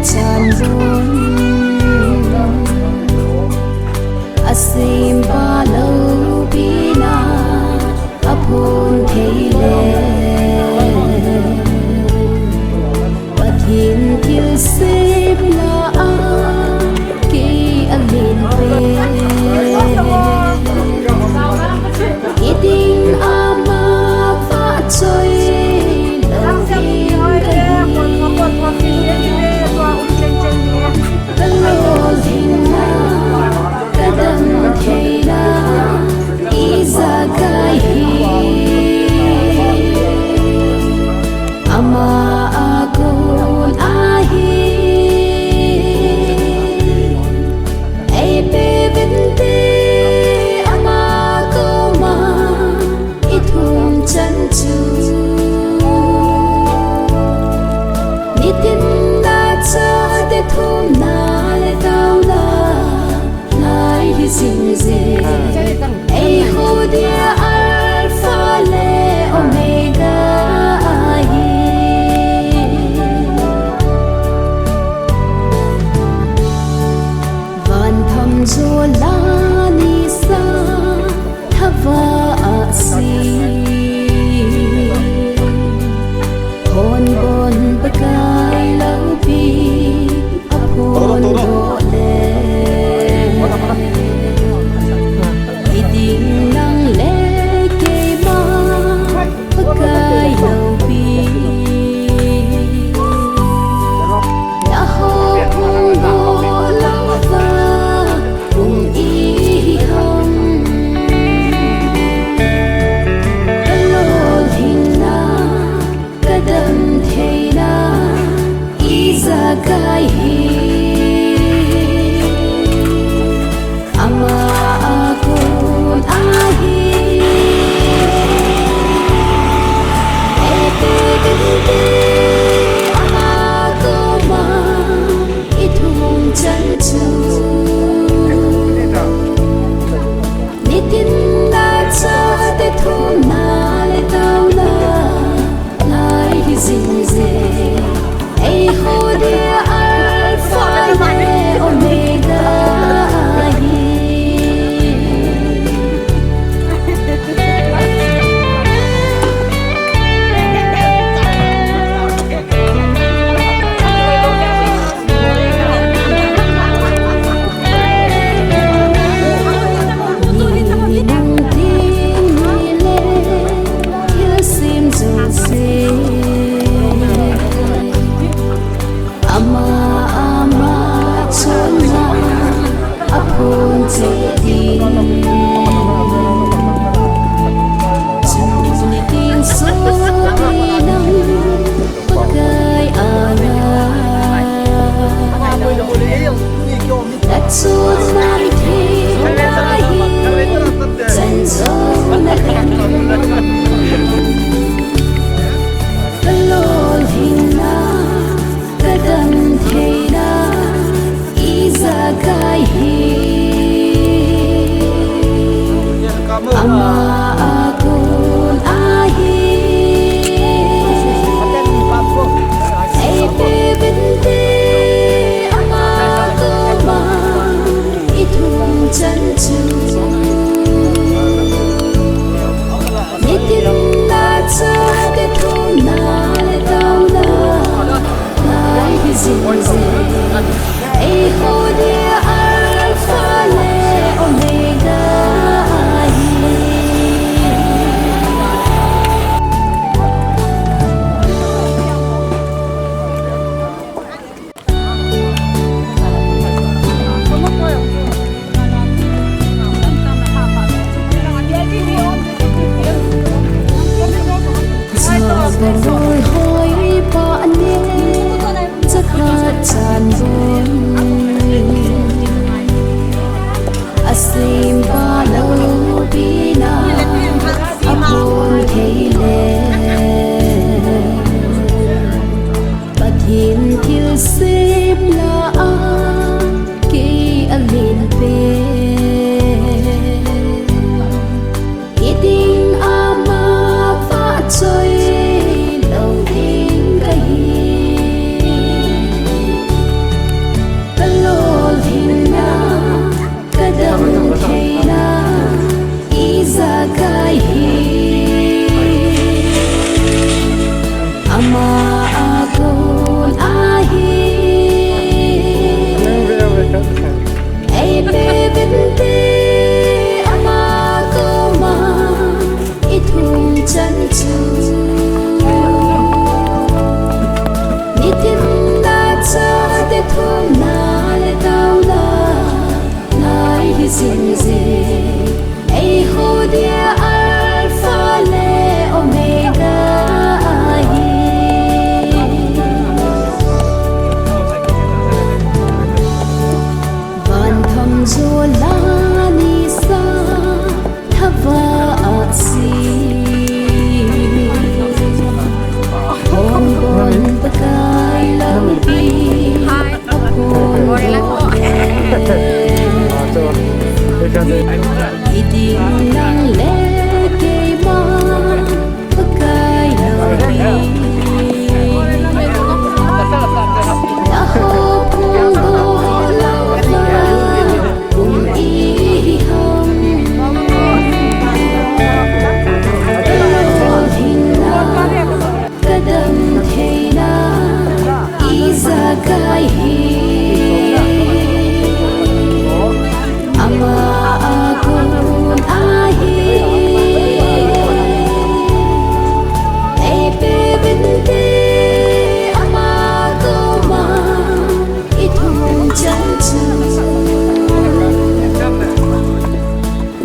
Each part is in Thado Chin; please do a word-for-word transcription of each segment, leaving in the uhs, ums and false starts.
Chan bun a simpa loupina a phon thei le, Pathen thilsem lah a kei a len pen. Hitin ama vahchoi lou ding kahi. Ka lolhinna, ka damtheina ijakai hi. Ama a kon ahi. Ei pe vinte ama koma i thum chan chu. Nitin na chate thumna le taona lai hi jing jing. Ei khodia Alpha le Omega ahi. Van tham jo la ni sa thava a si. Hon bon Pakai loupi a phon doh le. Hiding nang le keima Pakai loupi. Na hou phung bol louva hung ihi ham. Ka lolhinna, ka damtheina ijakai hi. Ama a kon ahi. Ei pe vinte ama koma i thum chan chu. Nitin na chate thumna le taona lai hi jing jing. Ei khodia Alpha le Omega ahi. Ni nung ding ni le thilsem jouse. Ama, ama chonna a phon cheh ding. Chun nitin sopi nang Pakai anga. Na chonna thei na hi chan jong na ding. Ka lolhinna, ka damtheina ijakai hi. Ama a kon ahi. Ei pe vinte ama koma i thum chan chu. Nitin na chate thumna le taona lai hi jing jing. Ei khodia Alpha le Omega ahi. Sa bang loi hoi pa ne, cha khat chan bun. A simpa loupina a phon thei le. Pathen thilsem lah a kei a len pen. Hitin ama vahchoi lou ding kahi. Hiding nang le keima Pakai loupi. Na houbung doh louva um iham. Lolhinna, kadam theina ijakai hi. Ama a kon ahi. Eipeuvinte ama koma ithum chan chu.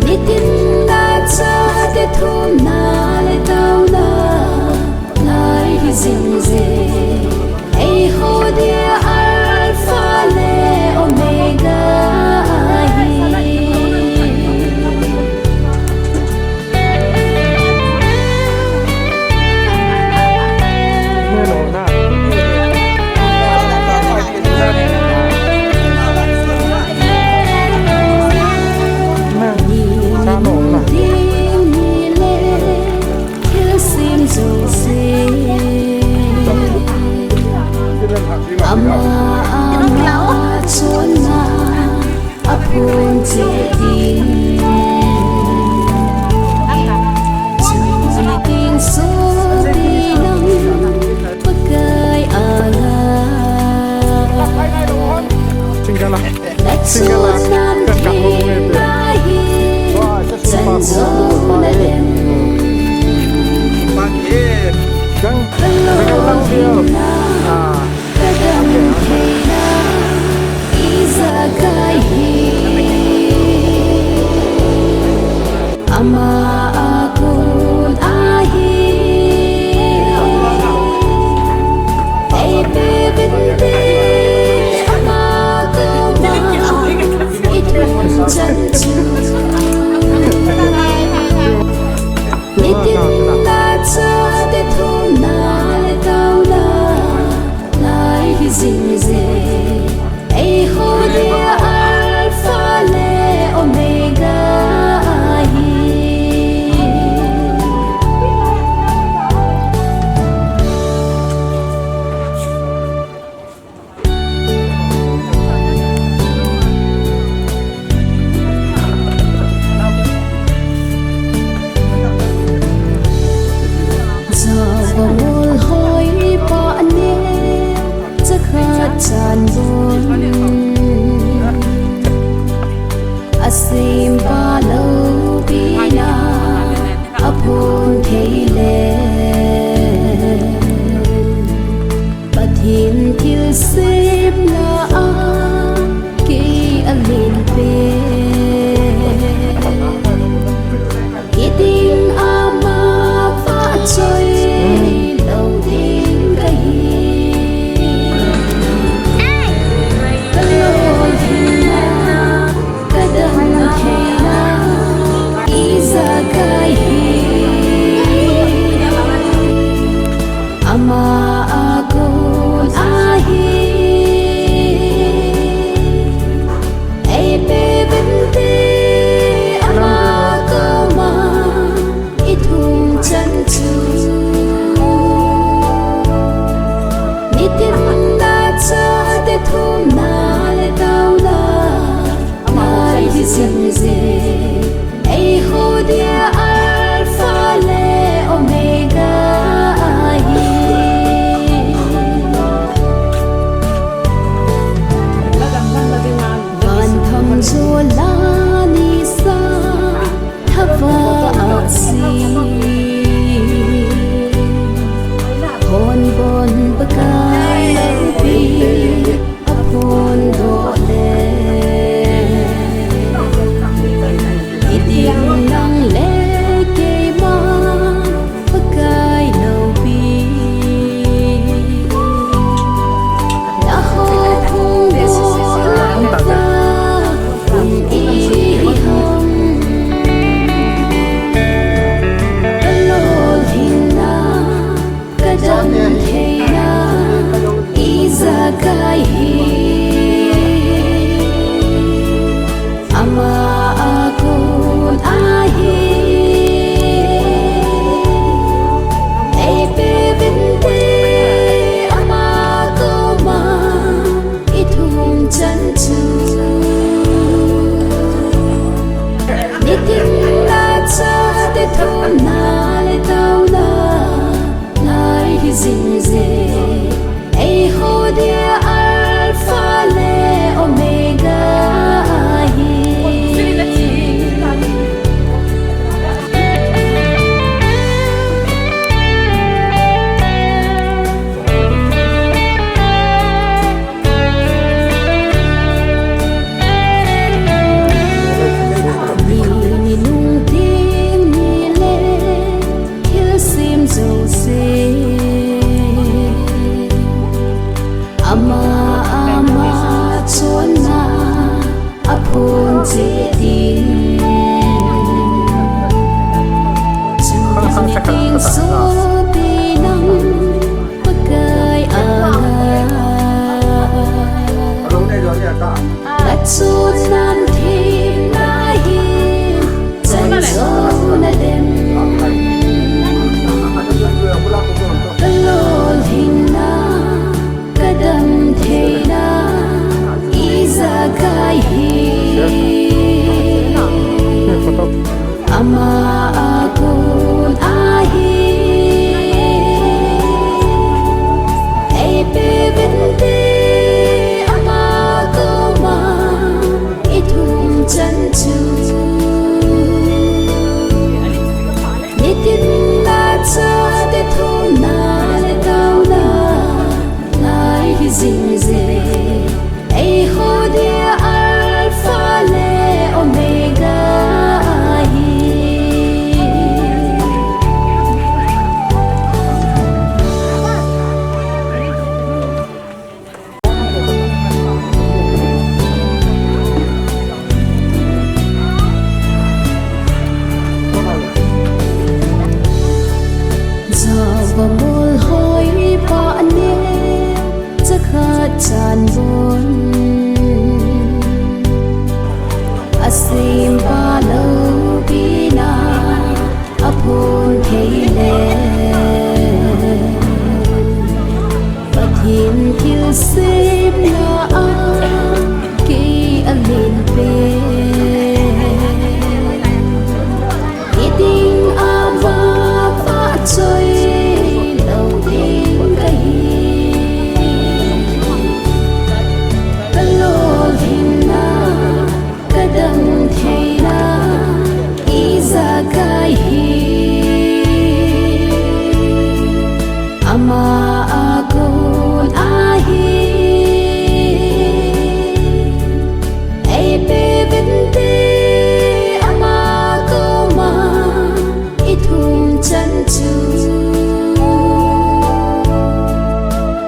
Nitin nachate thumna le taona ngai hi jing jing. Eiho dia Alpha le Omega ahi. Ni le thilsem jouse. Ama, ama chonna aphun cheh ding. Chun ding sopi nang Pakai anga. Single a. Single a. Kan kap mo mo ito. Wah, isa sumpa ko. Sumpa eh. Bakit? Kan, kan lang dia. Ah. Ama a kon ahi. Eipeuvinte ama koma ithum chan chu. Nitin nachate thumna le taona ngai hi jing jing. Eiho dia Alpha le Omega ahi. Java mol hoi pa ne, chakhat chan bon. Asempa loupina aphon thei le. Pathen thilsemna a kei alen pen. Hiding ama pha choi lou ding kahi. Ka lolhinna, ka dam theina ijakai hi. Ama a kon ahi. Eipeuvinte ama koma ithum chan chu. Nitin nachate thumna le taona ngai hi jing jing. Eiho dia Alpha le Omega ahi. Van tham jola nisa thava asi. Hon bon Pakai loupi aphondoh le. Hiding nang le keima Pakai loupi. Na houbung doh louva um iham. Ka lolhinna, ka dam theina ijakai hi. Ama a Chonna a phun che ding. Chu nitin sopi nang Pakai anga. Lachun nan themna hi chan jona dem. Ka lolhinna, ka dam theina, ijakai hi. Ama a kon ahi. Ei pe vinte ama koma i thum chan chu. Nitin na chate thumna le taona ngai hi jing je. Eiho dia Alpha le Omega ahi. Java mol hoi pa ne, chakhat chan bon. A simpa loupina a phun thei le. Pathen thilsemna a kei a min pe. I ding a vapa choi lou ding kahi. Ka lolhinna, ka dam theina, ijakai hi. Ama a kon ahi. Ei pe vinte ama koma i thum chan chu.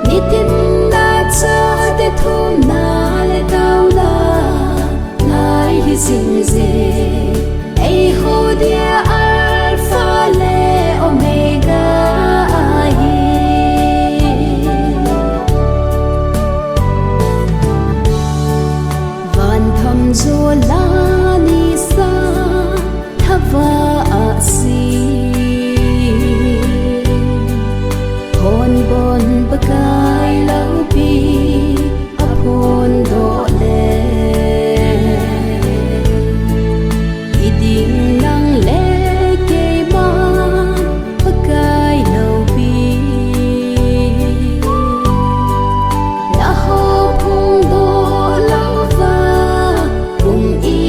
Nitin na chate thumna le taona ngai hi jing je. Eiho dia Alpha le Omega ahi. Van tham jo la ni sa thava a si. Hon bon Pakai loupi a phun doh le. I ding nang le keima Pakai loupi. Na ho phung doh louva kum i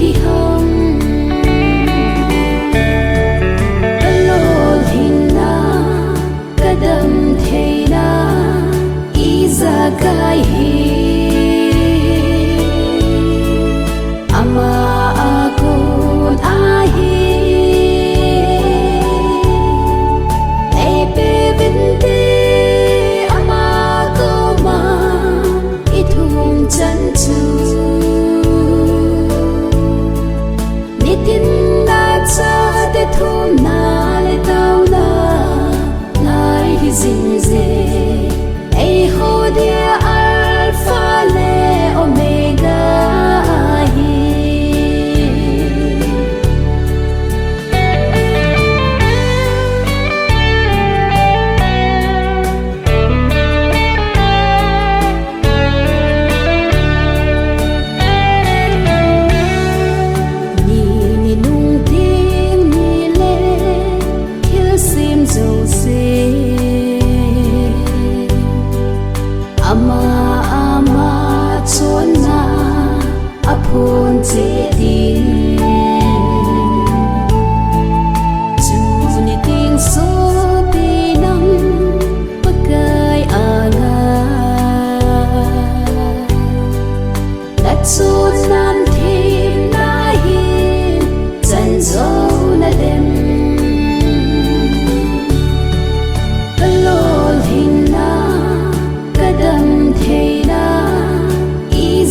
hi ham. Ka lolhinna, ka dam theina, ijakai hi. Ama a kon ahi. Ei pe vinte ama koma i thum chan chu. Nitin na chate thumna le taona ngai hi jing je. Eiho dia Alpha le Omega ahi. Ni, ni nung ding ni le thilsem jouse. Ama, ama chonna a phun che ding. Chu nitin sopi nang Pakai anga. Lachun nan themna hin chan jona dem. Ka lolhinna, ka dam theina, i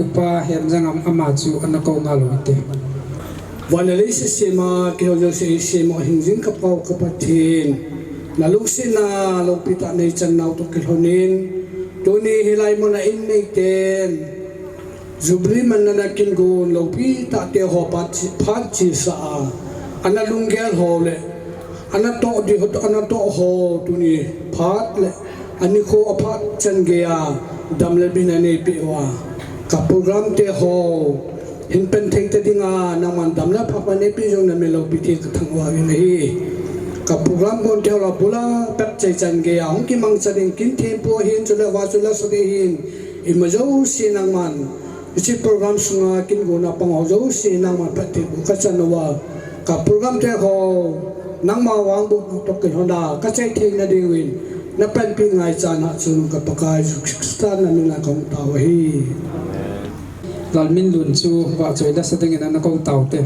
Upa Hemjangam ama chu ana kou ngal u hite. Van le lei sesema kihou jouse eisem u hingjing ka Pau ka Pathen, na lungsetna lopi tah neichan nau toh kilhonin, tuni hilai muna in neiten Jubilee manna na kin gon lopi tah te ho phat, phat chesa a, ana lunggel ho le ana toh di, ana toh ho tuni phat le anikho aphat chan geiya dam le bin aneipeh uva, ka program te ho hin pen thei ta dinga nangman dam le phat aneipeh jong na min lopi theng ka thangvah uvin ahi. Ka program gon te ho la bula pet chai chan geiya hung kimangcha ding kin thempu ahin, chule vah chule sot ahin, ima jouse nangman, hiche program sunga kin gonna pang ho jouse nangman phatthei boh ka chan uva, ka program te ho nangma vangbohna toh kilhona ka chai theina diuvin, na panpi ngaichan a chun ka Pakai Jesu Christa na min a kahung tao ahi. Lalminlun chu vahchoi lasa dingin ana kou taute.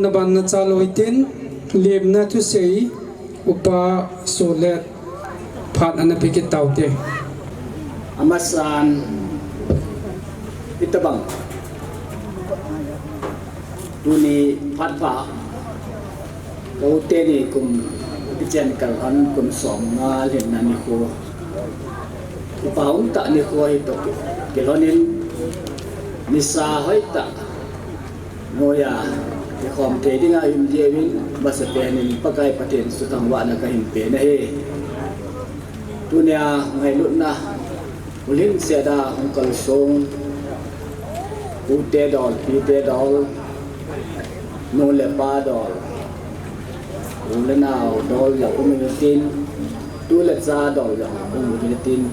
Ban na cha loi tin, lemna thusei, Upa Solet, phat ana pe kit taute. Amasan, itabang. Tuni phat pha. Ka u teni kum, kichen kal hon kum som nga lhinna nikho. Kipa um tah nikho hi toh kilhonin nisa hoi tah. Noya, kikhom thei dinga um jeh uvin, masapen in Pakai Pathen suthangvahna kahin pe ahi. Tunia ngailutna, ulhin seda hung kalsong, ute dol, pite dol, nu le pa dol, u le nao dol jong um uve tin, tu le cha dol jong um uve tin.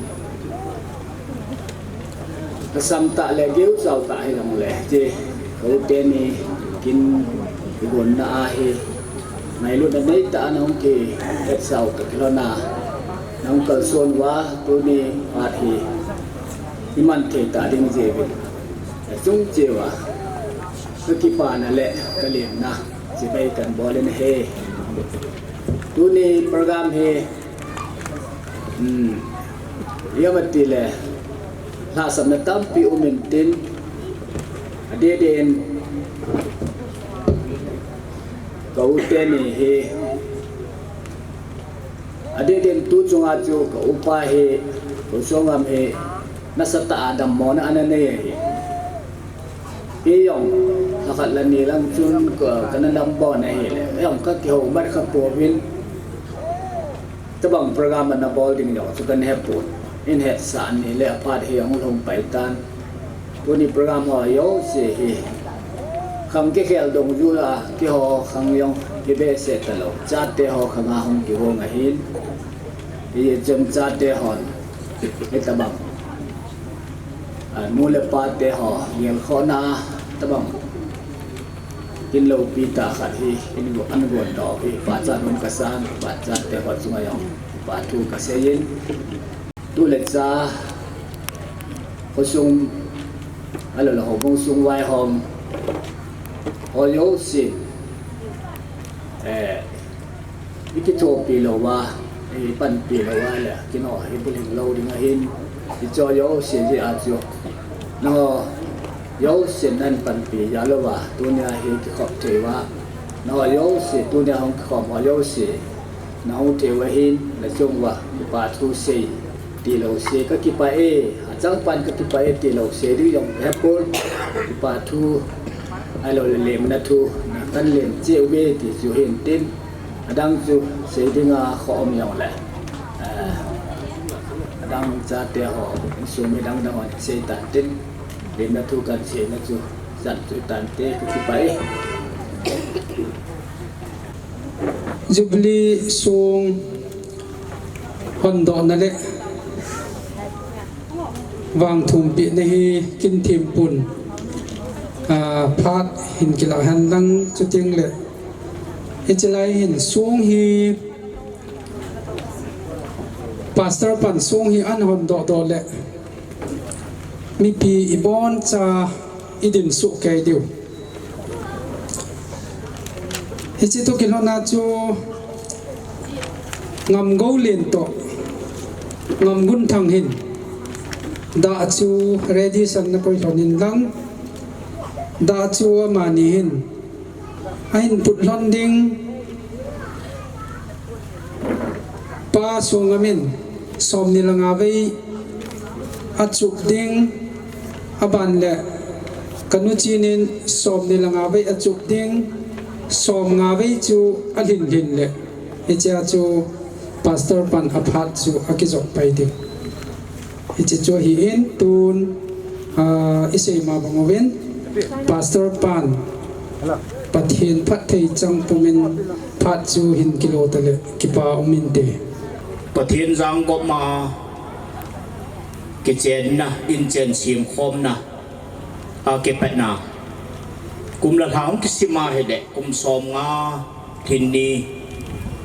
Asam tah le geu chau tah hi jong le, ti, ka u teni kin kigonna ahi. Ngailutna nei tah a nahung kihetsau toh kilhona, nahung kalson uva tuni phat hi iman thei tah ding jeh uvin, achung cheh uva kakipana le kalemna chibai kahin bol in ahi. Tuni program hi, hmm, ipi ham itile, lhahsamna tampi um intin, adeh deh in, ka u teni hi, adeh deh in tu chunga chu ka upa hi, Khosung gam hi, nasatah a dammona ana nei ahi. Kei jong, lhakhat le ni lang chun ka, kana dambon ahile, jong kakihou mat kha pouvin. Tabang program ana bol ding jong chu kana hepon. Ihin hetsah ni le aphat hi ahung lhung pai tan. Tuni program ho jouse hi khang kikhel dungjuia la, keiho khang jong kibehseh talou. Chate ho khang a hung kigong ahin. Hichun chate hon hitabang, a, nu le pate ho gelkhohna tabang kin loupi tah khat hi, in go, an gon doh hi, pachat um kasan, pachate ho chunga jong kipa thu kaseiyin. Tu le cha, khosung, ahilou le houbung sung vaihom ho jousen, eh, ikithopi louva, ipanpi louva le, kino hi bulhing lou ding ahin, hiche jouse jeh a chu, nangho jousen nahin panpi jal uva, tunia hi kikhop thei uva, nangho jouse, tunia hung kikhom ho jouse, nahung thei u ahin, nachung uva kipa thu sei tilou sei, kakipah e, achangpan kakipah e tilou sei ding jong hepon, kipa thu, ahilou le lemna thu, nahin lem cheh uve ti chu hintin, adang chu sei dinga khoh um jongle, eh, adang chate ho, insung mi dang dang hon sei tantin, lemna thu kahin seina chu chan chu tante, kakipah e. Jubilee song hondohna le vangthumpehna hi kin thempun, ah, phat hin kilah henlang chuteng le hiche lai hin song hi, Pastor pan song hi ahin hondoh doh le mipi iboncha idin soh kei diu. Hiche toh kilhona chu Ngamgoulen toh Ngamgunthang hin dah chu ready san nakoi lhon in lang, dah chu amani hin ahin put lhon ding. Pa Songam in somni le nga vei achup ding, aban le kanu Chin in somni le nga vei achup ding, somnga vei chu alhin lhin le, hichea chu Pastor pan aphat chu akijop pai ding. Hiche chu ahin tun, ah, isei ma bang uvin, Pastor pan Pathen phattheichang pumin phat chu hin kilo tale kipa um inte. Pathen jangkop ma kichenna, inchen semkhomna, akipatna. Kum le lha hung kisim ahile, kum somnga lhin ni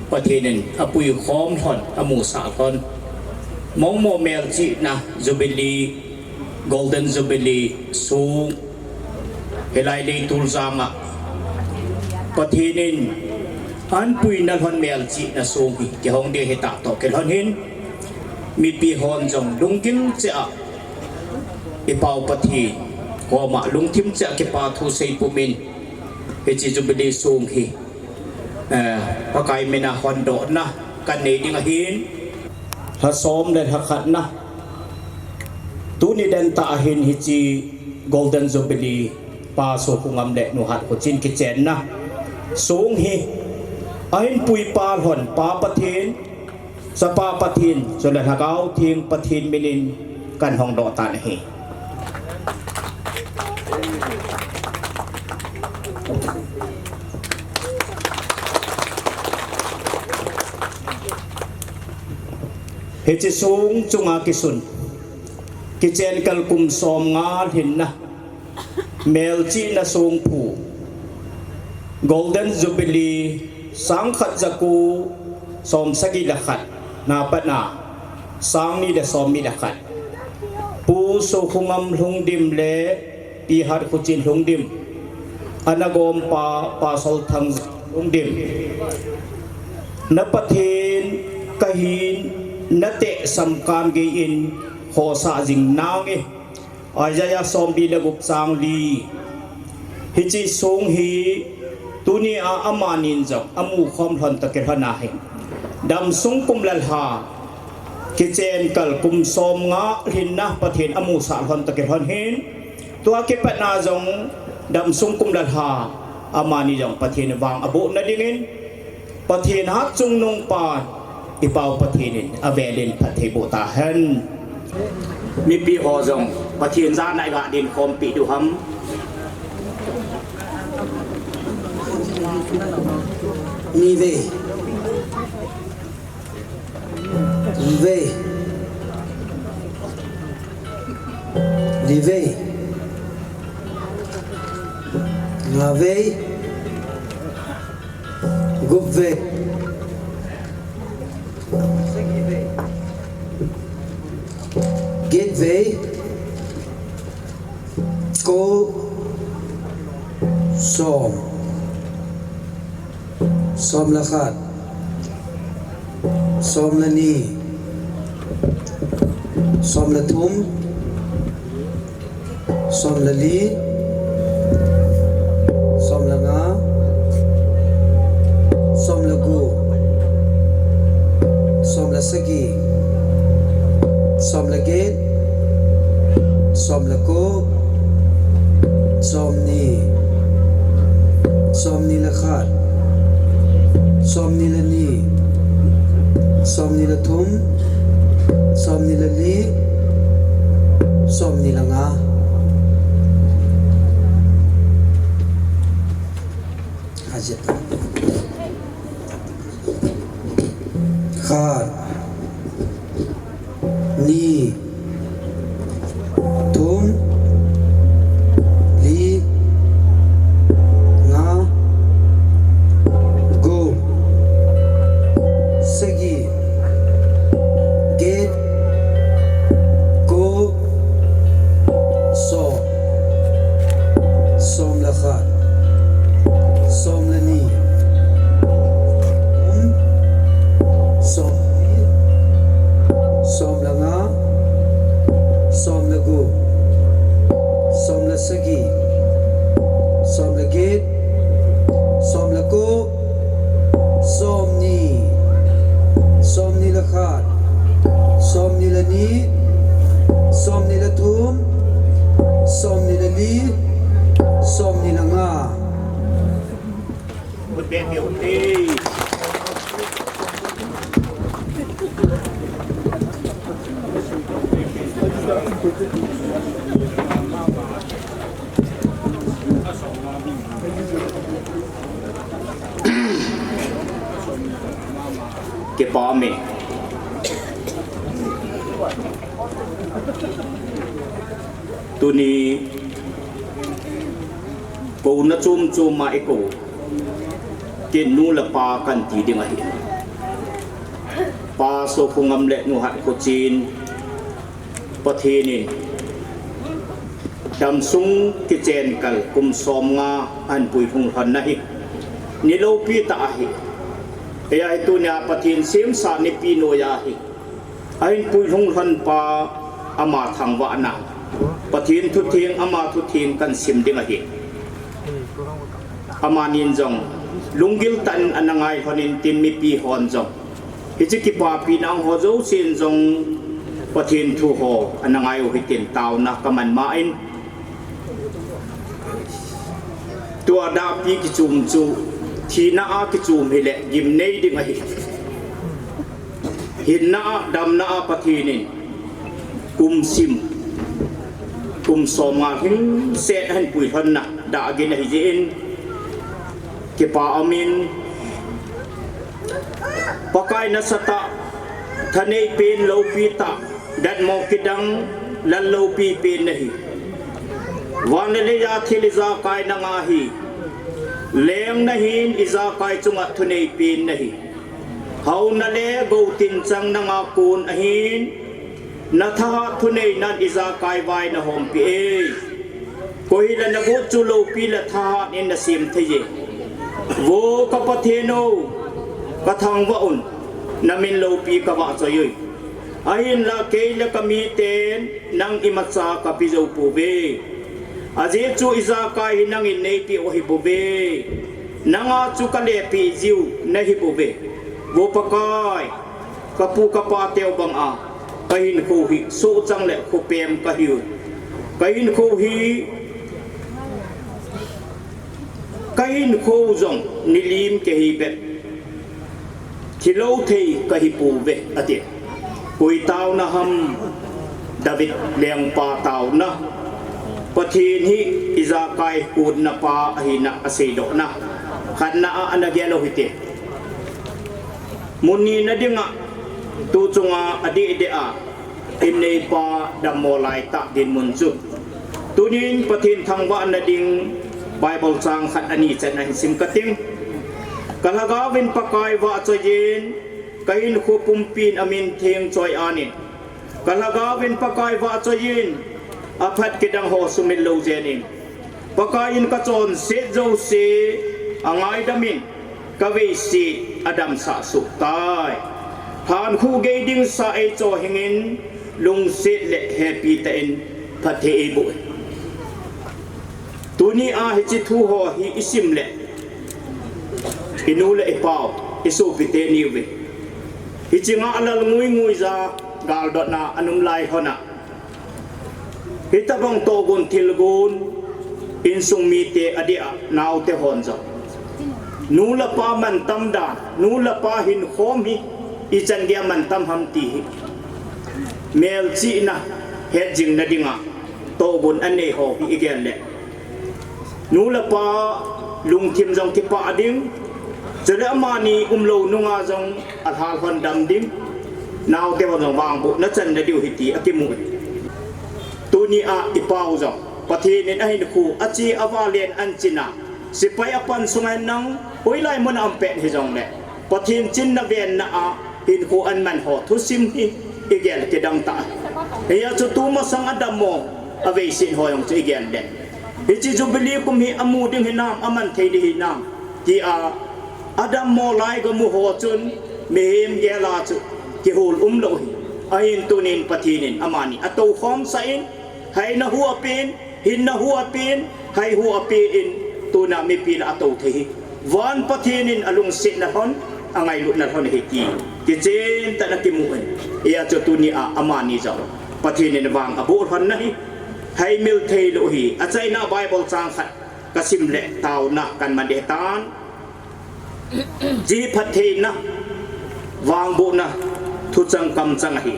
Pathen in apuikhom lhon, amusah lhon. Mongmo melchihna Jubilee, Golden Jubilee sung, hilai Leituljang a Pathen in ahin puina lhon melchihna song hi kihong ding ahi tah toh kilhon hin, mipi hon jong lunggil cheh a, i Pau Pathen koma lungthim cheh a kipa thu sei pumin, hiche Jubilee song hi, eh, Pakai mina hondohna kanei ding ahin, lha som le lha khatna, tuni den tah ahin hiche Golden Jubilee Pa Sokhongam le Nu Hatkhochen kichenna song hi ahin pui pa lhon Pa Pathen, Chapa Pathen, chule Lhagao Theng Pathen minin kan hongdoh tan ahi. Hiche song chunga kisun, kichen kal kum som nga lhinna, melchihna songphu, Golden Jubilee, sang khat ja ko som sagi le khat, na pat na, sang ni le som ni le khat. Pu Sokhongam Lhungdim le Pi Hatkhochen Lhungdim, ana gom pa, Pa Solthang Lhungdim. Na Pathen kahin, na tehsam kangei in, khosa jing nange. Isaiah somli le gup chang li. Hiche song hi tunia amanin jong amu khom lhon toh kilhon ahi. Damsung kum le lha kichen kal kum som nga lhinna Pathen amusah lhon toh kilhon hin, tua kipatna jong damsung kum le lha amani jong Pathen vang abohna dingin, Pathen hatchungnung pan, i Pau Pathen in avelin phatthei boh tahen. Mipi ho jong Pathen jana iga din khompi diu ham. Nivei. Thumvei. Livei. Ngavei. Gupvei. Gitvei. Ko. Som. Som le khat. Som le ni. Som le thum. Som le li. Som le nga. Som le gup. Som le sagi. Som le get. Som le ko. Som ni. Som ni le khat. Som ni le ni. Som ni le thum. Som ni le li. Som ni le nga. Ajit. Khat. Ni. Thum. Li. Nga. Gup. Sagi. Get. Ko. Som. Som le khat. Som le ni. Thum. Som. Som le nga. Som le gup. Som le sagi. Som le get. Som le ko. Som ni. Som ni le khat. Som ni le ni. Som ni le thum. Som ni le li. Som ni le nga. Kipa me. Tuni kouna chom chom a i kou. Kin nu le pa kan ti ding ahi. Pa Sokhongam le Nu Hatkhochen Pathen in damsung kichen kal kum som nga ahin pui lhung lhon na hi. Ni loupi tah ahi. Hiche hi tunia Pathen semsa nipi noiya hi ahin puilhung lhon pa ama thangvahna, Pathen thutheng, ama thutheng kahin sim ding ahi. Amanin jong lunggil tah in ana ngai lhon intin, mipi hon jong hiche kipapina ho jousen jong Pathen thu ho ana ngai u hitin taona kaman ma in, tua dahpi kichum chu thina a kichum hileh gimnei ding ahi. Hinna a, damna a Pathen in kum sim, kum somnga lhingset ahin puilhonna dahgin ahijeh in, kipa umin, Pakai nasatah, thanei pen, loupi tah, datmo kidang, lal loupi pen nahi. Van le leiya thil ijakai nanga hi, leng nahin ijakai chunga thunei pen nahi. Haona le goutinchang nanga kon ahin, nathahat thuneinan ijakai vai nahompeh e. Koi hile nagot chu loupi le thahat in nasem thei e. Vo ka Pathen o, kathangvah un, namin loupi kavahchoi uve. Ahinla kei le kamiten nang imacha kape jou pouve. Ajeh chu ijakai hi nangin neipeh u ahibouve. Nanga chu kalepeh jiu nahibouve. Vo Pakai, kapu kapateu banga kahinkho hi sohchang le khopem kahiu. Kahinkho hi, kahinkho jong nilim kihei bep, thilou thei kahipouve, ati. Koi taona ham? David lengpa taona. Pathen hi ijakai konna pa ahina aseidohna khatna a ana gel u hite. Mun nina dinga, tu chunga adehdeh a inneipa dammo laitah dinmun chu, tunin Pathen thangvahna ding Bible chang khat ani chan ahin sim kating. Kalhagaovin Pakai vahchoiyin, kahinkho pumpin amin theng choi-anin. Kalhagaovin Pakai vahchoiyin, aphat kidang ho sumil lou jenin. Pakaiyin kachonset jouse angaidamin, kaveiset adamsah sohtai. Lhankhuh gei dingsa eichohhingin, lungset le hepitah in phatthei eiboh in. Tunia hiche thuho hi isim le, inu le ipau, isopi teni uve. Hiche ngahlal nguinguija galdotna ana um lai lhona, hitobang tohgon thilgon, insung mite adeh a naote hon jong, nu le pa mantam dan, nu le pa hinkhom hi ichan geiya mantam ham ti hi melchihna, hetjingna dinga tohgon aneiho hi igel le, nu le pa lungthim jong kipah ding, chule amani umlou nunga jong alhalhon dam ding, naote hon jong vangbohna channa diu ahi ti akimun. Tunia ipau jong Pathen in ahinkho ache avalen anchina, sepai apan sunga nang hoilai muna um pet hijongle, Pathen chinna venna a hinkho aman ho thusim hi igel kidang tah. Hijeh chun tumasang adammo, aveiset ho jong chu igel le, hiche Jubilee kum hi amu ding hinam, aman thei ding hinam tia adammo lai gamu ho chun mihem gela chu kihol umlou hi. Ahin tunin Pathen in amani atoukhomsah in, haina hu apen, hinna hu apen, hai hu apen, tuna mipi lah a atou thei hi. Van Pathen in alungsetna lhon, angailutna lhon ahi ti kichen tah in akimun. Hijeh chun tunia amani jong Pathen in vang aboh lhonna hi, haimil theilou hi. Achaina Bible chang khat kasim le taona kaman ding ahitan. Hiche phattheina, vangbohna thuchang kamchang ahi.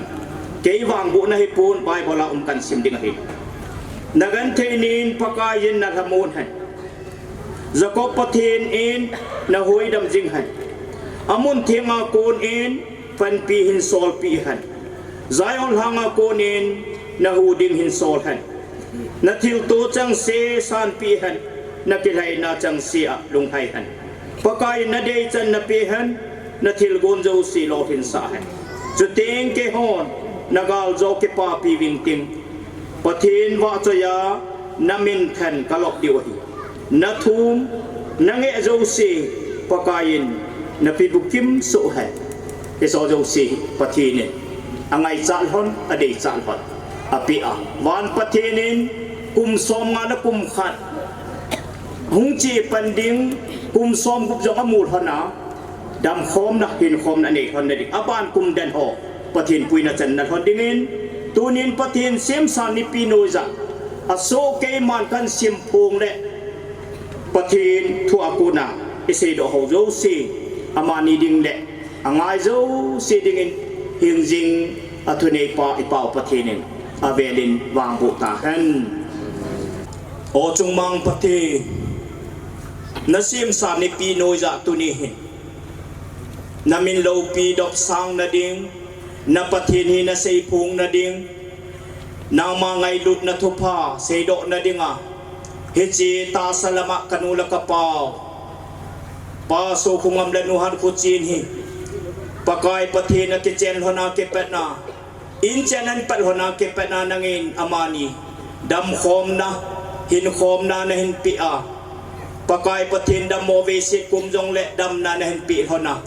Kei vangbohna hipon, Bible a um kasim ding ahi. Nagentheinin Pakaiyin nalhamon hen. Jacob Pathen in nahuhdam jing hen. Amun thenga konin panpi hin solpeh hen. Zion lhanga konin nahuh ding hin sol hen. Nathilto chengse sanpeh hen. Nakilhaina chengse a lunglhai hen. Pakaiyin nadeichan napeh hen. Nathilgon jouse lolhinsah hen. Chuteng keihon nagal jo kipapi vingting. Pathen vahchoiya namin than kalop diu ahi. Nathum, nangeh jouse, Pakai in na pi bukim so hai. Hiche jouse Pathen in angaichat lhon, adeichat lhon apeh a. Van Pathen in kum som nga le kum khat hung che pan ding, kum som gup jong amu lhon a, damkhomna, hinkhomna anei lhon na ding. Aban kum den ho Pathen puina channa lhon dingin, tunin Pathen semsa nipi noija asoh keiman kahin simphong le Pathen thu a kona iseidoh ho jouse, amani ding le angai jouse dingin hingjing a thuneipa i Pau Pathen in avelin vangboh tahen. O chungmang Pathen, na semsa nipi noija tuni hin na min loupi dopsang na ding, na Pathen hina seiphong na ding, nangma ngailutna thupha seidoh na dinga, hiche tahsa lama ka nu le ka pau, Pa Sokhumngam le Nu Hankhochen hi Pakai Pathen a kichen lhon a kipatna, in chen ahin pat lhon a kipatna nangin amani damkhomna, hinkhomna nahin peh a, Pakai Pathen dammo veiset kum jongle damna nahin peh lhon a,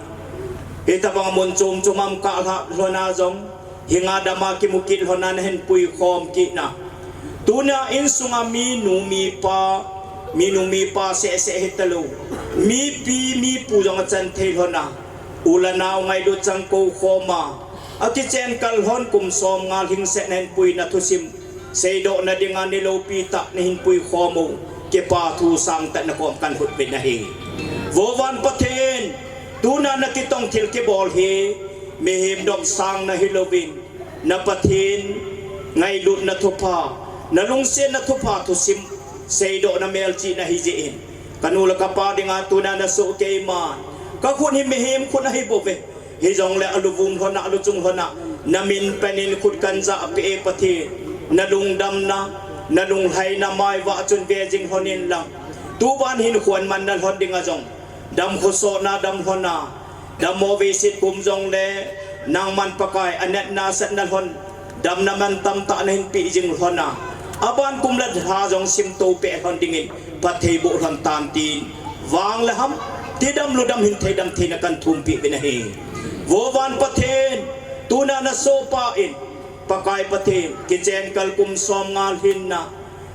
hitobang mun chom chom a um kah lhah lhon a jong, hinga dama kimu kit lhon a nahin puikhom kit na, tuna insunga minu mipa, minu mipa seh seh hitalou, mipi mipu jong achan thei lhon a, u le nao ngailut chang kou khom a, akichen kal lhon kum som nga lhingset nahin puina thusim seidoh na dinga ni loupi tah nahin puikhom u, kipa thu sangtah na kom kahin hut uvin ahi. Vo van Pathen, tuna na kitong thil kibol hi mihem dopsang na hilouvin, na Pathen ngailutna thupha, na lungsetna thupha thusim seidoh na melchihna ahi jeh in, ka nu le ka pa dinga tuna na soh keiman, ka khut hi mihem khut ahi bouve. Hijongle aluvum lhon a, aluchung lhon a, na min penin khut kahin jah peh e Pathen, na lungdamna, na lunglhaina mai vah chun ve jing lhon in lang, tuban hin khuan man na lhon dinga jong, damkhosotna dam lhon a, dammo veiset kum jongle, nangman Pakai anatna satna lhon, damna mantam tah nahin peh jing lhon a, aban kum le lha jong simtou peh lhon dingin phatthei boh lhon tan tin, vang le ham, tidam ludam hin theidam theina kahin thum peh uvin ahi. Vo van Pathen, tuna na sohpa in, Pakai Pathen, kichen kal kum som nga lhinna,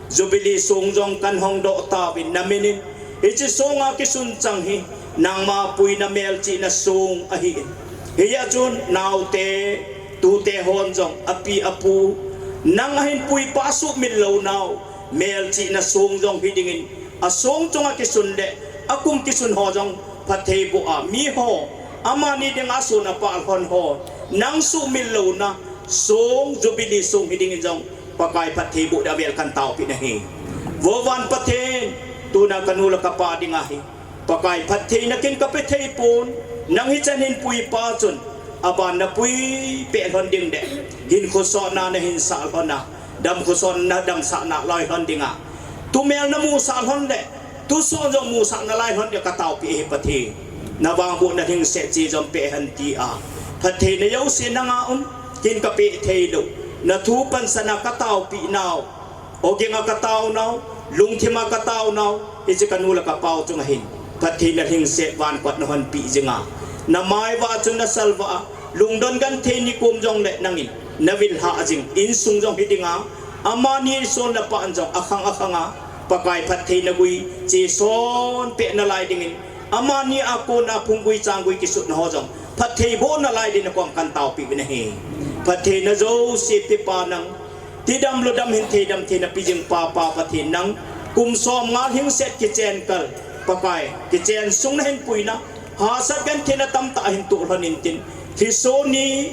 Jubilee song jong kahin hongdoh tauvin na minin, hiche songa kisun chang hi, nangma puina melchihna song ahin. Hijeh chun naote, tute hon jong, api apu, nang ahin puipa suhmil lou nau, melchihna song jong hi dingin, asong chunga kisun le, akum kisun ho jong, phatthei boh a, miho, amani dinga asun apah lhon ho, nang suhmil louna, song, Jubilee song hi dingin jong, Pakai phatthei boh ding avel kahin taopeh na ahi. Vo van Pathen, tuna ka nu le ka pa dinga hi, Pakai phattheina kin ka pe thei pon, nang hichan hin puipa chun, aban na pui peh lhon ding le, hinkhosotna nahin sah lhon a, damkhosotna damsah nalai lhon dinga, thumel na musah lhon le, thusoh jong musah nalai lhon dinga ka taopeh e Pathen. Na vangbohna lhingset chejom peh hen tia, phattheina jouse nanga um, kin ka pe thei lou, na thu pansan a ka taopeh nau, ogin a ka tao nau, lungthim a ka tao nau, hiche ka nu le ka pau chunga hin, phattheina lhingset van kot na honpeh jinga, na mai vah a chun na salvah a, lungdon genthei nikum jongle nangin na vil hah jing, insung jong hi dinga, amani son le pan jong akhang akhanga, Pakai phattheina gui cheson peh nalai dingin, amani a kona phunggui changgui kisutna ho jong phatthei boh nalai dingin na kom kahin taopeh uvin ahi. Phattheina jouse pepa nang, tidam ludam hin theidam theina pe jing Papa Pathen nang, kum som nga lhingset kichen kal, Pakai, kichen sung nahin puina, hahsat gentheina tamtah ahin toh lhon intin, lhiso ni,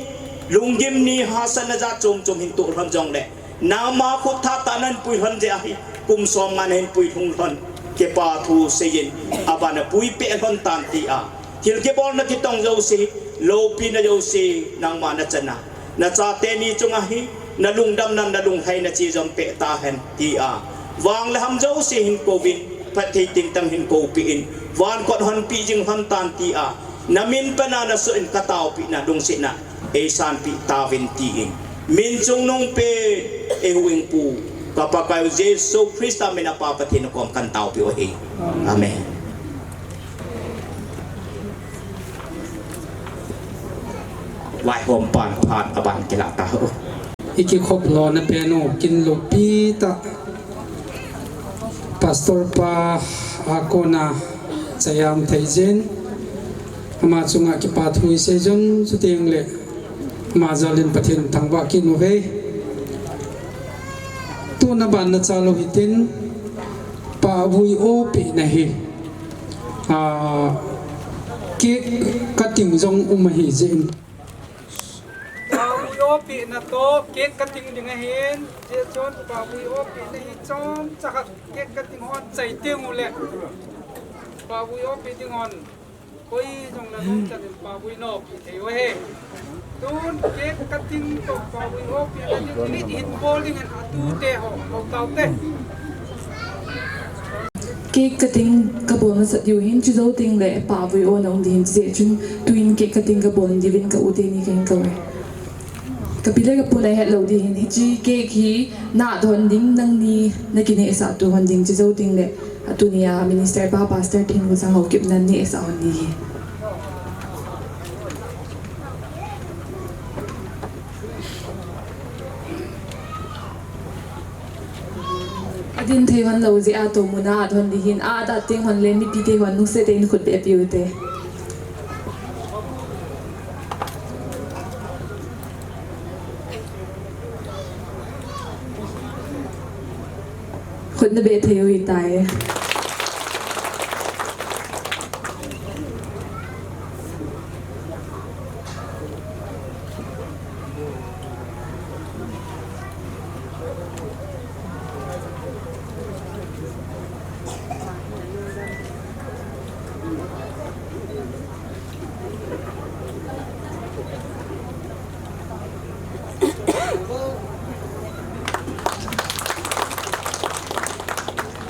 lunggim ni, hahsatna jat chom chom hin toh lhon jongle, nangma khut thahtah nahin pui lhon jeh ahi, kum som nga nahin pui lhung lhon, kipa thu seiyin, aban a pui peh lhon tan tia, thil kibolna kitong jouse, loupina jouse, nangma na chana, na chate ni chunga hi, na lungdamna, na lunglhaina chejom peh tahen tia, vang le ham jouse hin kouvin, phatthei tingtang hin koupeh in, van kot honpeh jing lhon tan tia, na min pana na soh in ka taopehna, lungsetna eisanpeh tauvin tin, min chungnungpen eihuhhingpu, ka Pakaiu Jesu Christa mina Pa Pathen kom kahin taopeh u ahi. Amen. Vaihom pan phat aban kilah ta ho. I kikhop lona pen u kin lopi tah. Pastor pa a kona chayam thei jin. Ama chunga kipa thu i sei jun chuteng le ama jal in Pathen thangvah kit u ve. Tuna ban na cha lou hitin, pahvui opina hi, ah, cake cutting jong um ahi jeh in. Pahvui opina toh cake cutting ding ahin, jeh chun pahvui opina hi chomcha khat cake cutting hon chai teng u le. Pahvui opi ding hon. Koi jong la nung chan in pahvui nop i thei u ahi. Tun cake cutting toh pahvui opina ding lit hin bol ding in atute ho, ho tau te. Cake cutting ka bol masat diu hin, chu jou teng le pahvui ona um ding hin, chu jeh chun tuin cake cutting ka bol diu vin ka u teni kahin kou e. Ka pi le ka pu na het lou ding hin, hiche cake hi na don ding nangni na kinehsah tu hon ding, chu jou teng le, a tuni a Minister pa Pastor Thinglhasang Haokip na nehsah hon ding hi. Adin thei hon lou jeh a tou muna a don ding hin, a da teng hon le mipi te hon nungse te in khut be piu te. Khut na be thei u hitai.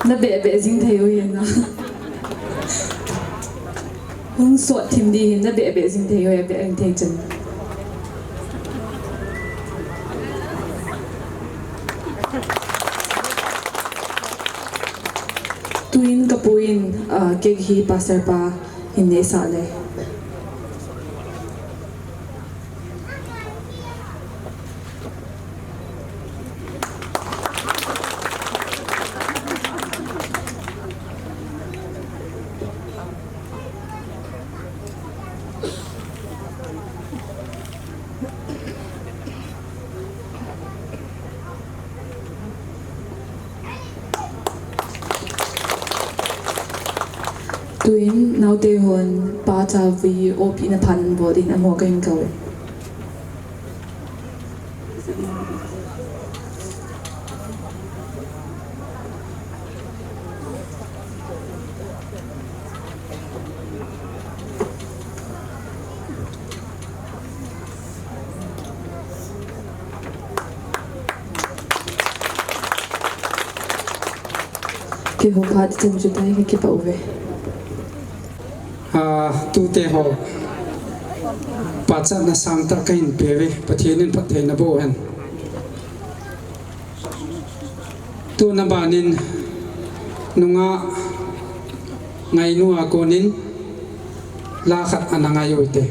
Na beh beh jing thei u hin na. Hung sot thim ding hin na beh beh jing thei u, beh jing thei chun. Tuin ka pu in, ah, cake hi pastor pa hin nehsah le. Tuin naote hon pa chavui opina phan bol ding in amaho kahin kou e. Keiho phat chan chu tai, ka kipah uve. Ah, tute ho, pachatna sangtah kahin pe uve, Pathen in phattheina boh hen. Tuna banin nungah ngainu a konin la khat ana ngai u hite.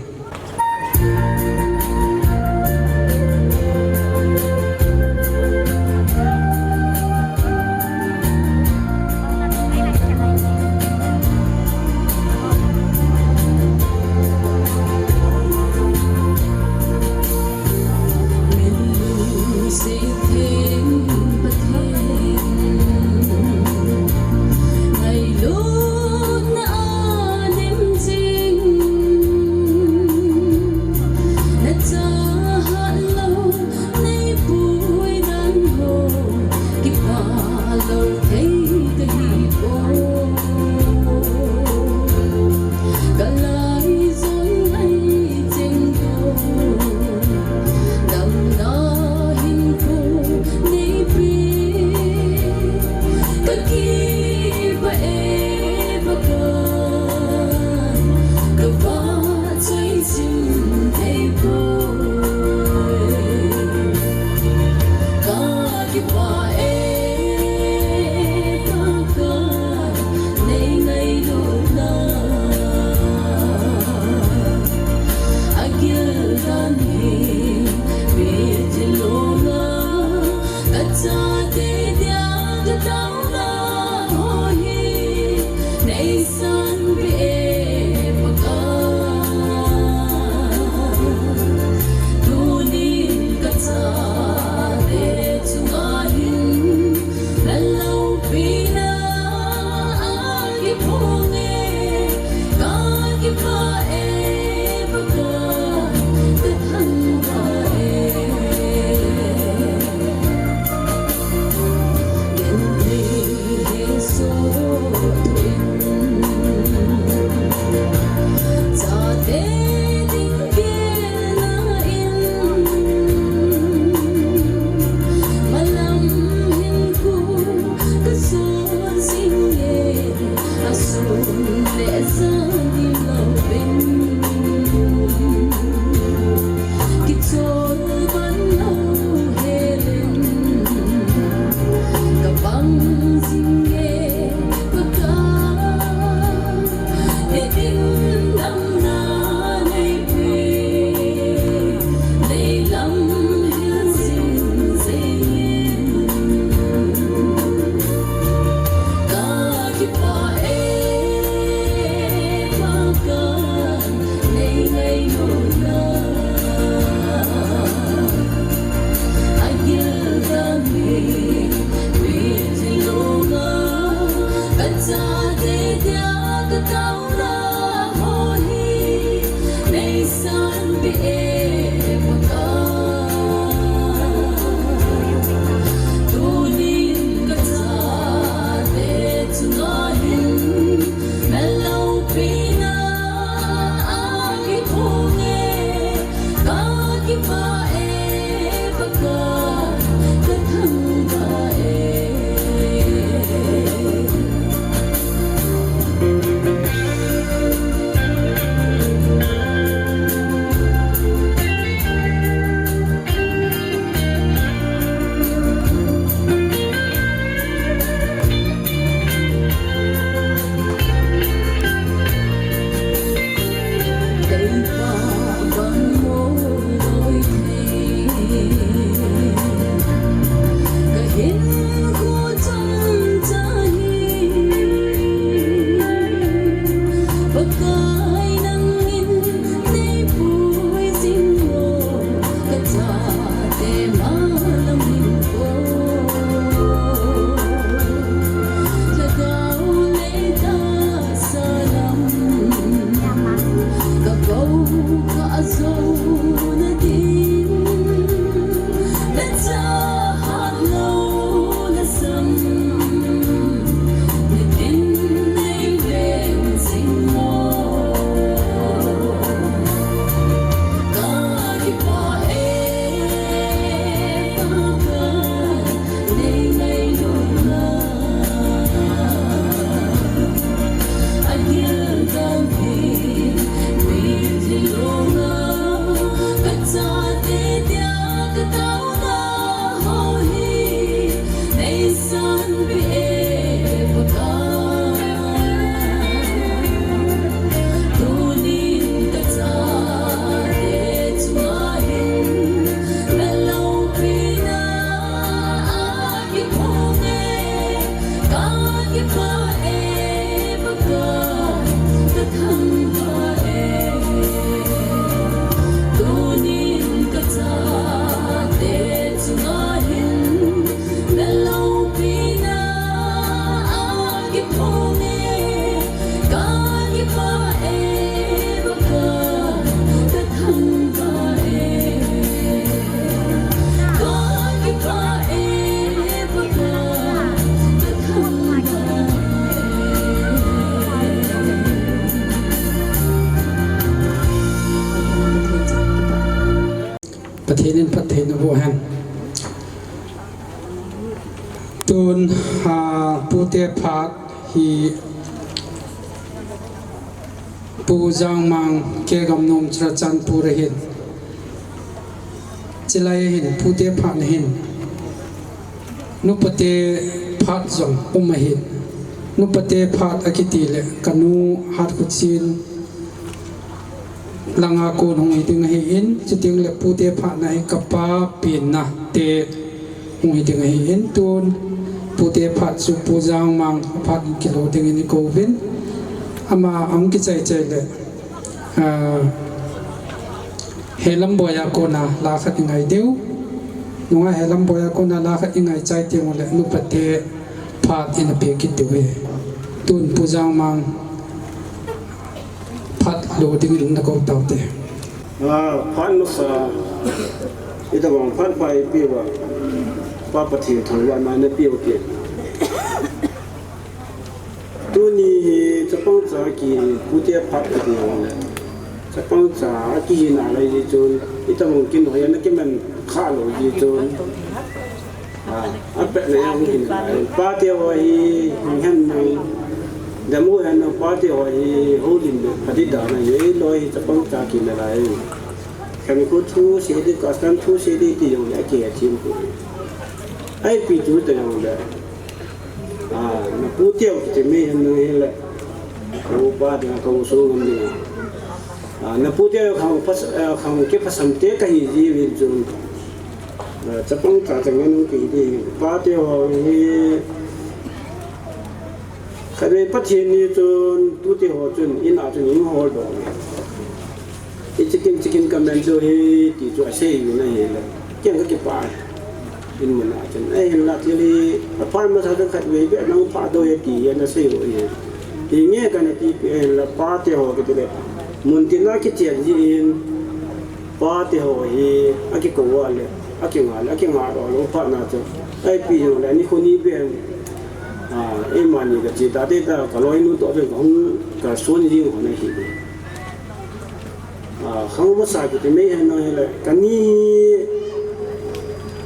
Pathen in phatthei naboh hen. Tun, ah, pute phat hi Pu Jangmang Kegam nom Churachandpur ahin. Chulai hin pute phat na hin nupate phat jong um ahin. Nupate phat akiti le kanu Hatkhuchen langa kon hung hi ding ahin, chuteng le pute phat na hi kapa penna te hung hi ding ahin, tun pute phat chu Pu Jangmang phat in kilo ding in i kouvin. Ama hung kichai chai le, ah, Helam Boya kona la khat i ngai diu. Nunga Helam Boya kona la khat i ngai chai teng le nupate phat in a pe kit diu ahi. Tun Pu Jangmang phat lo ding in na kou taute. Ah, phat masa, itobang phat pha eipeuva, Pa Pathen thangvahna napeuve. Tuni hi chapang cha ki pute phat kati le. Chapang cha kihina lai jeh chun, itobang kinoiya nakiman kha lou jeh chun. Ah, apetna jong hin lai. Pate ho hi, hin hen nang. Dam u hen nang, pate ho hi, houlim le, pati da na ye, loi hi chapang cha kina lai. Khankho thu sei ding, custom thu sei ding ti jong le, akihe thim pu. Ipi tu te jong le. Ah, na pute ho kiti mi hen nang hi le. Ko pa ding, ko so ngam ding. Ah, na pute ho khang pas, ah, khang kiphasam te kahi jiuvin chun. Ah, chapang cha cha ngen ki di. Pate ho hi. Khatvei Pathen ni chun, tute ho chun, in a chun, in hol doh. I chicken, chicken ka men doh hi, ti chu asei u na hi le. Kei ka kipah. In mun a chun. Ahinla thil hi, apha masa chu khatvei beh nang pha doh hi ti, ana sei u hi. Hinge kana tipi ahinla pate ho kiti le. Mun tina kichen jin. Pate ho hi, akikou a le, akinga le, akinga lou lou phat na chu. Ipi jong le, nikho ni pen, ah, eima ni kache ta te ta, kaloinu toh pen kahung kalson jing ho na hi. Ah, khang masa kiti mei hen nang hile, kani hi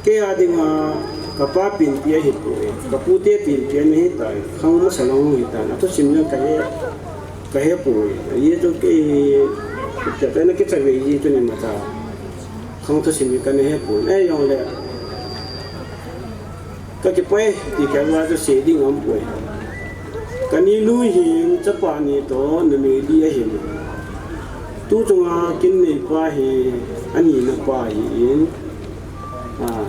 kei a dinga kapa pinpi ahipoi, kapute pinpi ana hitai, khang masa lang hitan, athusim jong kahe, kahepoi. Ajeh chu kei hi, kei ana kichavei ji chu ni mata. Khang thusim hi kana hepon. Ahijongle, kakipah e ti kei a chu sei ding aumpoi. Kani nu hin chapa ni toh numei li ahin. Tu chunga kin neipa hi, ani na pa ahin. Ah.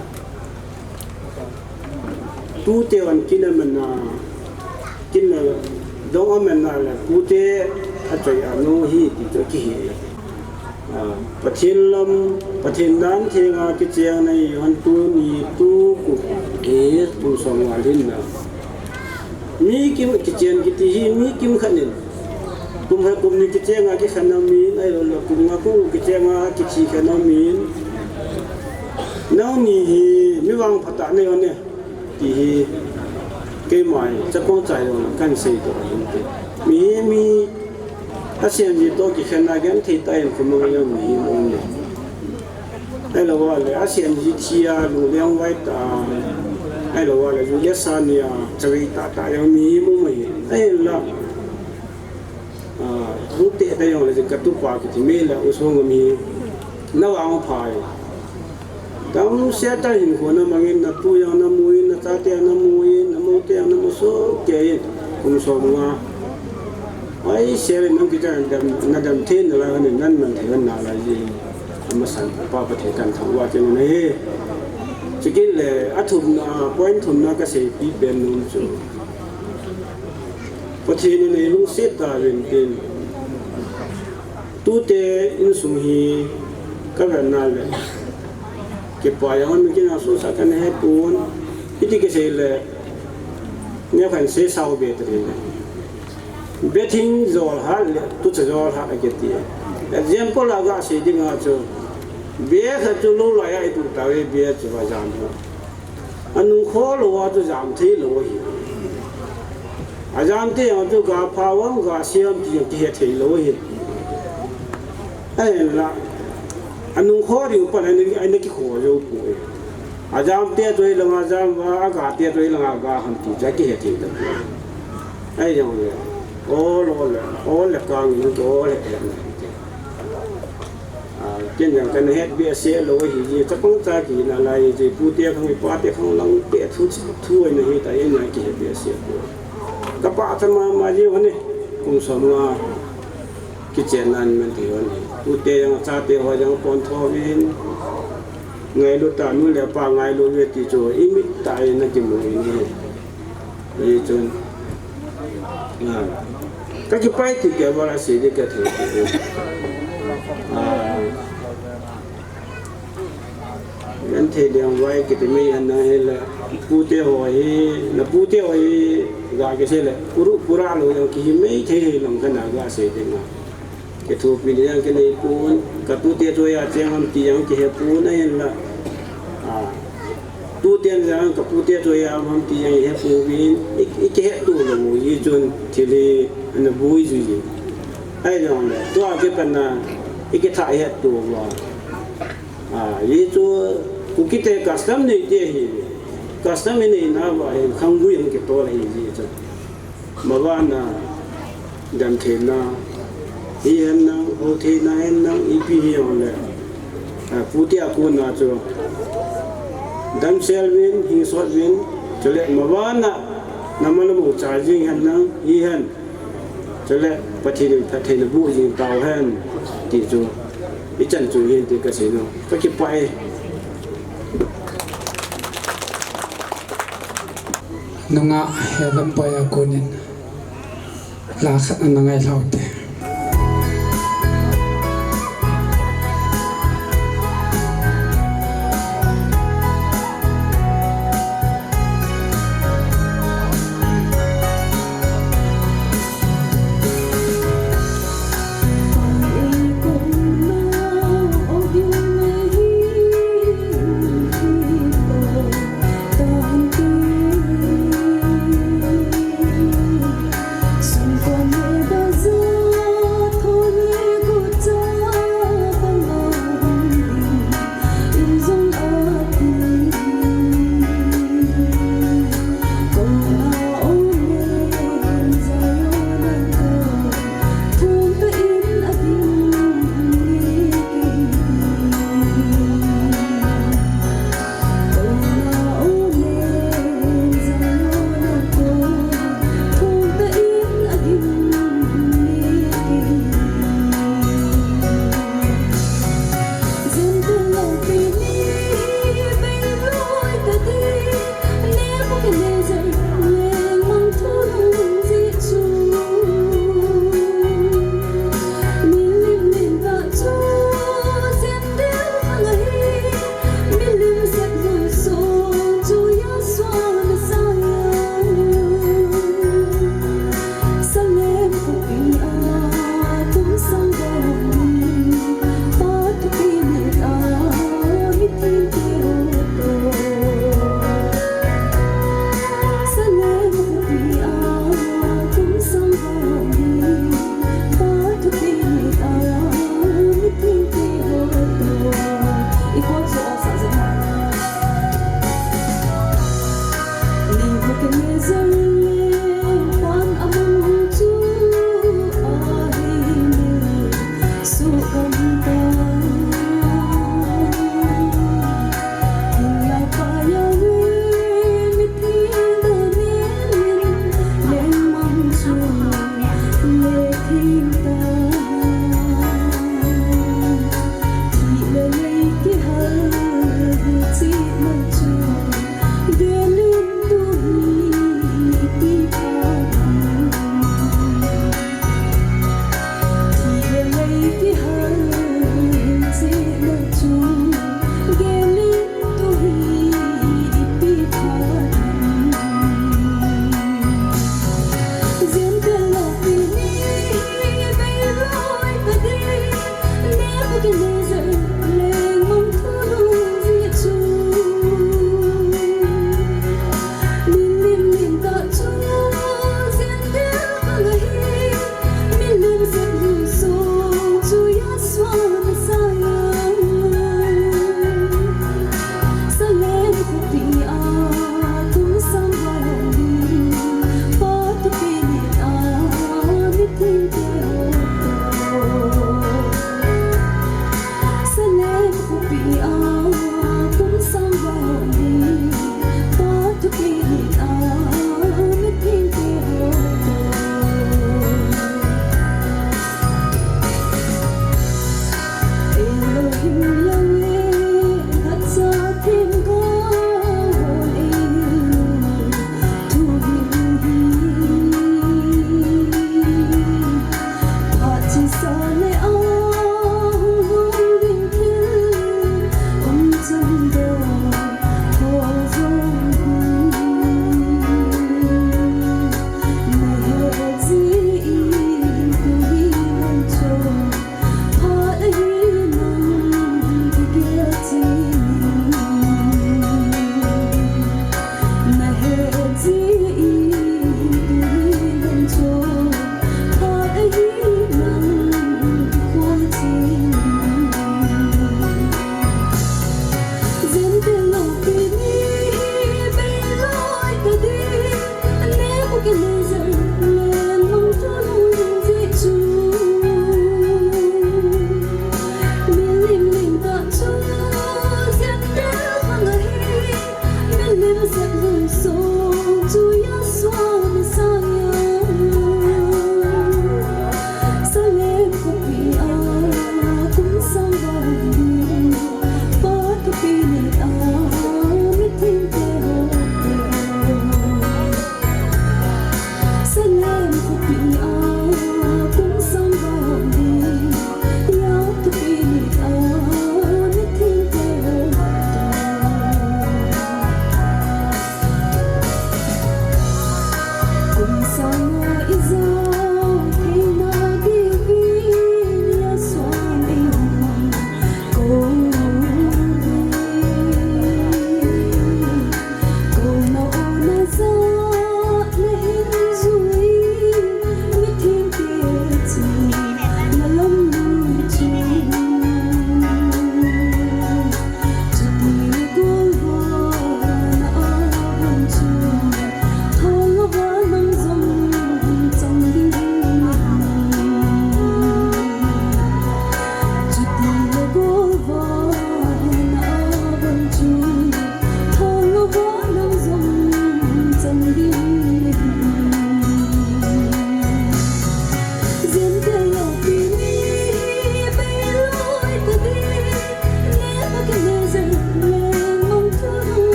Tute vang kin aman a, kin a dong aman a le, pute achoi a nu hi ti chu kihe. Ah, Pathen lam, Pathen dan thenga kicheng na hi, hon tuni tukum, eh, kum som nga lhin na. Mi kim kichen kiti hi, mi kimkhat in. Kum khat kum ni kichenga kikhen na min, ahilouleh kum nga kum kichenga kithi khen na min. Nangni hi mi vangpha tah nei u hite. Ti hi keima hi chapang chai jong kahin seidoh ahin ti. Mihem hi asen ji toh kikhenna genthei tah in khomang jong mihem aum e. Ahilou le asen ji thi a lungleng vai tah a, ahilou le ju le sa ni a chavei tah tah jong mihem aum ahi. Ahinla Ah, hung teh tah jongle jing katupa kiti mei le u song mi na vangpha e. Damsel tah hinkho na mangin, natu jong namu in, nachate jong namu in, namoute jong namu soh kei in, kum som nga. Ai, sel in nang kichan dam, nadam thei nalai, nan man thei nalai ji. Amasan pa Pathen kathangvah in ahi. Chukit le, athumna, point thumna kaseipi pen nom chu. Pathen in eilungset tauvin tin. Tute insung hi kavet na le, kipah jong mi kin a sosa kana hepon. Iti kisei le, neokhat in sei sao be tari le. Be thing jol hat le, tucha jol hat akiti. Example a gasei dinga chu, be khat chu lou lai a itu tauve, be chu ajam ho. Anung kho lou a chu jam thei lou ahi. Ajam te jong chu ga pha uvam, ga se uvam ti jong kihe thei lou ahi. Ahinla, anung kho diu pan a ana, ana kikho jou poi. Ajam te chu hilanga jam uva, aga te chu hilanga ga ham ti chu akihe thei tapoi. Ahijongle, ol, ol le, ol le kang in, ol le et na hite. Ah, ken jong kana het behseh lou ahi, chapang cha kihina lai, pute khang, pate khang lang te thu, thu ahi nahi ta, ken jong kihet behseh lou. Kapah tha mama ji hon e, kum som nga kichenna man thei hon e. Pute jong chate ho jong pontho uvin. Ngailu tah, nu le pa ngailu uve ti chu imit tah in akimu in ahi. Hichun, ah, kakipah e ti kei vang a sei ding kathei. Ah, genthei lengvai kiti mei hen nang hile, pute ho hi, napute ho hi, ga kisei le, puru, pura lou jong kihi mei thei hilou kana gasei ding a. Kithopi le jong kinei pon, katute chu hoiya cheng ham ti jong kihe pon ahinla. Ah, tuten jong kapute chu hoiya ham ti jong ihe pouvin, i, ikihetto lou u hichun thil hi ana boi jui ji. Ahijongle, tua kipat na, ikithah hetto uva. Ah, hichu Kuki te custom nei te hi, custom inei nauva hin khanggui hung kitol ahi ji chu. Mavana, damtheina, hihen nang, houtheina hen nang, ipi hijongle, ah, pute a kona chu damsel uvin, hingsot uvin, chule mavana, namal amu cha jing hen nang, hihen, chule Pathen in phattheina boh jing tauhen, ti chu, ichan chu hin ti kasei nom, kakipah e. Nungah Helam Boia konin la khat ana ngai lhau te.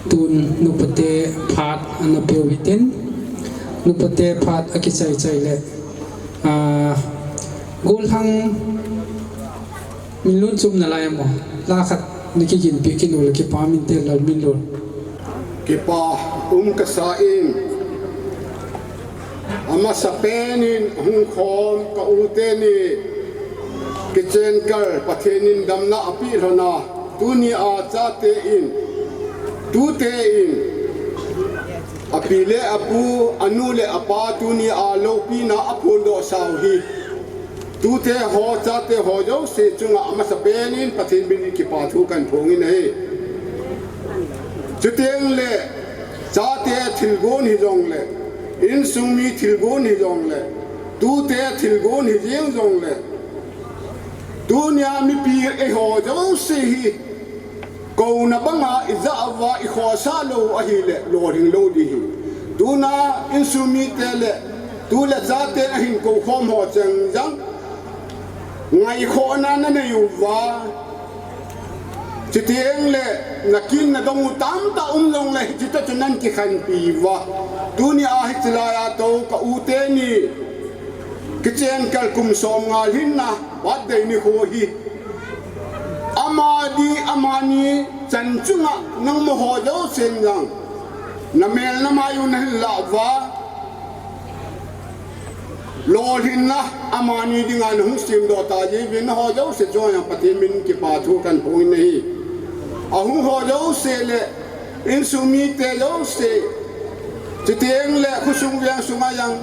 Tun nupate phat ana peuhitin, nupate phat akichai chai le, ah, golhang min lun chum nalai mo, la khat nakiginpi kinu le kipa min te lal min lun. Kipa um kasa in, amasapen in hung khom ka u teni kichen kal Pathen in damna api lhona, tuni a chate in, tute in, api le apu, anu le apa tuni a loupina aphondoh sau hi, tute ho, chate ho jouse chunga amasapen in Pathen min in kipa thu kahin phong in ahi. Chuteng le, chate thilgon hijong le, insung mi thilgon hijong le, tute thilgon hijeng jong le, tunia mipi eiho jouse hi, kouna banga ija uva ikhosa lou ahile, lolhing lou ding ahi. Tuna insung mite le, tu le chate ahin kou khom ho cheng jang, ngaikhohna nanei uva, chuteng le, nakin nadong u tamtah um jong le, hiche toh chun nan kikhenpi uva. Tunia hiche laiya tou ka u teni, kichen kal kum som nga lhinna, birthday nikho hi. Ama di, amani chan chunga nangma ho jousen jang, namel namai u nahin lah uva, lolhinna amani dinga nahung semdoh ta jiuvin, nangho jouse chunga jang Pathen min kipa thu kahin phong in ahi. Ahung ho jouse le, insung mite jouse, chuteng le khosung veng sunga jang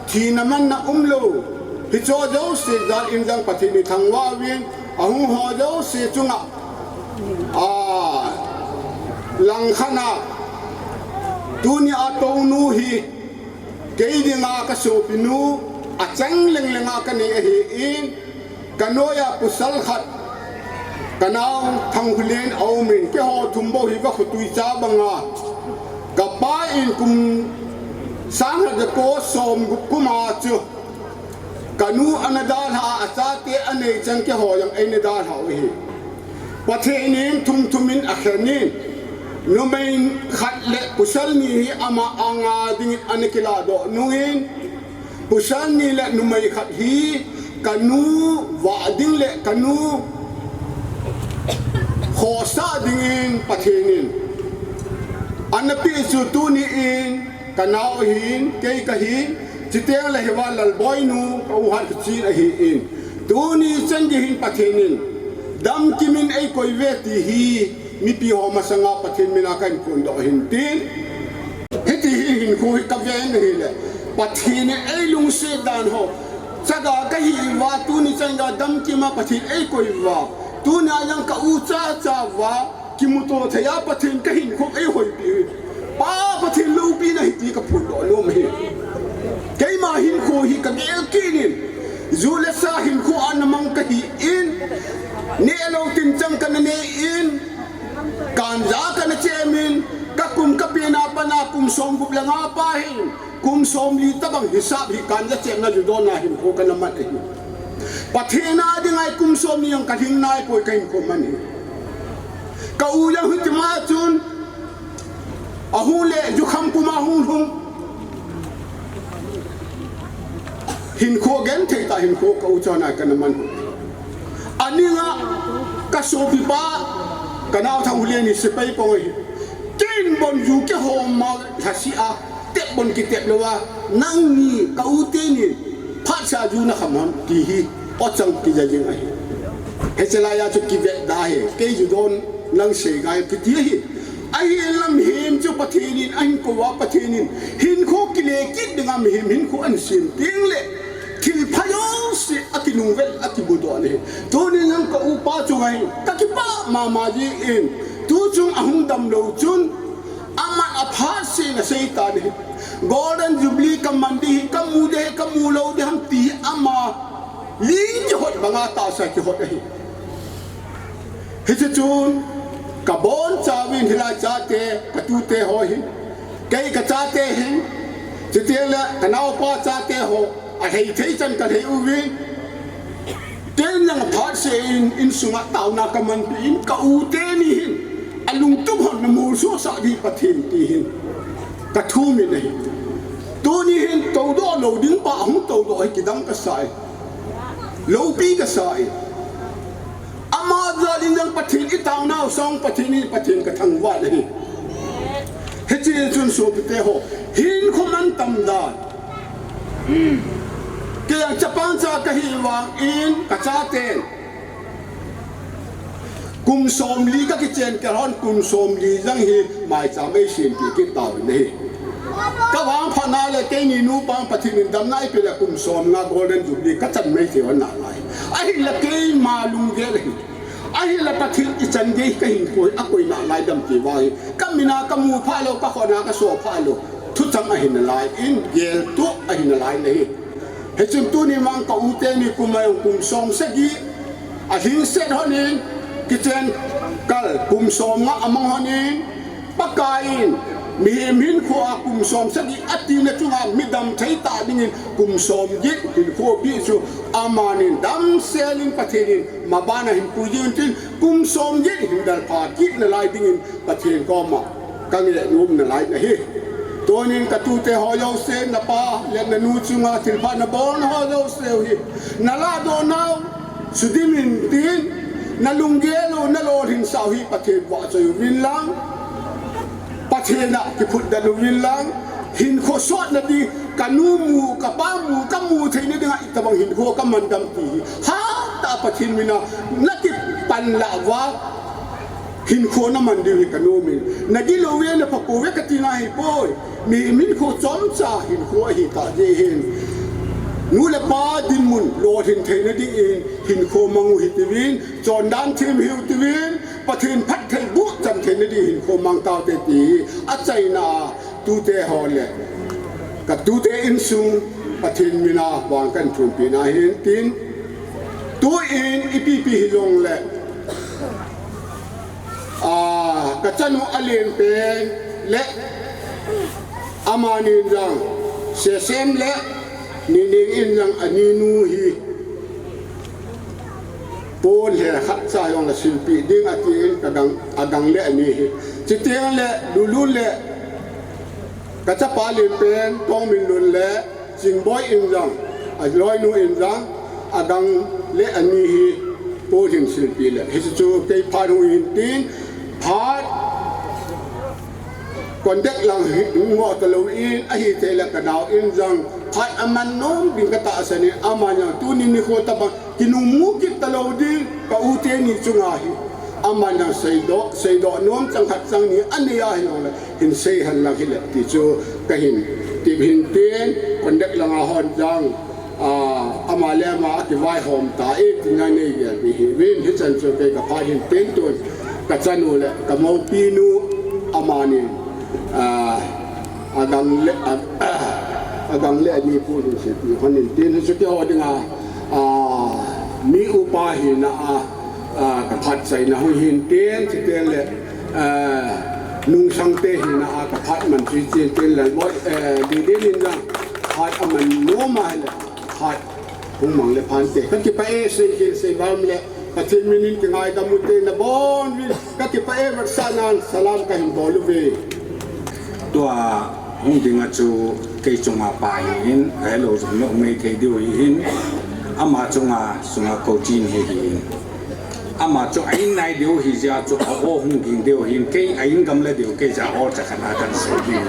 thina manna umlou, hicheho jouse jal in jang Pathen in thangvah uvin, ahung ho jouse chunga, a, langkhat a, tunia tounu hi, kei dinga kasopinu, achang lenglenga kanei ahin, kanoiya pasal khat, kanao Thangkholen aumin, keiho thum bou hi vakhotui cha banga, kapa in kum sang khat jako som gup kuma chu, kanu ana dalha a, achate anei chan keiho jong eina dalhau ahi. Pathen in thum thum in akhen in, numei khat le pasal ni hi ama anga dingin ana kilahdoh nungin, pasal ni le numei khat hi kanu vah ding le kanu khosa dingin Pathen in ana peh chu tuni in kanao ahin, kei kahin, chuteng le hiva Lalboinu ka u Hatkichen ahin, tuni chan gei hin Pathen in damkimin eikoi uve ti hi mipi ho masanga Pathen mina kahin phondoh ahin tin. Hiti hin hinkho hi kaven ahile, Pathen in eilungset dan ho, chaga kahi uva, tuni chan geiya damkima Pathen eikoi uva, tunia jang ka u chacha uva kimuto theiya Pathen kahinkho eihoipeh u, Pa Pathen loupina ahi ti kaphondoh nom ahi. Keima hinkho hi kagel kit in, ju le sa hinkho a namang kahin, nehlou tinchang kana nei in, kanja kana chem in, kakum kapen a pat a kum somgup le nga pa hin kum somli tobang hisap hi kanja chemna ju donna hinkho kana man ahi. Pathen a dinga hi kum somni jong kalhing naipoi, kahinkho man ahi. Ka u jong hitima chun ahung le jukham puma hung lhung. Hinkho genthei tah hinkho ka u chana kana man u. Aninga kasopipa, kanao Thangkholen hi sepai pang ahi. Kei in bon ju kihom ma lhasih a, tep bon kitep louva, nangni ka u teni phatseh a ju nakham ham ti hi, ochang kija jing ahi. Hiche laiya chu kivetda hi, kei ju don lang sei ngai kiti ahi. Ahinla mihem chu Pathen in ahin kouva, Pathen in hinkho kile kit dinga mihem hinkho ahin sem teng le, thilpha jouse akinungvel, akimudoh ahi. Tunin jong ka upa chunga hi kakipah mama jin, tuchung ahung damlou chun, aman aphat seh in aseitan ahi. Golden Jubilee kaman ding hi, kamu ding hi, kamu lou ding ham ti ama ling kihot banga tahsa kihot ahi. Hiche chun kabonchauvin hilai chate, katute ho hin, kei kachate hin, chuteng le kanaopa chate ho, alhai thei chan kalhai uvin, ken jong aphat seh in, insunga taona kamanpi in, ka u teni hin, lungtup hon na molso sah ding Pathen ti hin ka thum in ahi. Tuni hin toudoh lou ding pa hung toudoh hi kidang ka sa e. Loupi ka sa e. Ama jal in jong Pathen i taonau sang Pathen in Pathen ka thangvah na hi. Hiche chun sopite ho, hinkho mantam dan. Kei jong chapang cha ka hi vang in ka chaten kum somli ka kichen kei hon kum somli jong hi maicham ei sempeh kit tauvin ahi. Ka vangphatna le keini nupa Pathen in damna eipeh le kum somnga Golden Jubilee ka chan mai thei hon nalai. Ahinla keima lunggel ahi. Ahinla Pathen ichan gei ka hinkho a koi nalai dam ti vang hi. Ka mina ka mu phalou, ka khona ka so phalou. Thuchang ahi nalai in, geltoh ahi nalai ahi. Hichun tuni vang ka u teni kum a jong kum som sagi alhingset hon in, kichen kal kum somnga amang hon in, Pakai in mihem hinkho a kum som sagi atina chunga midam thei ta dingin kum somget hinkho bih chu amanin damsel in Pathen in maban a hin pui ding tin kum somget hin dalpha kit nalai dingin Pathen koma ka ngehnom nalai ahi. Tunin ka tute ho jouse, na pa le na nu chunga thilpha na bolna ho jouse u hi na lahdoh nau sudim in tin, na lunggel u na lolhinsah u hi Pathen vahchoi uvin lang, Pathen a kiphutdan uvin lang, hinkho sotna ding, ka nu mu, ka pa mu, ka mu theina dinga itobang hinkho ka mandam ti hi hatah a Pathen mina na kipan lah uva hinkho na man diu hi ka nom in. Na gilou ve, na pha pouve ka tina ahipoi. Mihem hinkho chomcha hinkho ahi tah jeh hin, nu le pa dinmun lolhin theina dingin hinkho mang u hitiuvin, chondan them hiu tiuvin, Pathen phatthei boh chan theina ding hinkho mang taute ti hi achaina a tute ho le ka tute insung Pathen mina vang kahin thumpi na hin tin, tuin ipi pi hijongle, a, ka chanu alen pen le amanin jong Sesem le Nining in jong aninu hi pon he khat cha jongle silpeh ding atin ka gang, agang le ani hi. Chuteng le Lulun le ka chapa alen pen Tongminlun le Chingboi in jong, aloinu in jong, agang le ani hi pon hin silpeh le. Hichu kei phat hung hin tin, phat contact lang hi ngoh talou in, ahithei le ka nao in jong phat aman nom ding ka tahsan in, aman jong tuni nikho tobang kinungmu kit talou ding ka u teni chunga hi aman jong seidoh, seidoh nom chang khat chang ni anei ahi jongle hin sei hen lang hile ti chu kahin tip hin tin, contact langa hon jong, a, ama le ama akivaihom ta e tina nei gelpeh hiuvin, hichan chu kei ka phat hin tin tun ka chanu le ka moupinu amanin, a, agang le, a, agang le ani pon hin silpeh hon in tin, hichu keiho dinga, a, mi upa hina a, a, ka phatchaina hung hin tin, chuteng le, a, nungsangte hina a ka phat man chu chuteng le, Lalboi, eh, Didin in jong phat aman nom ahile phat hung mang le phante. Ka kipah e, seikhel seivam le Pathen minin kingaidam ute nabonuvin ka kipah e, vetsahnan salam kahin bol uve. Tua hung dinga chu kei chunga pa ahin, ahilou jong noumei thei diu ahin, ama chunga sunga kouchin hi ahin. Ama chu a-in nai diu ahi jeh a chu a-o hung ging diu ahin, kei a-in gamla diu, kei jeh a o cha khat a kahin sei diu.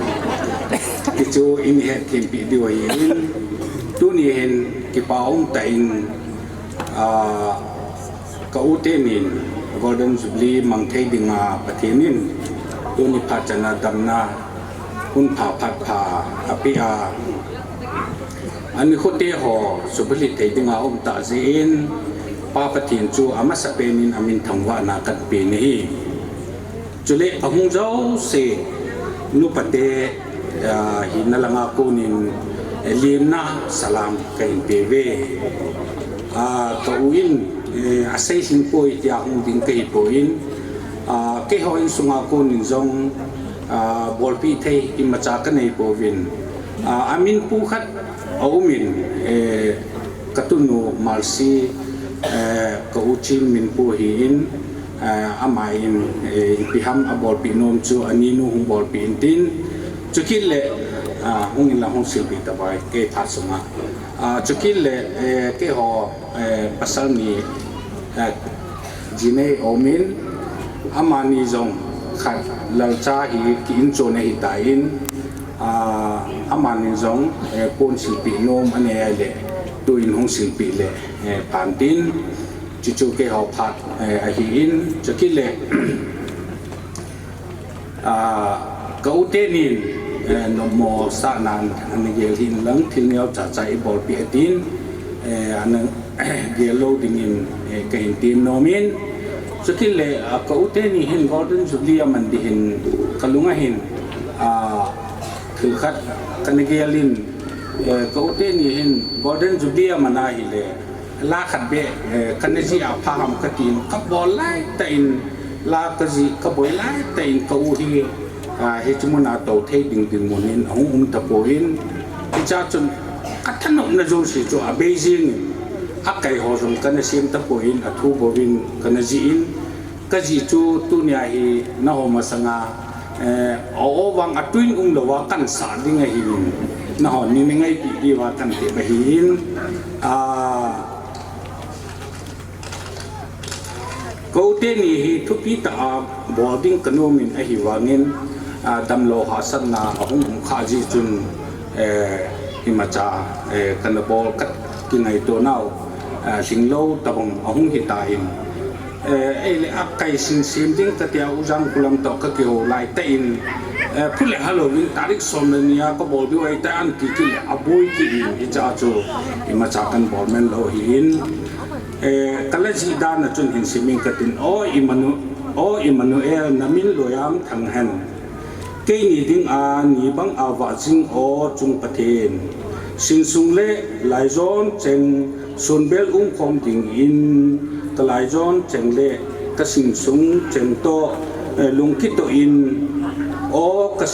Hichu in hetthem peh diu ahin, tuni hin kipa umtah in, a, ka u tenin Golden Jubilee mang thei dinga Pathen in tuni phat chan a damna hun pha phat pha apeh a, anikhote ho suhbulhit thei dinga aum tah jeh in, Pa Pathen chu amasapen in amin thangvahna kahin pe ahi. Chule ahung jouse, nupate, ah, hina langa konin, eh, lemna salam kahin pe uve. Ah, ka u in, eh, asei lhing poi tia hung ding kahi poi, ah, keiho insunga konin jong, ah, bolpeh thei imacha kanei pouvin. Ah, amin pu khat aumin, eh, ka tunu Malsi, eh, ka u Chin min pu ahin, Ama in ipi ham abolpeh nom chu aninu hung bolpeh intin, chukit le hung inlang hung silpeh tauve kei phat sunga. Chukit le keiho pasal ni jinei aumin, amani jong khat lalcha hi ki-inchon ahitan, amani jong pon silpeh nom anei ahile tuin hung silpeh le phantin, chuchu keiho phat ahin, chukit le ka u tenin nopmo sahnan ana gel hinlang thil neocha cha ibolpeh atin, ana gel lou dingin kahin tem nomin, chukit le ka u teni hin Golden Jubilee aman ding hin kalunga hin thil khat kana gelin, ka u teni hin Golden Jubilee aman ahile la khat beh kana jih a pha ham katin kabol laitah in, la kajih kaboi laitah in ka u hi hiche muna tou thei ding dinmun in ahung um tapon, hichea chun kathanopna jouse chu abei jengin, akaiho jong kana sem tapon, athu bouvin kana jih in, kajih chu tunia hi nangho masanga o vang atwin umlouva kansah ding ahin, nanghon nei ngaipeh diuva kantep ahin, ka u teni hi thupi tah a bol ding kanomin ahivangin, damlou hahsatna ahung um khah jeh chun imacha kana bol kakingaito nau lhinglou tobang ahung hitan, ahile akai sinsem ding katia U Jangkholam toh kakihou laitah in, phu le halouvin tarik som le ni a kabol diu ahitai ati kit le aboi kit in, hichea chu imacha kahin bol manlou ahin, kala jih dan a chun hin simin katin, O Emmanuel, namin loiyang thang hen. Keini dinga ni banga vah jing O chung Pathen, sinsung le laijon cheng, sonbel umkhom dingin, kalaijon cheng le kasinsung cheng toh lungkitoh in, O ka,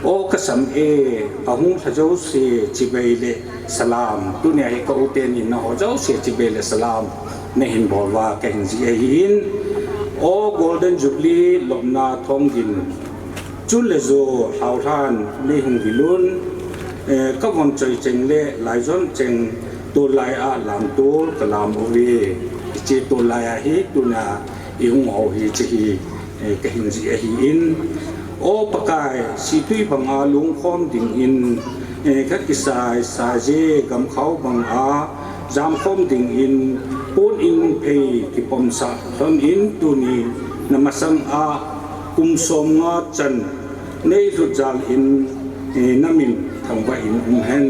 O kasam e, ahung lha jouse chibai le salam. Tunia hi ka u tenin nangho jouse chibai le salam nahin bol uva kahin jih ahin, O Golden Jubilee lopna thonggin, chun le jo lhaolhan neihung vilun, kavon choi cheng le laijon cheng, tol lai a lamtol kalam uve. Hiche tol lai a hi tunia ihung hou hiche hi kahin jih ahin, O Pakai, situi banga lungkhom dingin, kakisai saije gamkhao banga jamkhom dingin, pon in phei kipomsah lhon in tuni namasanga kum somnga chan neilhut jal in, namin thangvah in umhen.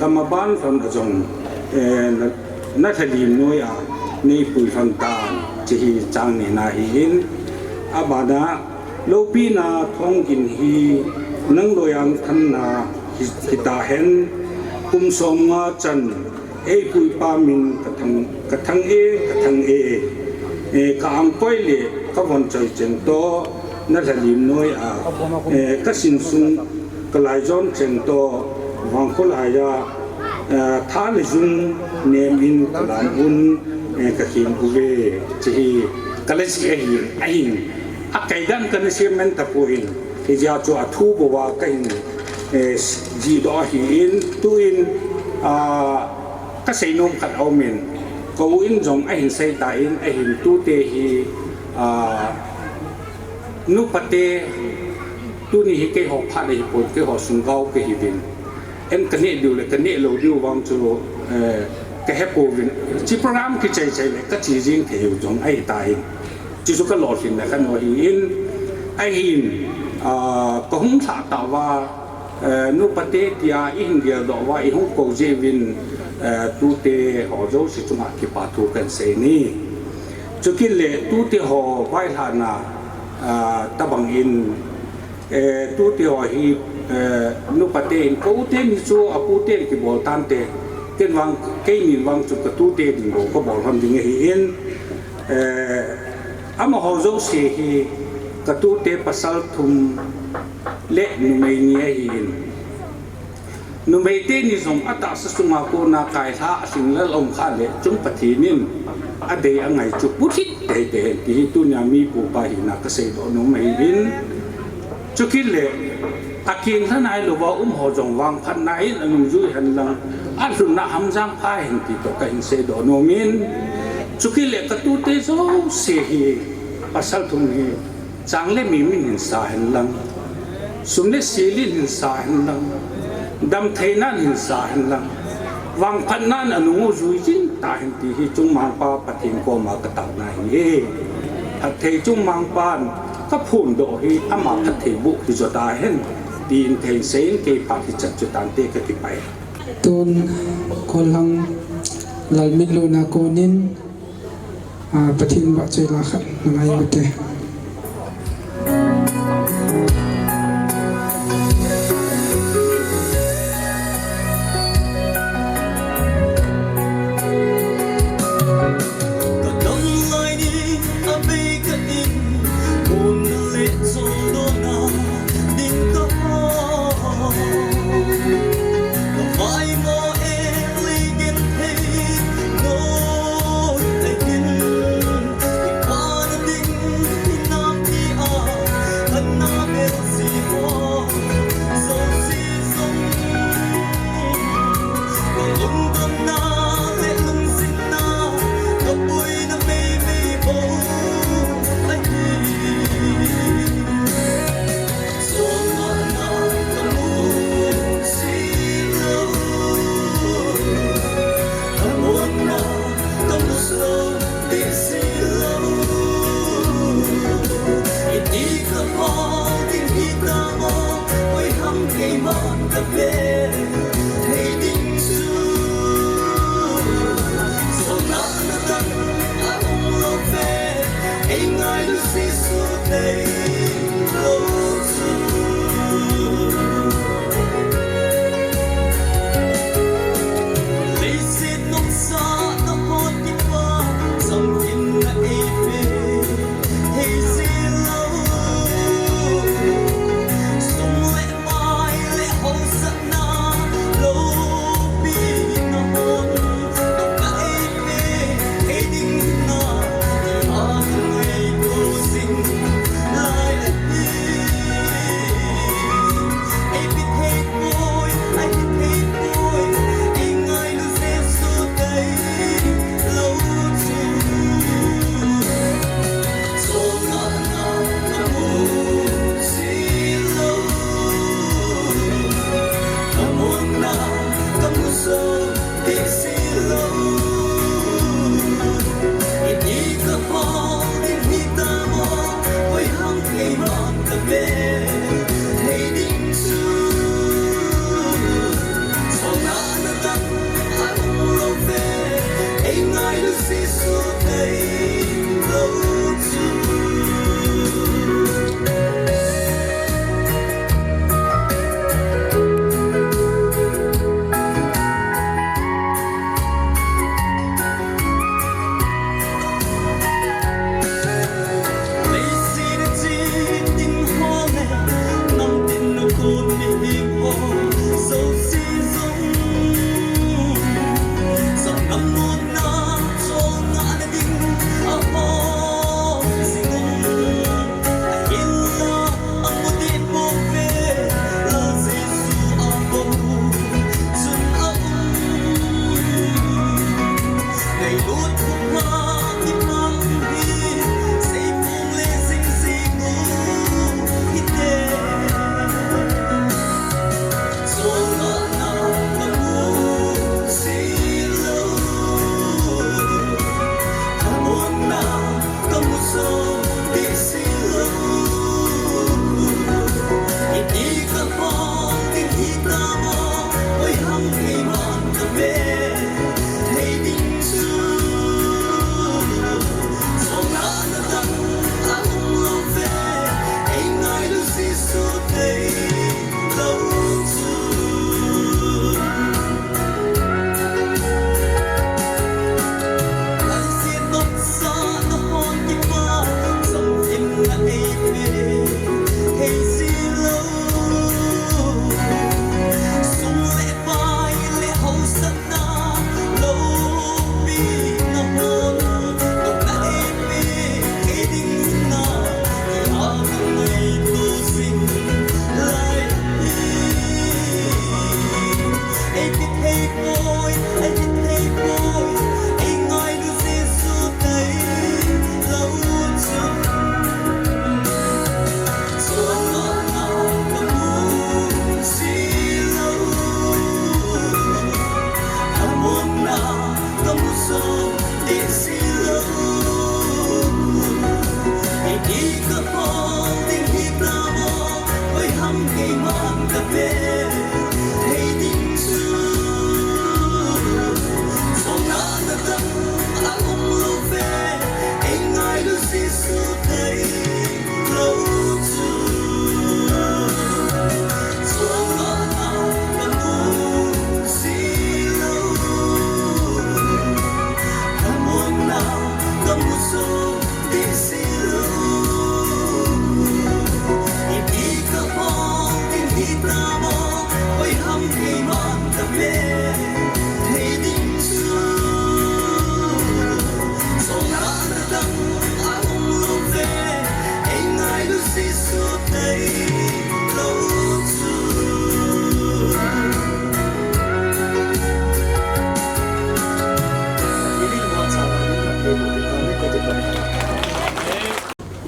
Kamaban lhon a jong nalhalim noiya neipui lhon tan, hiche hi chang nina ahin, abana loupina thonggin hi nang loiyang thanna hitahen, kum somnga chan eipuipa min kathang e, kathang e, ka angkoi le kavon choi cheng toh nalhalim noiya, kasinsung kalaijon cheng toh vangkholaiya, tha le jung nemin kalam un, kakhen uve, hiche hi kala jih ahin, ahin, akaidan kana sem man tapon, hijeh chun athu bouva kahin jihdoh ahin, tuin kaseinom khat aumin, ka u in jong ahin seitan, ahin tute hi, nupate, tuni hi keiho phat ahipon, keiho sunggao kahiuvin, en kaneh diu le kaneh lou diu vang chu kahepouvin, hiche program kichai chai le kache jeng theiu jong ahitan, hiche chu kalolhinna khat ahin, ahin, kahung lhah tauva, nupate tia ihin geldoh uva ihung kou jeh uvin, tute ho jouse chunga kipa thu kahin sei e. Chukit le tute ho vailhahna tobangin, tute ho hi, nupate in ka u teni chu apu ten kibol tante, ken vang, keinin vang chu katute ding bou kabol lhon ding ahin, amaho jouse hi katute pasal thum le numei ni ahin, numei teni jong atahsa sunga kona kailhah a singlal aum khah le chung Pathen in adei angai chu pulhit teitei hen ti hi tunia mi pupa hina kaseidoh nom ahin. Chukit le, akinlha nailouva um ho jong vangphatna in anungjui henlang, alhunna hamjang pha hen ti toh kahin seidoh nom in. Chukit le katute jouse hi, pasal thum hi, chang le mi min hinsa henlang, sum le sil in hinsa henlang, damtheinan hinsa henlang, vangphatnan anung u jui jing tahen ti hi chungmangpa Pathen koma kataona ahi. Phatthei chungmangpan kaphondoh hi ama phattheiboh hijo tahen, tin theinsei in kei phat hichan chu tante kakipah e. Tun, Kolhang Lalminlun a konin, Pathen vahchoi la khat nangai ute.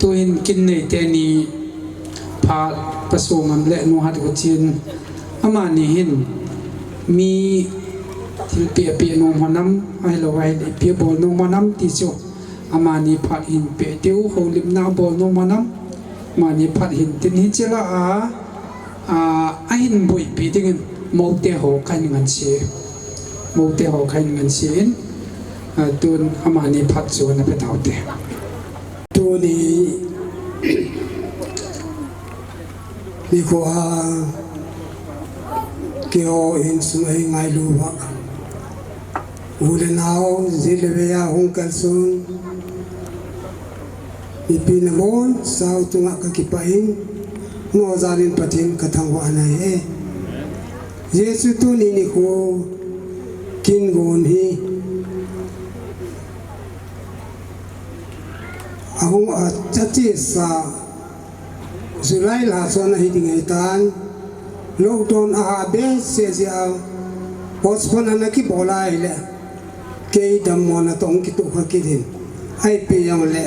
Tuhin kin nei teni phat Pastor Ngam le Nu Hat Guchin, amani hin mi thilpeh peh nom honam, ahilou ahile ipi bol nom honam ti chu amani phat hin peh diu, houlimna bol nom honam, amani phat hin tin hi chela a, a, ahin boipi dingin moute ho kahin nganse, moute ho kahin nganse in, a, tun amani phat chu ana pe taute. Tuni nikho a keiho insung a hi ngailu uva, u le nao, ji le ve a hung kalson mipi nabonchau chunga kakipah in, nojal in Pathen kathangvah nahi e. Jesu tuni nikho kin gon hi ahung a chachesa July lha chun ahi ding ahitan, lockdown aha behseh jeh a postpone ana kibol ahile, kei dammo na tong kitoh kha kit in, ahipi jongle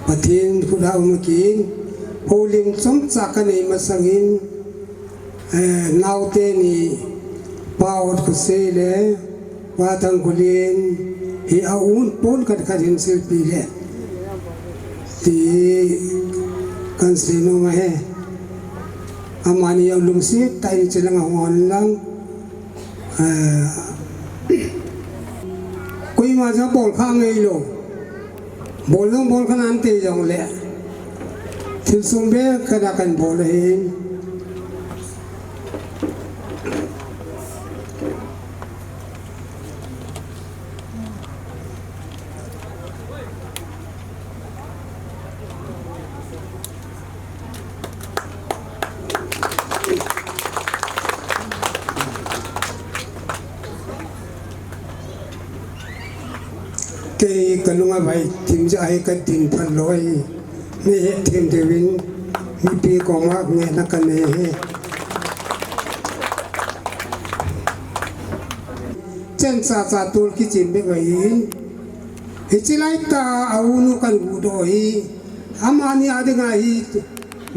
Pathen khut a um kit in, houlim chomcha kanei masang in, Eh, naote ni, Pa Otkhosei le Pa Thangkholin hi a u pon khat khat hin silpi le ti kahin sei nom ahi. Amani jong lungset tah in chelang a hung hon lang. Eh, koima jong bol kha ngai lou. Bol jong bol kha nante jongle, thilsong beh khat a kahin bol ahin. Kei kalung a vai thim jeh a hi kadin phat lou ahi. Nei hethem diuvin mipi koma ngehna kanei ahi. Chen chacha tol kichem bep ahin. Hiche laitah a unu kahin huhdoh hi. Amani a dinga hi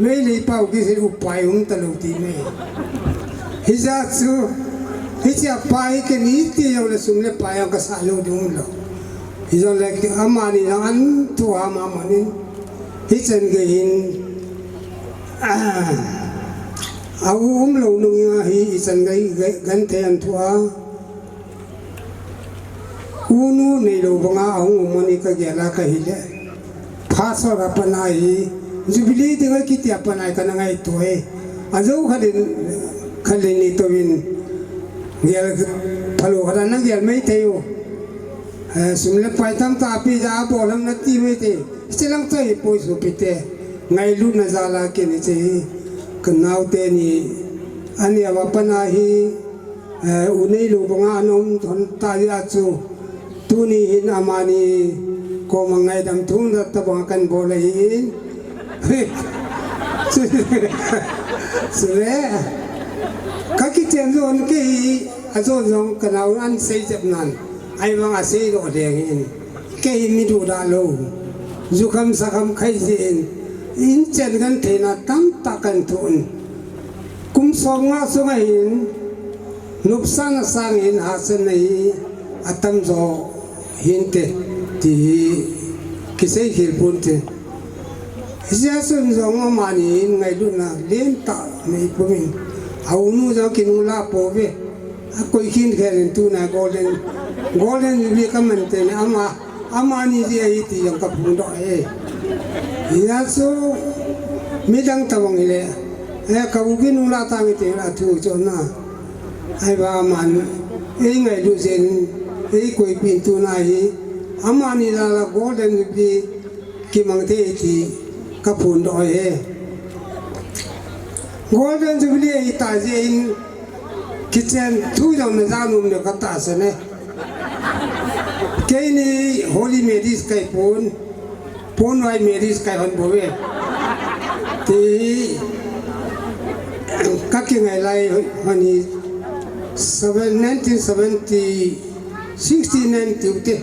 Meitei pau kisil upai um talou ti me. Hijeh chun, hiche a pai keni ti jongle sum le pai jong kasah lou ding umlou. Hijongle amani jong an thu a mama in. Hichan gei hin, ah, a u umlou nung a hi, hichan gei, gei, genthei an thu a. Unu neilou banga ahung um mani kagel a kahile. Pastor a pat a hi, Jubilee dinga kiti a pat a hi kana ngaito e. Ajou khat in, khat le ni touvin, gel phalou khat a nagel mai thei u. Eh, sum le pai tamtah pi jeh a bol ham nati mai thei. Hiche lang chu ahipoi sopite. Ngailutna jal a kin hiche hi. Kanaote ni, aneo a pat a hi, Eh, u neilou banga ana um thon ta jeh a chu. Tuni hin amani koma ngaidam thum jat tabang kahin bol ahin. Chule, kakichen jon kei, ajon jong kanao an sei jep nan. Ahivang asei doh ding ahin. Kei hi mi duhdah lou. Jukham sakham khai jeh in. Inchen gentheina tamtah kahin thoh in. Kum som nga sunga hin, nopsahna sangin hahsatna hi atamjo hinte, ti hi kisei khel ponte. Hiche a chun jong amani in ngailutna lentah nei pumin, a unu jong kinunglah pouve. A koi khin khelin tuna Golden, Golden Jubilee ka man teng le ama, amani jeh ahi ti jong ka phongdoh e. Hijeh chun midang tabang hile, eh, ka u kinunglah tange ti la thu chon na. Ahivang aman ei ngailut jeh in, ei koipin tuna hi, amani lah a Golden Jubilee kimang thei ti ka phongdoh e. Golden Jubilee ahi tah jeh in kichen thu jong na ja nom le ka tahsan e. Keini Holy Marriage kai pon, pon vai Marriage kai hon bou ve. Ti ka kingai lai hon hi seven, nineteen seventy, sixty-nine tiu te.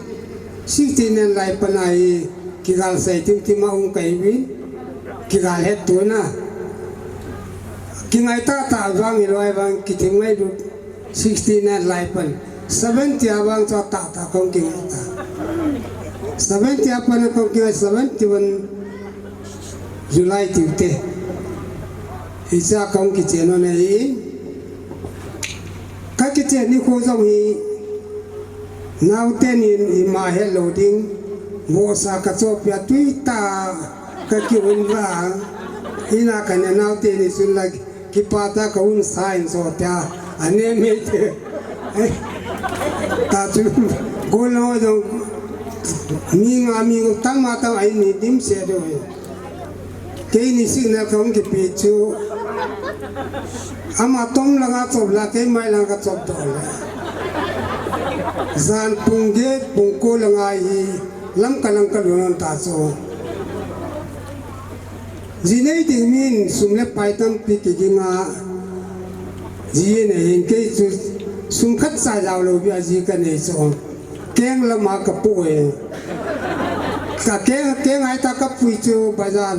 Sixty-nine lai pan a hi kigal sei tim tim a um kai vin, kigal het tuna. Kingai tah tah vang hilou vang kithim ngailut sixty-nine lai pan. Seventy a vang chu tah tah kong kingai ta. Seventy a pan kong kingai seventy-one July tiu te. Hiche a kong kichen on ahi. Ka kichen nikho jong hi naote nin ima helou ding, vohsa ka chohpeh a tui tah ka kihon va. Ina ka ne naote ni chun la kipa tah ka hun sa in so tia. Ane me te. Eh, ta chu golnao jong mi nga mi tang ma tang ahi ni dimset diu ahi. Keini signal ka hung kipe chu, ama tom langa chop le, kei mai lang ka chop doh le. Jan pung get, pung ko langa hi, Lamka lang ka lhun ta chu. Ji nei ding min sum le pai tampi kiging a, ji nei hin kei chu sum khat cha jao lou bia ji ka nei chu. Keng lama ka pu e. Ka keng, keng ai ta ka pui chu bazar.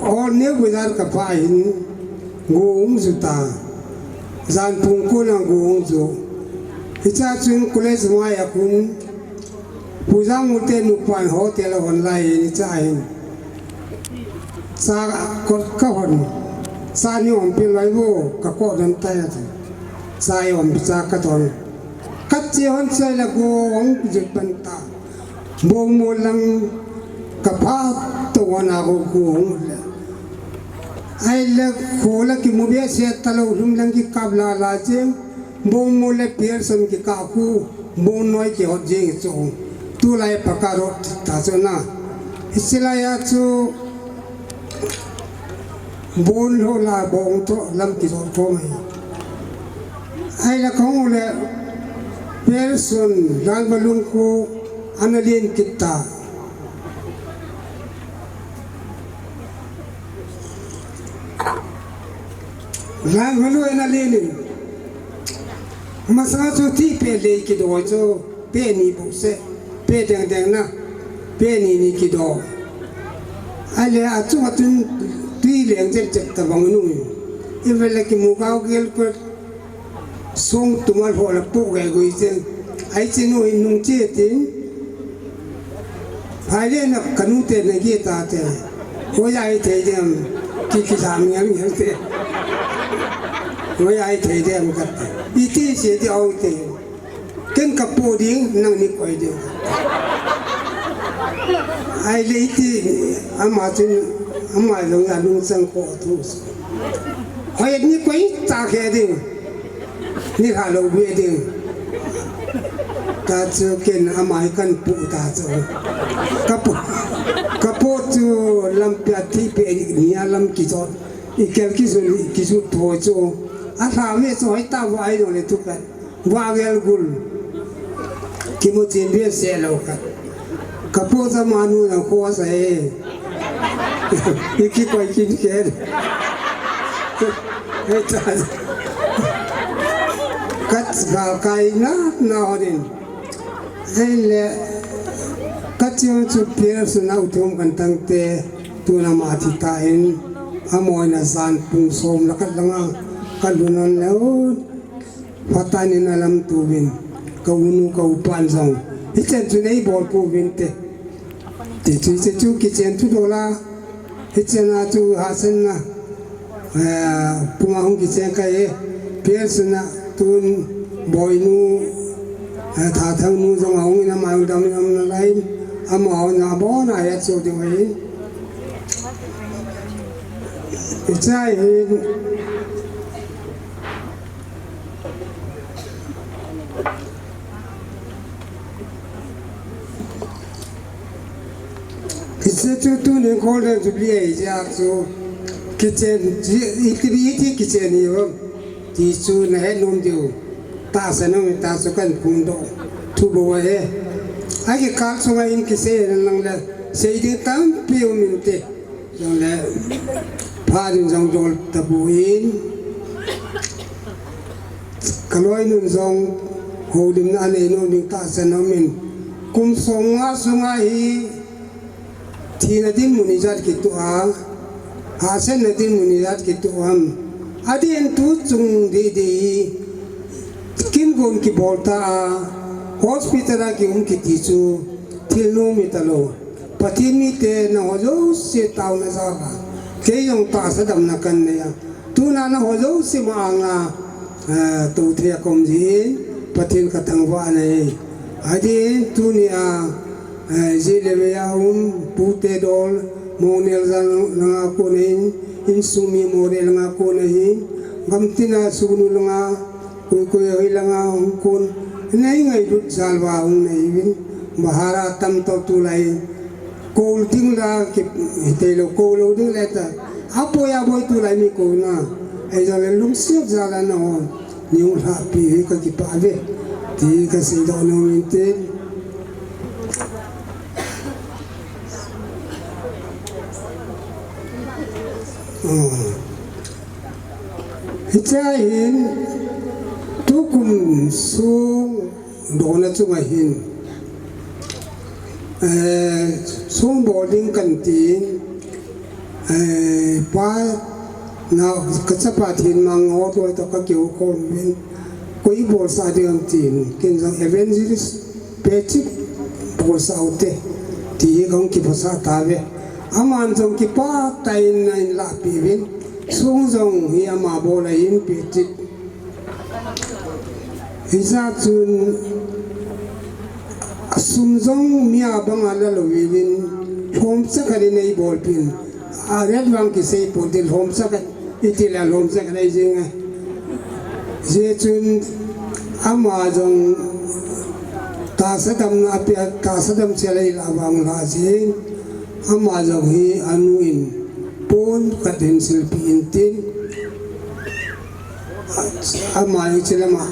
All New Bazar ka pha hin go hung ju ta. Jan pung ko lang go hung ju. Hiche a chun college mai a kon Pu Jangmul te nupa in hotel a hon lai in hiche a hin. Cha kot ka hon. Cha nei hon peh lai vo ka ko dan tai ati. Cha ei hon peh cha ka ton. Ka che hon chai la go hung jut pan ta. Bongmol lang ka pha to hon a go go hung le. Ahile kho la kimu behseh talou lhum lang kikap la la cheng. Bongmol le Pearson kikah khu, Bongnoi kihot jeng chu. Tulai paka road ta chu na. Hiche lai a chu Bonlhola Bongtho lam kijot khom ahi. Ahile kahung le Pearson Lhanvalung khu ana len kit ta. Lhanvalung ana len in. Masa chu thipeh lei kido chu, peh ni bouseh, peh deng deng na, peh ni ni kido. Ahile achung a chun tui leng chep chep tabang nu. Ivel le kimu kau gel ko song tumal ho la pu gai gui chen. Ai chinu hin nung che tin. Phai le na ka nu te na ge ta te. Hoiya hithei dem, ki, kijam ngial ngial te. Hoiya hithei dem ka te. Iti se ti au te. Ken ka po ding, nang ni koi ding. Ahile iti, ama chun, ama jong a lungchang ko thu. Hoi ni koi ta khe ding. Ni ha lou be ding. Ta chu ken ama hi kan pu ta chu. Ka pu, ka pu chu lampi a thipeh ni a lam kijot. I kel kijun, kijut tho chu. A lha me chu hoi ta va ai dong le tu ka. Va gel gul. Kimu chin behseh lou ka. Ka pu cha manu na kho sa e. I kikoi kin ken. Hei cha. Ka gal kai na, na hon in. Ahile, ka cheu chu Pearson a u thum kan tang te, tuna ama thi ta in, amaho in a jan pung som le khat langa, ka lhun on le, Phat tah in a lam tu vin, ka u nu ka u pan jong. Hichen chu nei bol pu vin te. Ti chu hiche chu kichen thu dola. Hichena chu Hasen na, eh, puma hung kicheng kahi, P L C na tun Boinu, eh, Thathang nu jong ahung in ama hung dam in amna lai, ama hung na bon a ya chu ding ahi. Hiche hi, Hiche chu tuni Golden Jubilee ahi jeh a chu kichen, iti, iti kichen hi ham ti chu nahet nom diu. Tahsan nom in ta chu kahin phongdoh thu bou ahi. Akikah chunga hin kisei lang le sei ding tampi um inte. Jongle phat in jong dol tapon, kaloinun jong houlimna anei nom ding tahsan aumin, kum som nga sunga hi thina dinmun ijat kitoh a, hahsatna dinmun ijat kitoh ham. Adin tu chung didi hi kin gon kibol ta a, hospital a kium kiti chu thil nom hitalou. Pathen mite nangho jouse taona jal a, kei jong tahsa damna kanei a. Tuna nangho jouse ma anga, eh, tou thei a kaum jeh in Pathen kathangvah e. Adin tunia, eh, jeh le vei a um, pute dol, Mongnel jal langa kon ahin, insung mi Moreh langa kon ahin, gamtina sunu langa, Koi koi hoi langa hung kon, nei ngailut jal uva hung nei uvin, bahar a tam tah tulai, kou ding la kihitei lou, kou lou ding le ta, apoi apoi tulai mi kou na, ahi jongle lungset jal a nangho, nei hung lhahpi hi kakipah uve, ti kasei doh nom inte. Oh. Hiche a hin, tukum song dona chunga hin, eh, song bol ding kan tin, eh, pa na kachapa Thinmang ho toh kakikhom uvin, koi bolsah ding ham tin, ken jong evangelist Pechik bolsah ute, ti hi kahung kiphasah tauve. Aman jong kipah tah in ahin lahpeh uvin, song jong hi ama bol ahin Pechik. Hijeh chun, asum jong mi a banga la louvin, lhomcha khat in eibolpeh in, a rate vang kisei ponte, lhomcha khat, iti le lhomcha khat ahi jeng e. Hijeh chun ama jong tahsa damna apeh, tahsa dam chel a ilah vang lah jeh in, ama jong hi anu in pon khat hin silpeh in tin, ama hi hiche lama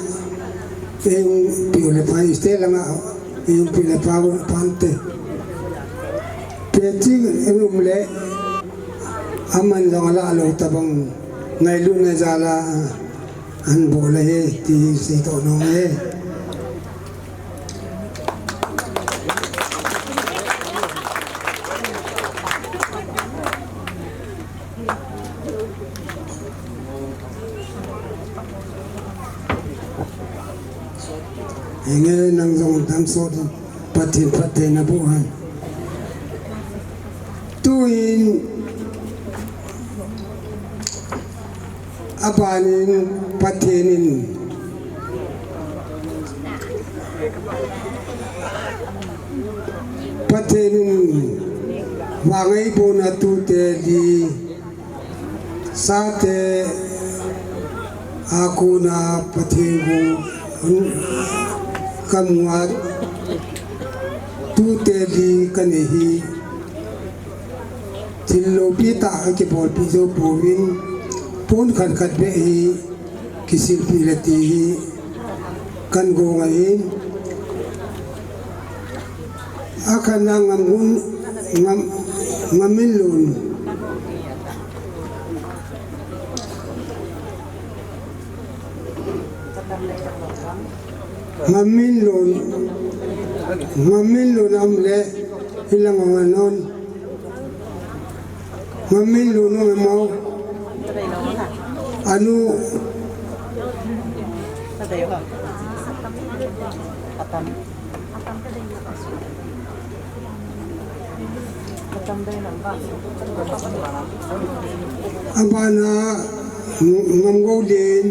eihung peh u le pha, stage langa eihung peh u le pha, phante. Pechik in um le, aman jong alah lou tabang, ngailutna jal a ahin bol ahi, ti hi seidoh nom e. Henge, nang jong damsot in, Pathen phatthei naboh hen. Tuin, abanin Pathen in, Pathen in vang eibon a tute li, chate a kona Pathen gou kamu a tute li kanei hi, thil loupi tah a kibolpi jou pouvin, pon khat khat beh hi kisilpeh le ti hi kan gong ahin. Akhatna Ngamhun, Ngam, Ngamminlun. Ngamminlun, Ngamminlun a um le, hilang ong anon. Ngamminlun u emo. Anu. Abana Ngamgoulen.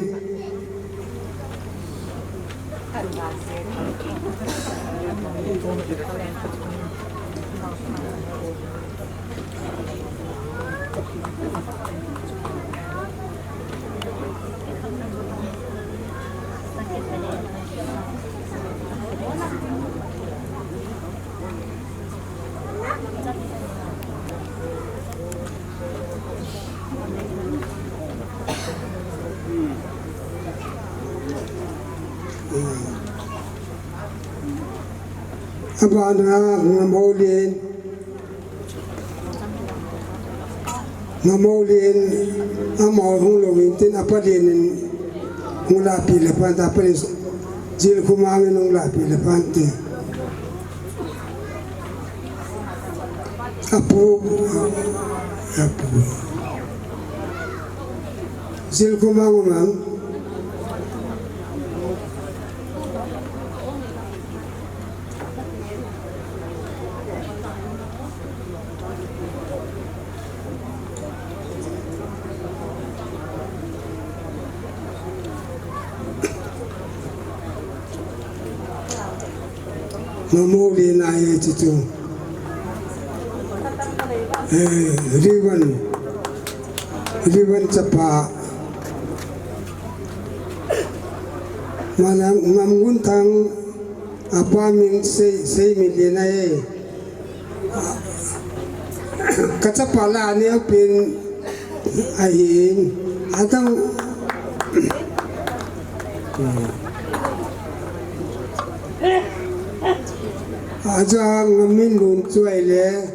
Abana Ngamgoulen. Ngamgoulen, amaho hung lou in tin, apa Len in hung lahpeh le phan te, apa Len Jilkhomang in hung lahpeh le phan te. Apu, apu. Jilkhomang um am. Ngamgoulen a e ti chu. Eh, Rivan. Rivan chapa. Mana Ngamgunthang apa min sei, Seiminlen a e. Ka chapa la neo pen ahin, adang, aja Ngamminlun chu ahile,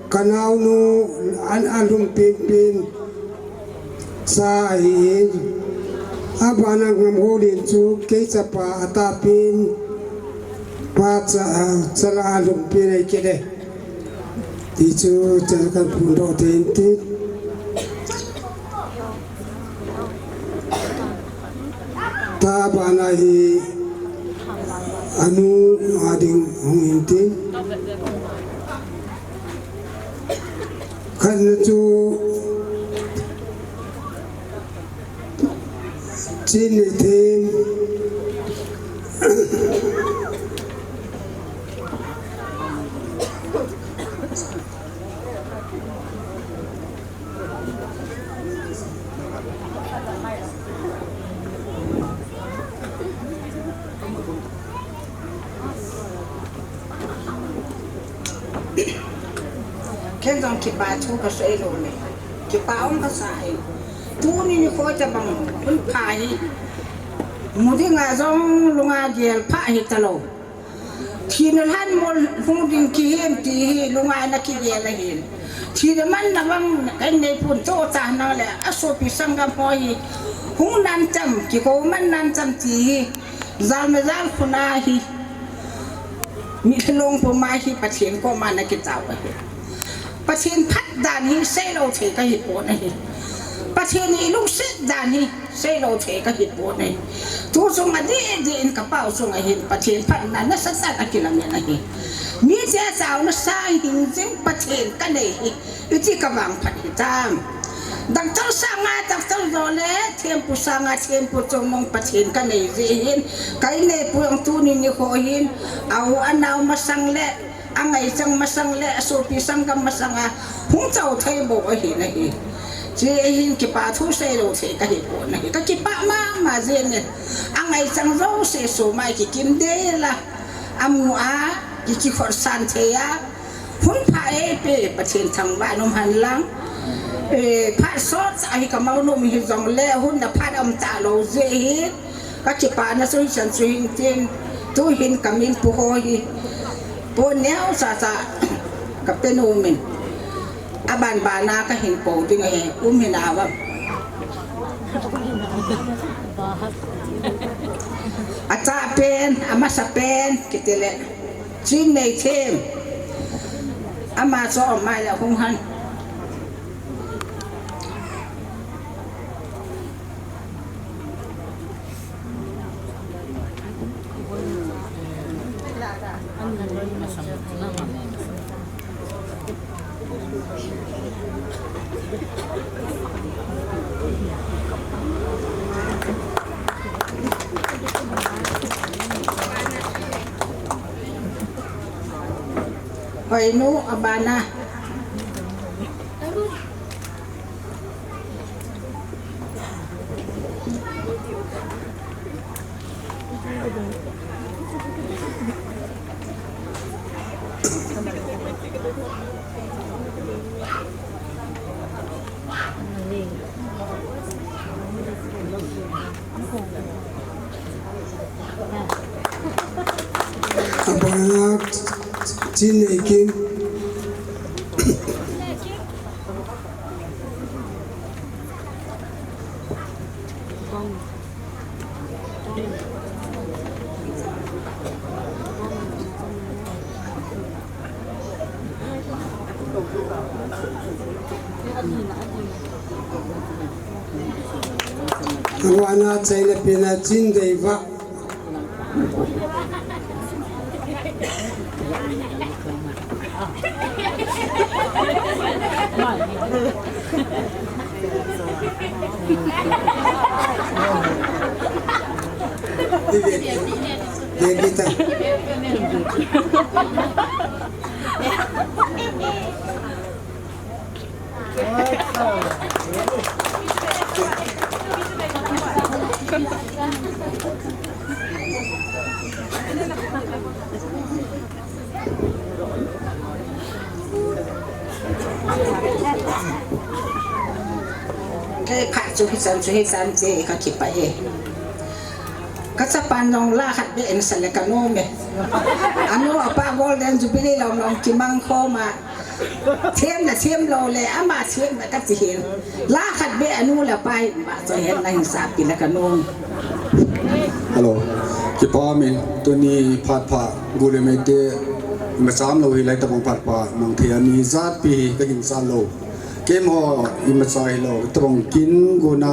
ka naonu an alhum penpen cha ahin, abana Ngamgoulen chu kei chapa atahpen, pa cha, a, chala alhum pen ahi kit e. Ti chu, cha kan phondoh te in tin. Tabana hi anu a ding hung in tin. Khatna chu Chin Neithem. Ken jong kipa thu kasei lou me. Kipa um kasa e. Tuni nikho tabang hun pha hi. Mu dinga jong lunga gel pha hi talou. Thina lhan mol hung ding kihin ti hi lunga na kigel ahin. Thina man na bang kan nei pun cho cha na le asopi sanggam ho hi. Hung nan cham, kiko man nan cham ti hi. Jal me jal khuna hi. Mi thalong puma hi Pathen koma na kitao ahi. Pathen phat dan hi seilou thei kahi pon ahi. Pathen ilungset dan hi seilou thei kahi pon ahi. Tu sunga didi in kapao sunga hin Pathen phatna nasatah in akilamen ahi. Mite a chauna sa hing jing Pathen kanei hi. Iti kavang phat hitam. Doctor sanga, doctor jo le, thempu sanga, thempu chungnung Pathen kanei jeh hin, kainei pu jong tuni nikho hin, au anao masang le, angaichang masang le, asopi sanggam masanga, hung chao thei bou ahi nahi. Hiche hin kipa thu seilou thei kahi pon ahi. Kakipah mama jeng in, angaichang jouse sumai kikim dela, amu a, ki, kikhotsan thei a, Hun pha eipe Pathen thangvah in um hen lang. Eh, phat sot ahi kamau nom hijongle, hun na phat um talou jeh hin. Kakipana chu hichan chu hin tin. Tu hin kamin pu ho hi. Pon neo sasa kape nom in. Aban bana kahin po ding ahi. Um hin avam. Acha pen, amasa pen, kiti le. Chin Neithem. Ama chu amai la hung hen. Hoinu, abana. Abana, Chin Nei Kim. Abana, China pena Chin Deiva. Kei phat chu hichan chu hichan che ka kipah e. Ka chapan jong la khat beh in sa le ka nom e. Anu apa Golden Jubilee lom lom kimang khom a. Sem le sem lou le, ama sem le ka chi hin. La khat beh anu le apa hin ba choi hen na hin sa pi le ka nom. Hello. Kipa min tuni phat pha gu le mei te ma cham lou hi lai tabang phat pha mang thei a mi jat pi hi ka hin sa lou. Kem ho i ma chai lou tabang kin gu na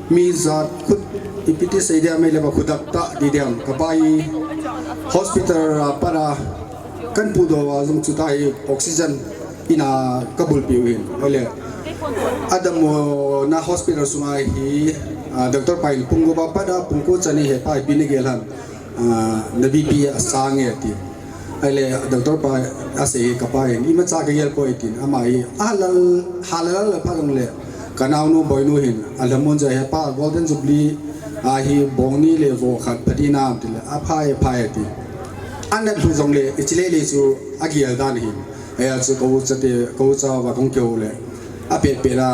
mi jat khut ipi ti sei dia mei le ba khut dak ta di diam ka pai hospital a para Kan pu doh a jong chuta hi oxygen in a ka bulpi u hin. Ole. Adam, uh, na hospital sunga hi, uh, doctor pa in pung gup a pat a pung ko chan hi hepa hi ipi na gel ham. Uh, na B P asang e ti. Ahile doctor pa asei hi ka pa hin. Imacha ka gel poi tin. Ama hi halal, halal le pa jong le. Ka naonu boinu hin. Alhamdulillah hepa Golden Jubilee a hi bong ni le vo khat pha ding ham ti le. Aphai, phai ti. Anat lhu jong le, ichi le le chu agel dan hi. Aya chu ka u chate, ka u cha va kong keu le. Apet pet a,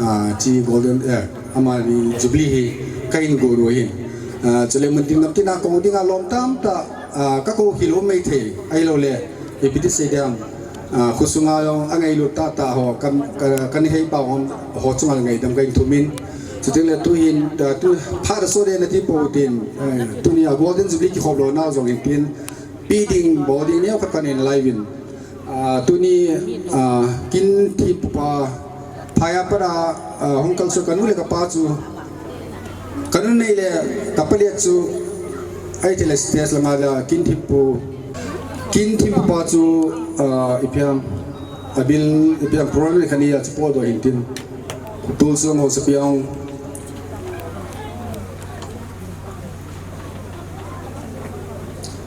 ah, chi Golden, eh, amani Jubilee hi ka hin go ru hin. Ah, chule mun tin nam tin a ko ding a lom tam ta, ah, ka ko hi lo mei thei. Ahilou le, ipi ti sei diam. Ah, khusunga jong angailut tata ho, kan, ka, kan hei pa hon, ho chunga ngaidam ka hin thum in. Chuting le tu hin, ah, tu phat a so de na ti po tin, eh, tuni a Golden Jubilee kikhop lou na jong hin tin. Pi ding, bol ding neo khat kan en lai uvin. Ah, tuni, ah, kin thip pa, phai a pat a, ah, hung kal chu ka nu le ka pa chu. Ka nu nei le ka pa le chu. Ai te le stage langa la kin thip pu. Kin thip pa chu, ah, ipi ham, abil, ipi ham program le kani a chu po doh hin tin. Tul sung ho sa piang.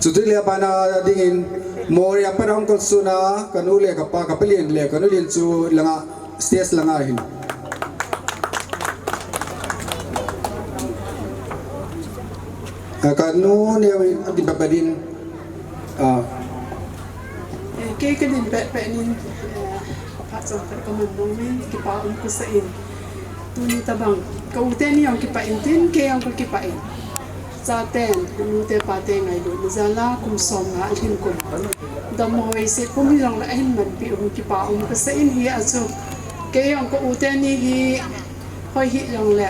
Chuti le abana dingin Moreh a pat a hung kal suna, ka nu le ka pa, ka pa lien le, ka nu lien chu langa, stage langa hin. Ah, ka nu neo in, a din pa pa din. Ah. Eh, kei ka din pet pet nin, eh, phat chom pet ka man nung min, kipa um ka sa in. Tuni tabang, ka u teni jong kipah in tin, kei jong ka kipah in. Chaten, nute pate ngailutna jal a, kum som nga alhin kum. Dammo hoise, kum hi jong le ahin manpi u, kipa um ka sa in hi a chu. Kei jong ka u teni hi, hoi hi jong le.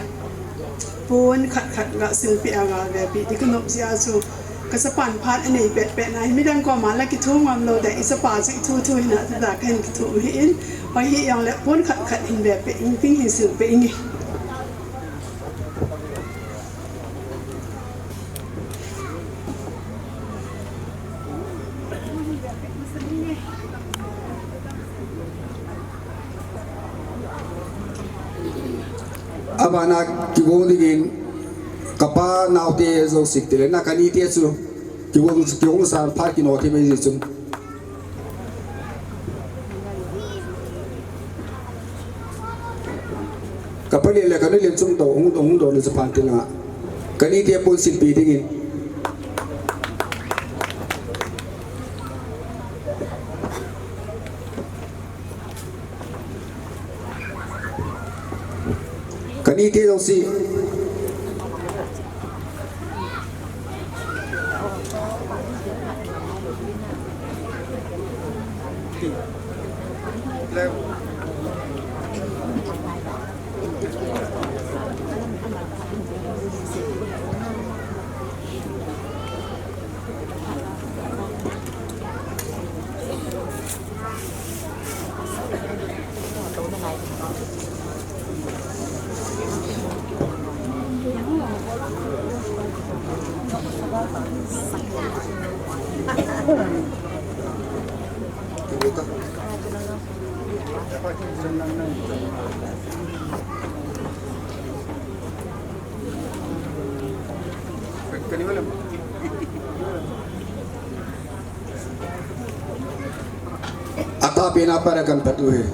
Pon khat khat ga silpi a ga vepi, ti ka nop jeh a chu. Ka chapan phat anei pet pet na hi, midang koma la kithum ngam lou de, i chapa chu i thu thu hi na, ti ta ka hin kithum hi in. Hoi hi jong le, pon khat khat hin vepi, in ting hin silpi in. Abana kigong dingin kapa naote jouse tile na kanite chu kigong, kigong san phat kino thei mai ji chun. Kapa le le kanu le chung to hung to hung to le sa phan tila. Kanite pon silpi dingin. Kanite jouse. Atahpen a pat a kan pat u ahi.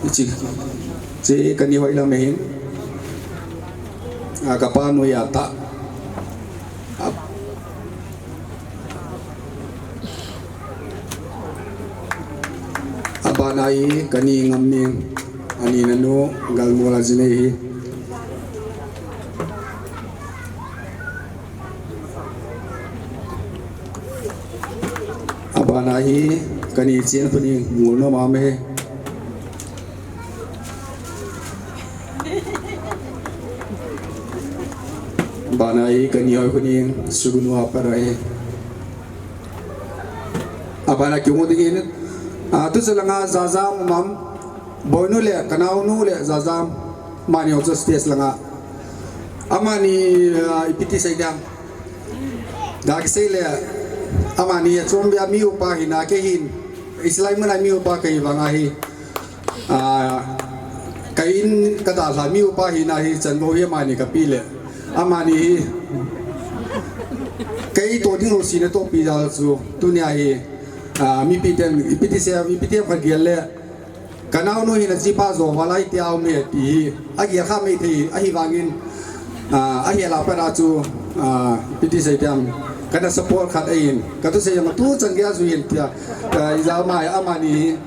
Hiche, hiche kani hoi lam ahin. A, kapa noiya tah. A, abana hi kani Ngamneng, ani nanu Galmol a jinei hi. Abana hi kani Chen Phuning, Ngulnom a um ahi. Abana hi kani Hoi Phuning, Sugnu a pat ahi. Abana kigong dingin, a, tucha langa Jajam um am, Boinu le, kanaonu le Jajam, amani jong chu stage langa. Amani, a, ipi ti sei ding ham. Ga kisei le, amani achom bia mi upa hina kei hin, hiche lai muna mi upa kahi vang ahi. A, ka in ka dalha mi upa hina hi chanvo hi amani kapi le. Amani hi. Kei toh ding jouse natohpi jal chu. Tunia hi. A, mipi ten, ipi ti sei, ipi ti khat gel le. Kanaonu hin ajipa jo val a iti a um e ti hi. Agel kha maithei, ahivangin. A, ahel a pat a chu, a, ipi ti sei ding ham, kana support khat ahin. Ka thusei jong tuchan gei a jui in tia. A, ijat ham, amani hi.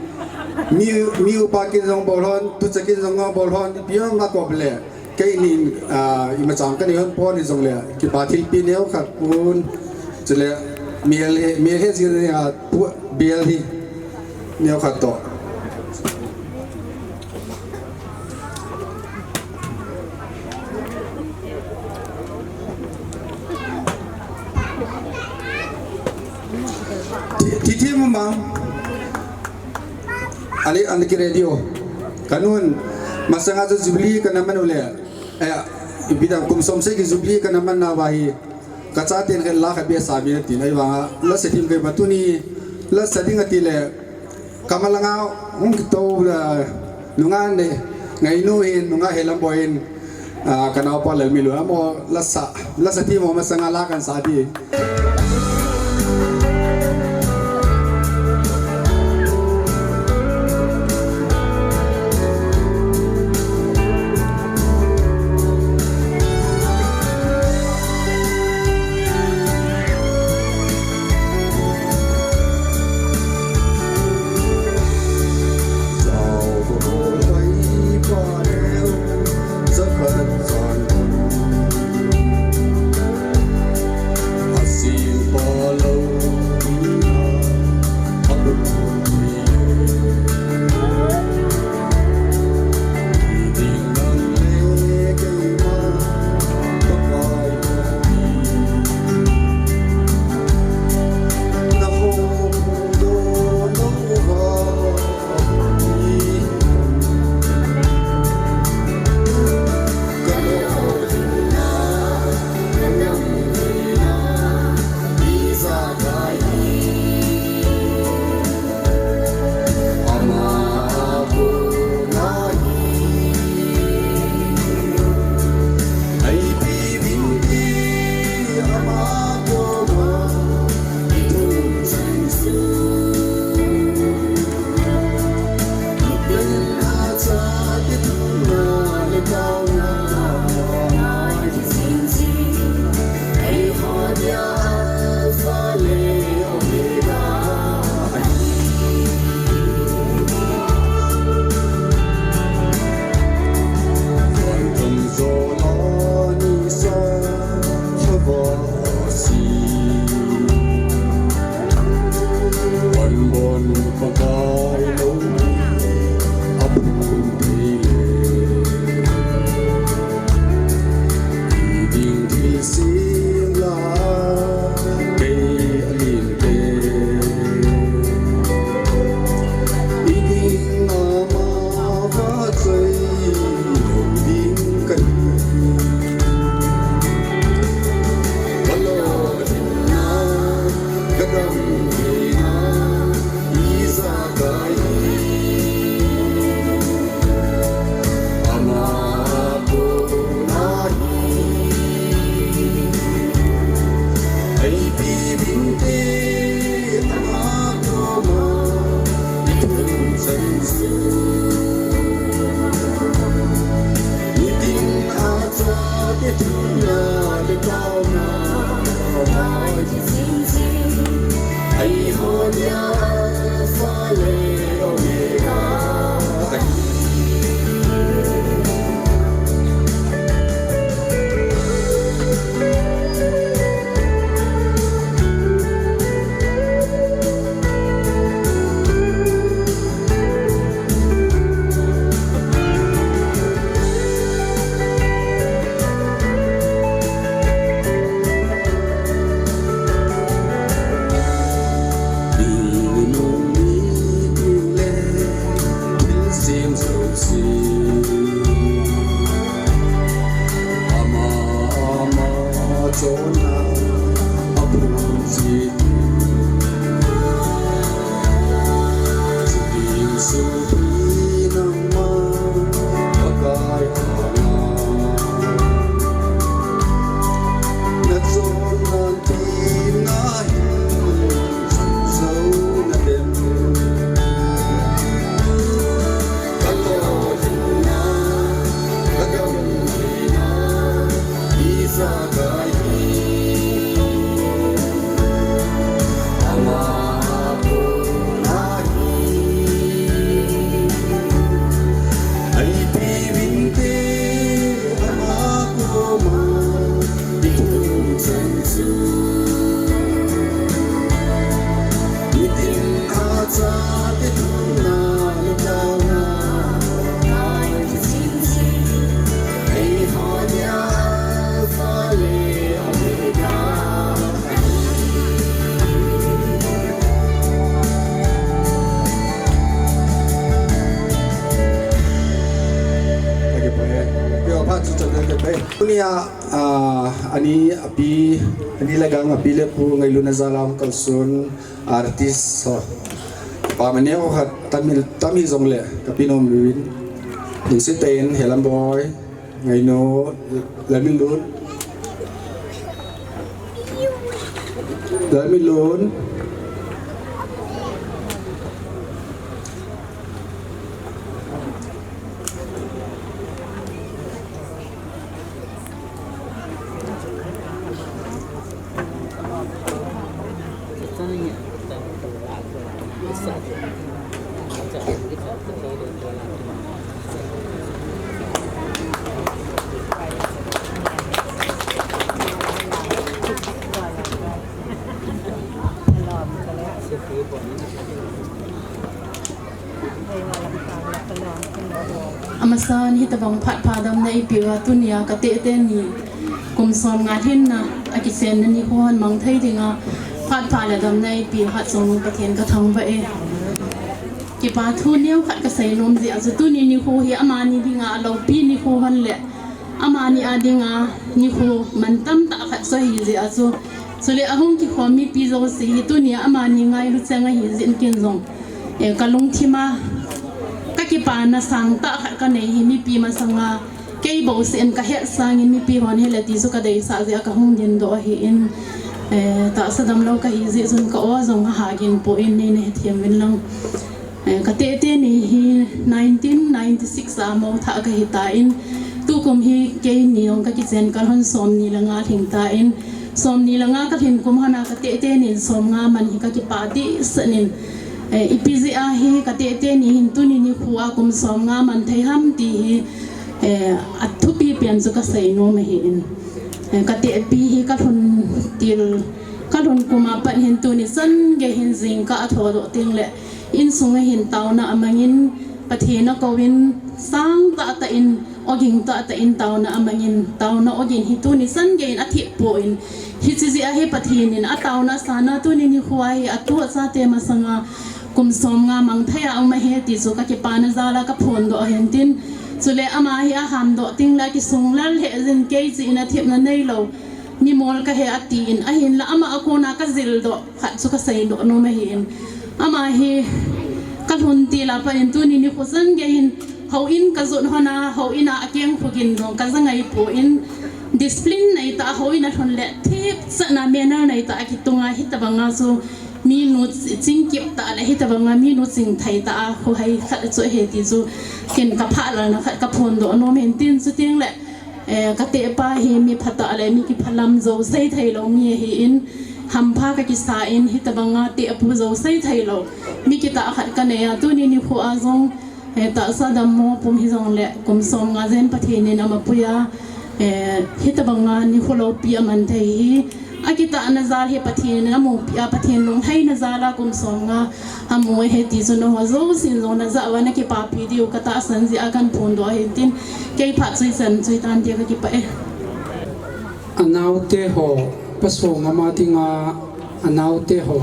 Mi, mi upa kin jong bol hon, tucha kin jong bol hon, ipi jong na kop le. Keini, a, imacha kana nei hon pon hijongle, kipa thilpeh neo khat pun. Chule, mel he, mel he jing a, pu, bel hi. Neo khat toh. Ti, ti, ti mama. Ale, an ki radio. Kanun, masanga chu Jubilee kana man u le. Eh, ipi ding ham, kum som sei ki Jubilee kana man nauva hi. Ka chaten khat la khat bia sa bia tin ahivanga. La sa thim kei ba tuni. La sa ding ati le. Kamalanga hung kito la. Nunga ne. Ngainu hin, nunga helam boin. Ah, kanaopa Lalmilu. Amo la sa. La sa thim mo masanga la kan sa di. Tunia, ah, ani api, ani le gang api le pu ngailutna jal a hung kalson artist ho. Pa mane ho khat tamil, tamil jong le kapi nom uvin. Lungset tah in Helam Boi, Ngainu, Lalminlun. Lalminlun. Amasan hitabang phat pha damna eipeuva tunia kateh teni kum som nga lhinna akichenna nikho hon mang thei dinga phat pha le damna eipeu Hatchungnung Pathen kathangvah e. Kipa thu neokhat kasei nom jeh a chu tuni nikho hi amani dinga aloupi nikho hon le amani a dinga nikho mantam tah khat chu ahi jeh a chu, chule ahung kikhom mipi jouse hi tunia amani ngailu cheng ahi jeh in ken jong, eh, kalungthim a kakipana sangtah khat kanei hi mipi masanga kei bouseh in kahet sangin mipi hon hile ti chu kadeisah jeh a kahung dindoh ahin, eh, tahsa damlou kahi jeh chun ka-o jong ahagin poi, neina hethem uvin lang. Eh, kateh teni hi nineteen ninety-six a mou thah kahitan, tukum hi keini jong kakichen kal hon somni le nga lhingtan, somni le nga kalhin kum hon a kateh tenin somnga man hi kakipah dehset in, eh, ipi jeh a hi kateh teni hin tuni nikho a kum somnga man thei ham ti hi, eh, athupi pen chu kasei nom ahin. Eh, katehpi hi kalhun til, kalhun kum a pat hin tuni chan gei hin jingkah athodoh tengle insunga hin taona amangin, Pathen akouvin, sangtah tah in, oging tah tah in taona amangin, taona ogin hi tuni chan gei in athip poi. Hiche jeh a hi Pathen in ataona asana tuni nikho a hi atu achate masanga kum somnga mang thei a um ahi ti chu kakipana jal a kaphondoh ahin tin. Chule ama hi ahamdoh tengle akisung lal heh jin, kei cheh in athipna neilou mimol kahi atin, ahinla ama a kona kajildoh khat chu kaseidoh nom ahin. Ama hi kalhun til a pat in tuni nikho chan gei hin houin kajot hon a, houin a akeng khugin jong kaja ngai poi, discipline neitah a houin alhun le thipchetna manner neitah a kitunga hitabanga chu Minu chingkip tah le hitabanga minu chingthei tah a khuhai khat chu ahi ti chu ken ka phalalna khat ka phondoh nom in tin, chuteng le, eh, ka tehpa hi mi phatah le mi kiphalam jou sei theilou mi ahin, hampha ka kisa in hitabanga tehpu jou sei theilou mi kitah khat ka nei a, tuni nikho a jong Eh, tahsa dammo pum hijongle kum somnga jen Pathen in ama puiya, eh, hitabanga nikho loupi aman thei hi. Akitahna jal hi Pathen in amupi a, Pathen lunglhaina jal a kum somnga amu ahi ti chu nangho jousen jong najah uva nakipapi diu katahsan jeh a kahin phondoh ahin tin, kei phat chu ichan chu hitan tia kakipah e. Anaote ho, pasal ama dinga anaote ho,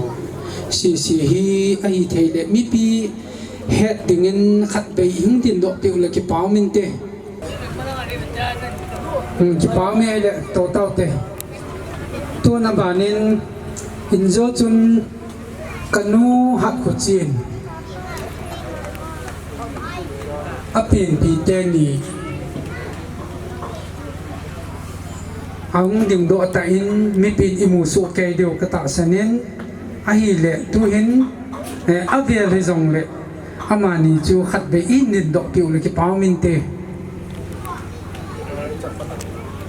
sese hi ahithei le mipi het dingin khatvei hung dindoh peh u le kipa um inte. Hmm, kipa um e le, to tao te. Tun abanin, injo chun kanu Hatkhochen, apenpi teni ahung dingdoh tan, mipin imu soh kei diu katahsan in, ahile tuhin, eh, avel hijongle, amani chu khatvei in dindoh peh u le kipa um inte.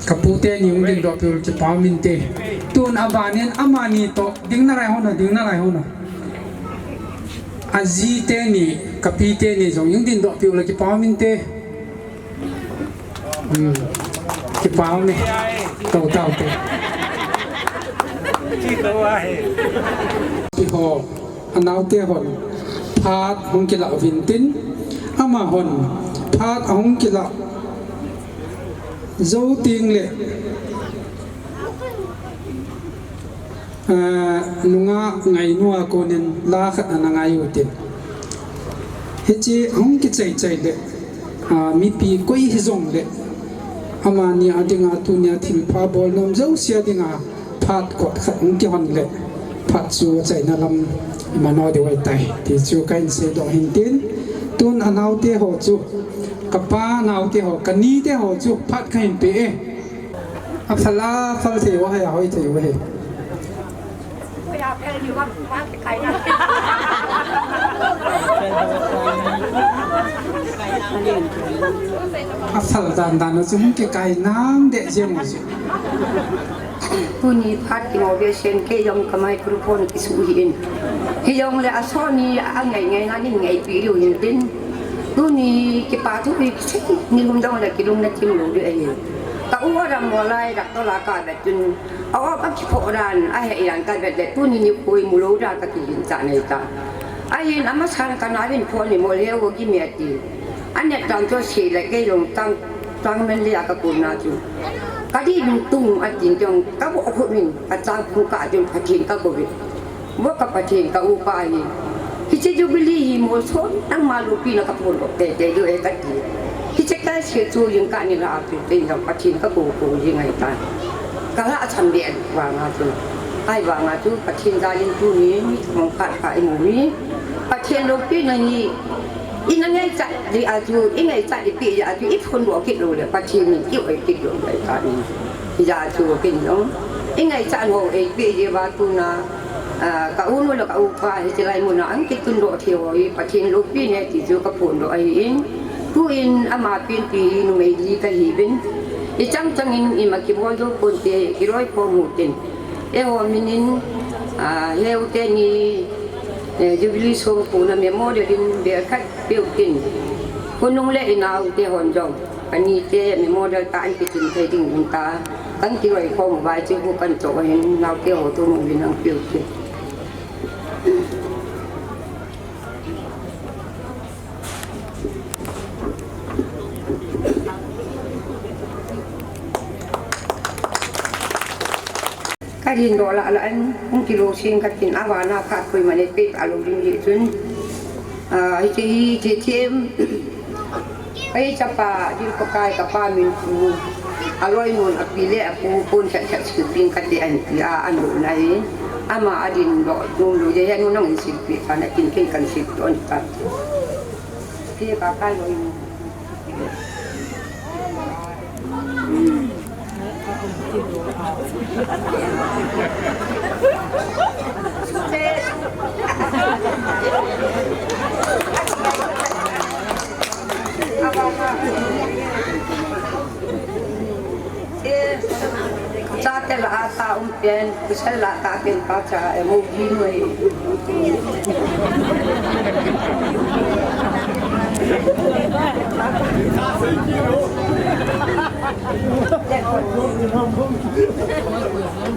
Kapu teni hung dindoh peh u le kipa um inte. Tun abanin amani toh ding nalai hon o, ding nalai hon o. Aji teni, kapi teni jong hung dindoh peh u le kipa um inte. Hmm. Kipa um e. To tao te. Pi ho, anaote hon phat hung kilah uvin tin, amahon phat ahung kilah jou teng le, ah, nunga ngainu a konin la khat ana ngai u tin. Hiche hung kichai chai le, ah, mipi koi hijongle, amani a dinga tunia thilpha bol nom jouse a dinga phat kot khat hung kihon le, phat chu achaina lam iman o diu ahitai ti chu kahin seidoh hin tin. Tun anaote ho chu, kapa naote ho, kanite ho chu phat kahin pe e. Aphal, aphal thei u ahi, ahoi thei u ahi. Aphal dan dan a chu hung kikai nam deh jeng u chu. Tuni phat kimo ve sen kei jong ka microphone kisuh hih in. Hijongle asoni angai ngai na nin ngaipi diu hin tin. Tuni kipa thu hi kisei ni lum dong le kilung na thim lou ding ahi. Ka u adam mo lai dak to la ka vet chun. A-op akiphoh dan, ahe dan kavet le, tuni nikho imu lou dan kakiginchat nei ta. Ahin, amasan kana vin phone in mol he o gime ati. Anet dan chu asei le, kei jong tang, tang men le a kakonna chu. Kadin tung atin jong, kavoh khut min, kachang phung kah chun Pathen kakou vin. Vo ka Pathen ka upa hi. Hiche Jubilee hi molsom nangma loupina kaphondoh teitei diu ahi kati. Hiche kasei chu jingkah nilhah a chu kei jong Pathen kakou kou jing ahitan. Kalhahsam be vanga chu. Ahivanga chu Pathen jalin tuni mi themkhat khat imu hi. Pathen loupina hi. Ina ngaichat jeh a chu, ingaichat ipeh jeh a chu, iphondoh kit lou le, Pathen in i-oi kit lou le ahitan. Hijeh a chu ken jong. Ingaichat ho eipeh jeh uva tuna. Ah, ka unu le ka upa hiche lai muna ahung kitundoh thei ho hi Pathen loupina ahi ti chu kaphondoh ahin, tuin ama penpi hi numei li kahiuvin, ichang changin ima kibol jou ponte, kiloikhom u tin. Eiho minin, ah, heu teni, eh, Jubilee songpuna memorial in bel khat peh u tin. Khonung le inao te hon jong. Kanite memorial tah a kichim thei ding un ta, kan kiloikhom uva chu bu kan cho hin naote ho thu mu vin ang piu ti. Kadindoh lah lah in, hung kilou sing katin avana phat koiman eipeh talou ding jeh chun. Ah, hiche hi, hiche them. Kei chapa, dil Pakai kapa min pu. Aloinun api le apu pon chat chat silpin kati an ti a, an lo na hi. Ama adindoh, nung lo je, henu nang silpi, kana tin ken kan silpi on ta. Pi ka ka loinun. Chate la ata um pen, kusal la ta pen pa cha, e mo gi noi.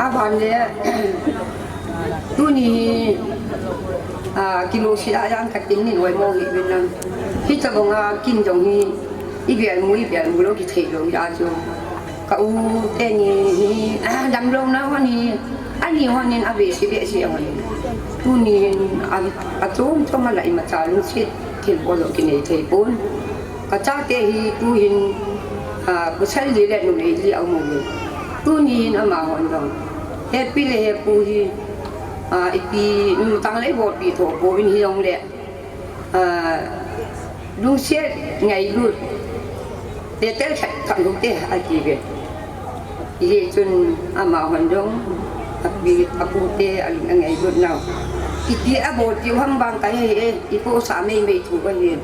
Aban le, tuni hi, a, kilo si a yang ka tin nin wai mo hi bin nan. Hi cha bong a kin jong hi, i bial mu, i bial mu lo ki thei lo ya chu. Ka u te ni hi, a, dam lo na hon hi, ani hon nin a ve si ve si hon. Tuni hin, a, a chom chom a la i ma cha lung si, thil bol lo ki nei thei pon. Ka chate hi tu hin, a, pasal li le numei li a um uve. Tuni hin amahon jong hepi le hepu hi, a, ipi, um, tang le bolpi tho pouvin hijongle, a, lungset ngailut, te tel khat khat lute ati uve. Hijeh chun amahon jong, api, apute, alung angailut nau. Iti abol tiu ham bang kahe e, ipohsah mei mei thu kahi.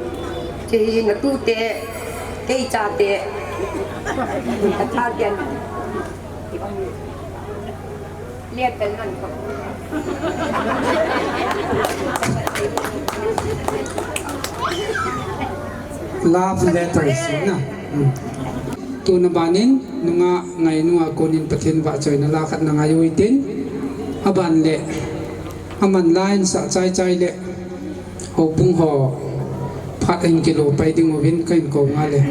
Chehi natute, kei chate, kachate. Lia tel nan ko. Love letters na. Hmm. Tuna banin, nunga ngai nunga konin Pathen vahchoina la khat na ngai u hitin, aban le, aman la in sa chai chai le, houbung ho, phat in kilo pai ding uvin kahin kou nga le.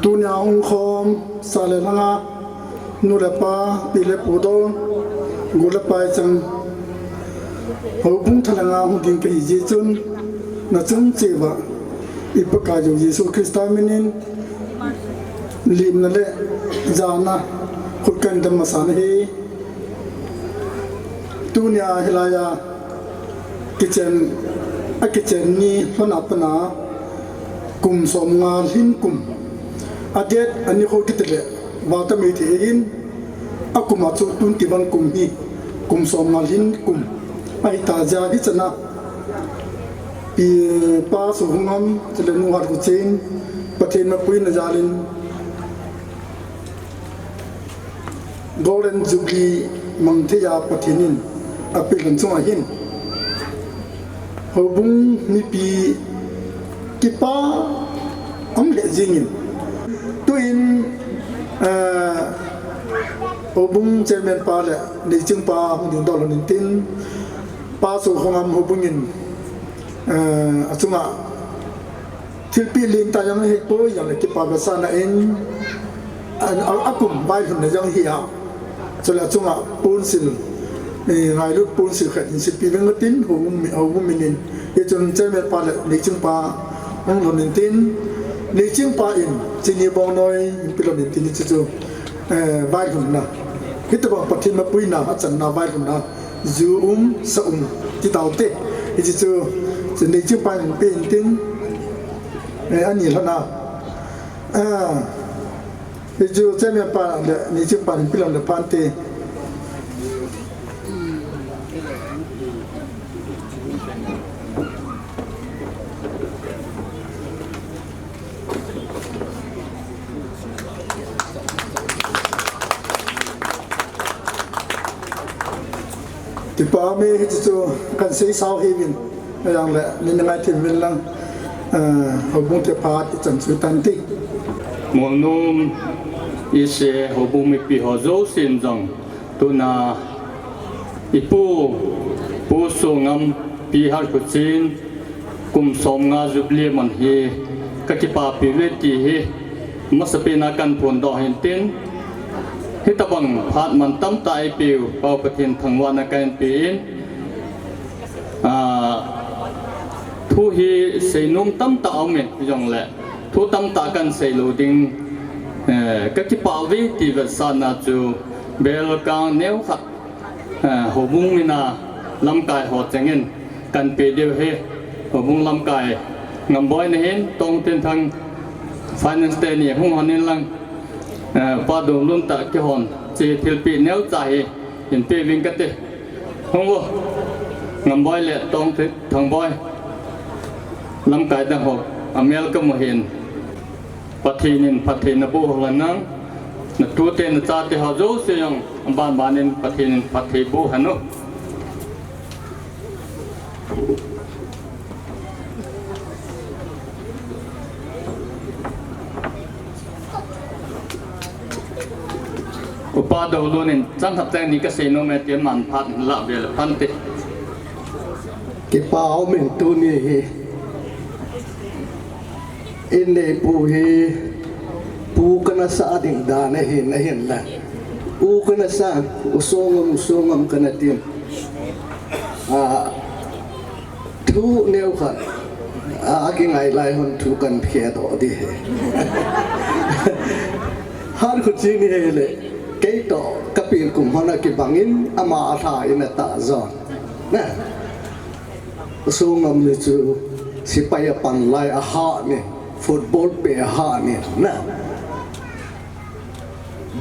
Tunia hung khom sa le lhanga, nu le pa, pi le pu dol, gu le pai chang, houbung thalhanga hung ding kahi jeh chun, nachung cheh uva i Pakaiyu Jesu Christa minin limna le jana khut kahin dam masa nahi. Tunia hilaiya kichen, akichen ni lhona pana kum somnga lhin kum, a date ani kho kiti le, Vata Meitei hin, akum a chu twenty-one kum hi, kum somnga lhin kum ahita jeh a, hichana pi, Pa Sohungam, chule Nu Hatkhochen, Pathen mapuina jalin, Golden Jubilee mang thei a Pathen in apeh lhon chunga hin, houbung mipi kipa um lheh jingin, tuin, eh, houbung chairman pa le neiching pa hung dingdoh lhon intin, Pa Sohungam houbung in, eh, achunga thilpeh lentah jong hipoi, jongle kipa vetsahna in, a, a, akum vailhunna jong hi a, chule achunga ponsil, eh, ngailut ponsil khat in sepeh veng utin, houbung mi, houbung minin, hichun chairman pa le neiching pa hung lhon intin, neiching pa in chini bongnoi in pe lhon intin, hichu chu, eh, vailhunna, hitobang Pathen mapuina, achanna vailhunna, ju um, sa um, ti taute. Hichu chu, chu neiching pa in pe intin, eh, ani lhona. Ah, hichu chairman pa le neiching pa in pe lhon le phante. Kipa ume, hichu chu kahin seisao hih uvin, ahijongle nin ngai thim uvin lang, eh, houbung te phat ichan chu tante. Molnom, ise houbung mipi ho jousen jong, tuna ipu, Pu Sohungam, Pi Hatkhochen, kum somnga Jubilee man hi kakipapi uve ti hi masapen a kahin phondoh hintin, hitobang phat man tamtah eipeu Pau Pathen thangvahna kahin pen, ah, thu hi seinom tamtah aumin, hijongle thu tamtah kahin sei lou ding, eh, kakipah uve ti vetsahna chu bel kang neo khat, eh, houbung mina lamkai ho chengin kahin pe diu ahi. Houbung lamkai Ngamboi nahin, Tongthinthang finance te ni hung hon in lang, eh, Pa Doulun tah kihon, hiche thilpeh neocha hi hin pe uving kate. Hung uvo, Ngamboi le Tongthinthang boi, lamkai dang ho amel kamu hin. Pathen in phatthei naboh hen lang, natute nachate ho jouse jong abanban in Pathen in phatthei boh hen o. Upa Doulun in chang khat chang ni kasei nome ti aman phat hin lah ve le phante. Kipa umin tuni hi. Inneipu hi pu kana sah ding dan ahin, ahinla u kana sah, U Songam, U Songam kana tin. Ah, thu neokhat, ah, akingai lai hon thu kahin khedoh ding ahi. Hatkhochen hi ahile, keitoh kapeng kum hon akibangin, ama alha in atah jon. Na. Songam le chu sepai apan lai ahah ni, football peh ahah ni, na.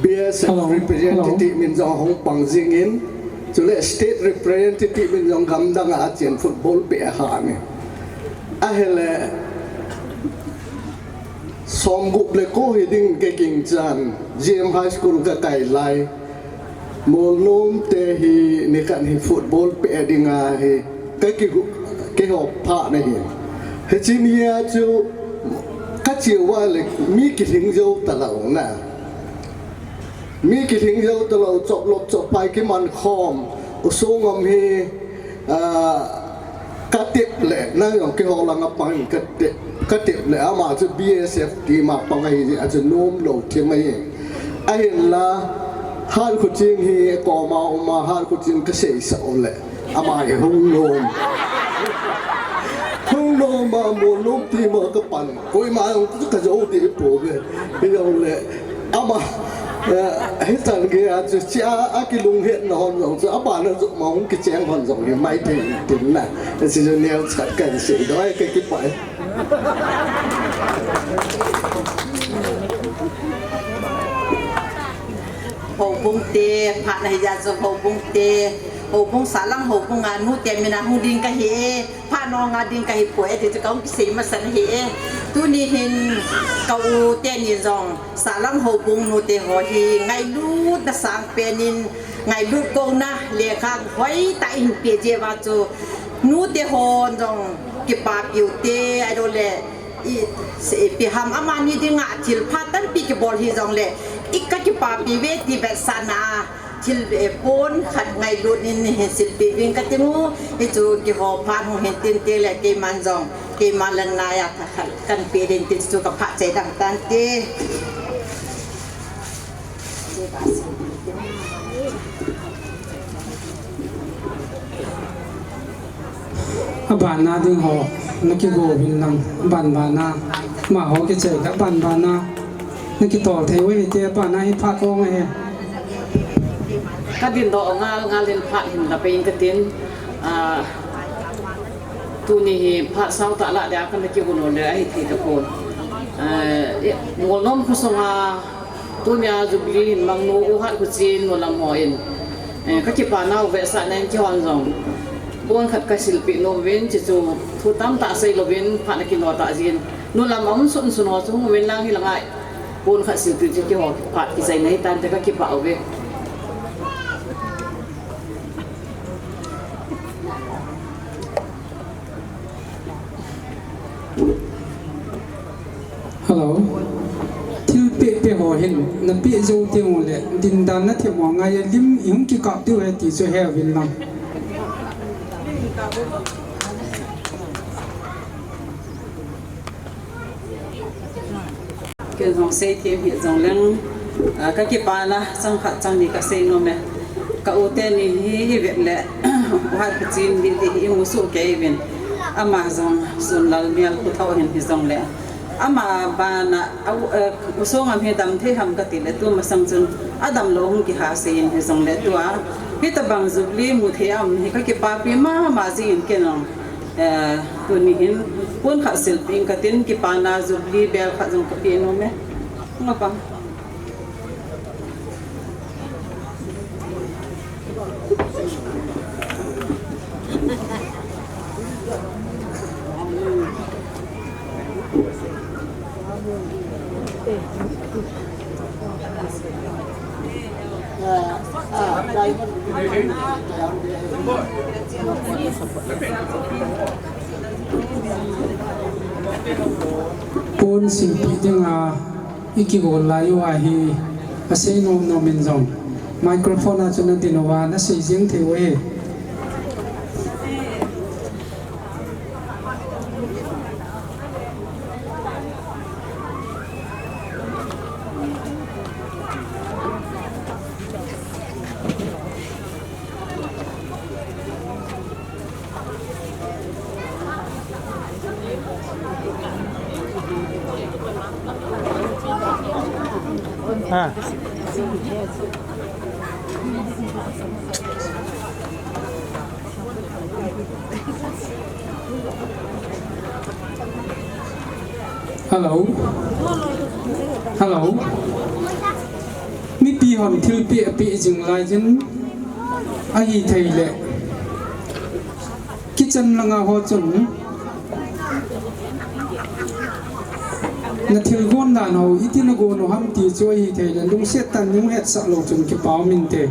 B S F representative min jong ahung pang jingin, chule state representative min jong gamdang a achen football peh ahah ni. Ahile, somgup le ko hiding kagingchan, G M High School kakai lai. Molnom te hi nikhat hi football peh dinga hi kakigo, kihop phat nahi. Hiche nia chu kache uva le mi kilhing jou talou na. Mi kilhing jou talou, choplop chopphai kiman khom, U Songam hi, ah, katep le, nang jong keiho langa pangin katep, Ka tep le ama chu B S F team a pang ahi, a chu nom lou team ahi. Ahinla, Hatkhuchen hi koma uma, Hatkhuchen ka seisah u le, ama hi hung nom. Hung nom a, Molnom team a ka pan. Koima jong ka jou deh pouve. Hijongle, ama, eh, hichan gei a chu, chia, a kilunghetna hon jong chu, abana jong ma hung kicheng hon jong hi maithei tin na. Hichu neo chat kan seidoh e, ka kipah e. Houbung te, phat na hija chu houbung te, houbung Sahlang houbung a nu te mina hung ding kahi e, phat nong a ding kahi poi e, ti chu kahung kisei masa na hi e. Tuni hin ka u teni jong Sahlang houbung nu te ho hi ngailutna sangpen in, ngailut kouna lekha hoitah in pe jeh uva chu nu te hon jong kipapi u te, ahilouleh i, se, ipi ham amani dinga thil pha tampi kibol hijongle, i ka kipapi uve ti vetsahna a, thil, eh, pon khat ngailut in hin silpeh uvin kati u, hichu kihou phat hung hin tin tile keiman jong, keima lang nai a thakhat kan pe ding tin chu ka phachai dam tante. Abana ding ho, na kigo uvin lang, aban bana, amaho kichai kha aban bana, na kitol thei uve te, abana hi phat ong ahi. Ka dindoh ngal ngal in phat hin la peh ing katin, ah, tuni hi phat sao tah lah dia kana kigon u le ahi thei tapon. Ah, eh, Molnom khosung a Tunia Jubilee hin mangnu u Hatkhuchen nulam hon, eh, ka kipana u vetsahna in keihon jong pon khat ka silpeh nom uvin, chuchu thu tamtah sei louvin phat na kino tah jin. Nulam a um sun sun ho chu hung uvin lang hilanga pon khat silpeh chu keiho phat kichaina hitante, ka kipah uve. Hello. Thil peh peh ho hin na peh jou teng uleh, dindan na them u ngai a lim i hung kikap diu ahi ti chu he uvin lang. Ken jong sei them hih jongleng, ah, ka kipana chang khat chang ni ka sei nom e. Ka u teni hi i vet le, u Hatkhuchen hi ti hi i mu soh kei uvin. Ama jong Sunlal Mial Pu Thao hin hijongle, ama bana, a u, eh, u Songam hi dam thei ham kati le, tumasang chun adam lou hung kiha sei in hijongle, tua hitabang Jubilee mu thei a um hi ka kipapi mama jing in ken jong. Eh, tuni hin pon khat silpeh ing katin, kipana Jubilee bel khat jong ka pe nom e. Nga pa. Pon silpeh dinga i kigol lai u ahi, asei nom nom in jong microphone a chun na din uva na sei jeng thei u ahi. Ah. Hello. Hello. Mipi hon thilpeh apeh jing lai jin ahi thei le. Kichan langa ho chun na thilgon dan ho iti na gon u ham ti chu ahi thei le, lungset tah in hung hetsah lou chun kipa um inte.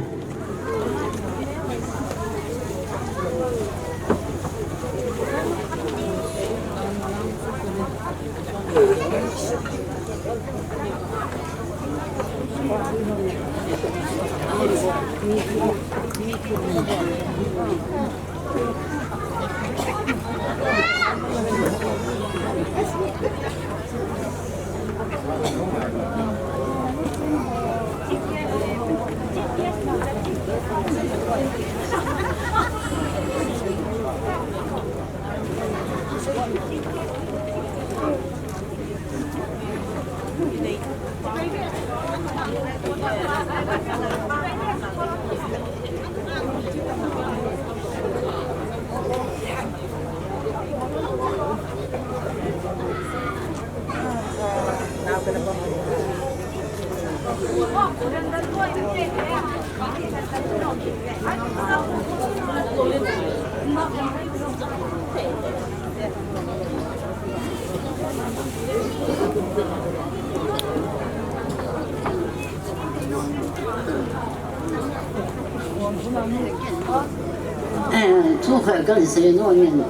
Eh, thu khat kahin sei nom in,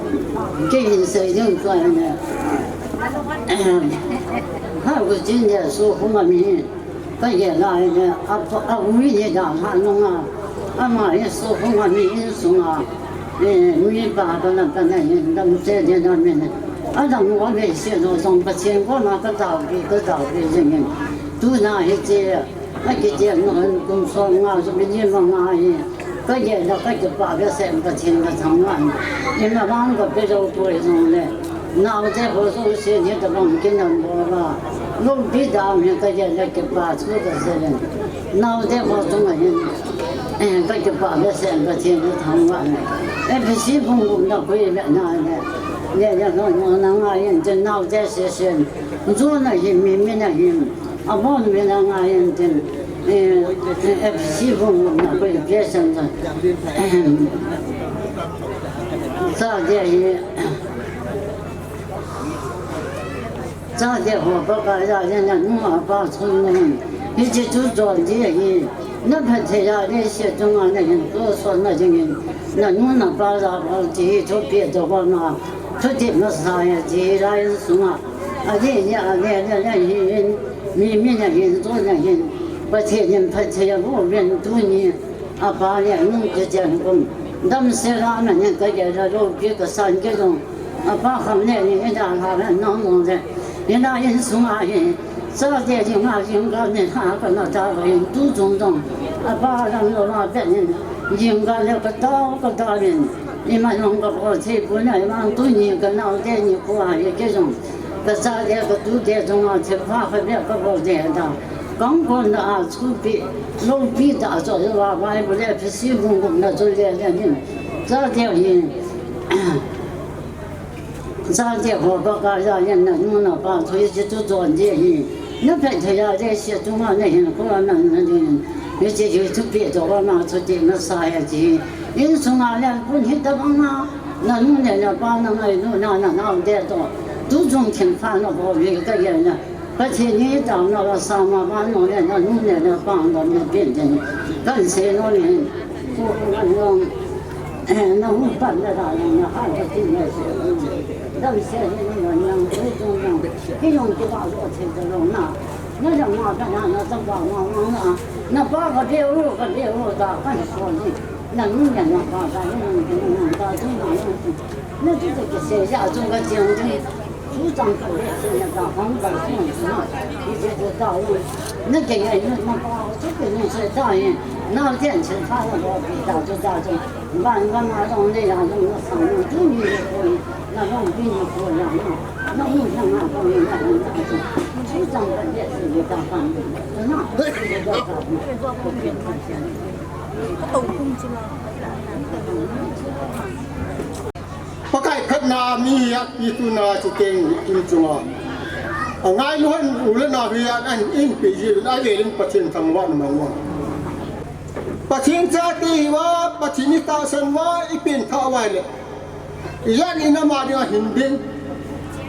kei hin sei ding chu ahile, eh, Haokip Chin le Sokhum a mi, kagel a ahile, a, a u hi dalha nunga, ama hi Sokhum a mi insunga, eh, mipa kana kana hin damsel ding a min, adang uva veise lou jong Pathen koma kataopi, kataopi jing in, tuna hiche, akiti nung kum som nga, jubilee manga hi, kagel a kakipah behseh in Pathen kathangvah in. Ima vang kape jou poi jongle, naote ho jouse ni tabang kinam bol a, loupi dam hi kagel a kipah thu kasei in. Naote ho chunga hin, eh, kakipah behseh in Pathen kathangvah in. Ephesi bung gup na koi vena le, le, le, no, no, na ngai in tin naote sesen. Jona hin, mi, mi na hin. Abon mi na ngai in tin, eh, eh, Ephesi bung na koi Ephesian ta. Chate hi, chate ho Pakai jal in nanu napa thu nom in. Hiche thu jon ding ahi, na phattheiya leiset chunga nahin tohsot na dingin, nanu napa jal in hiche thu peh doh a, thuti masa ahi, hiche lai sunga. Adeh ni, adeh ni, adeh ni, mi, mi na hin, tu na hin, Pathen in phatthei aboh uvin tuni, apa le anu kichen kum, damsel a man in kagel a loupi kasan kei jong, apa kham le ni, ida la le nang jong le, ina insunga hi, chate dinga jingkah ni ha kana tao in tu chung jong, apa lam lou ma pen in, jingkah le katao, katao in, ima jong kabol thei pon a, ima tuni kanaote nikho a hi kei jong, Kachate, katute chunga thilpha khat beh kabol ding ahi. Kangkon a thupi, loupi tah a chu Bible le Ephesi bung gup na chu le le nin. Chate hi, chate ho Pakai jal in nanu napa thu hiche thu jon ding ahi. Na phattheiya leiset chunga nahin khoh na na ding. Hiche hi thupi toh a thuti masa ahi. Insunga le pun hitabang a, nanu le napa na ngailutna, nanaote toh, tu chung thilpha nabol hi kagel a, Pathen in taona la sama vannoi le nanu le napa dam na pen ding, kahin sei nom in. Ko ngan long, eh, na hung pan le da long na ha Pathen in sei nom. Damsel hi na long nang, tu chung nang, kei jong kipah lou thei ta lou na. Na jam ma ka na, na chapa ma ma na, napa ka be u, ka be u ta, kahin sei nom. Nanu le napa ta, nanu le napa ta, tu na na tu. Na tu te ke se ja tu ka tiang tu. Tu chang ka le se na ta, hong ka se na. Ni je tu ta u. Na ke ngai na napa, tu ke ni se ta ye. Na tian chen ka na lo pi ta tu ta tu. Ban ban ma long le ya long na sa na tu ni le ko. Na long pi ni ko ya na. Na hu na ma ko ni na na tu. Tu chang ka le se na ta ka ni. Na. Pakai khatna mi hi atpi tuna chu keng kin chunga. Angailu hon u le nao hi ahin pe ji, avel in Pathen thangvah na mang. Pathen chate hi uva, Pathen i tahsan uva, i pengthah uva le. I jat in ama dinga hin ding.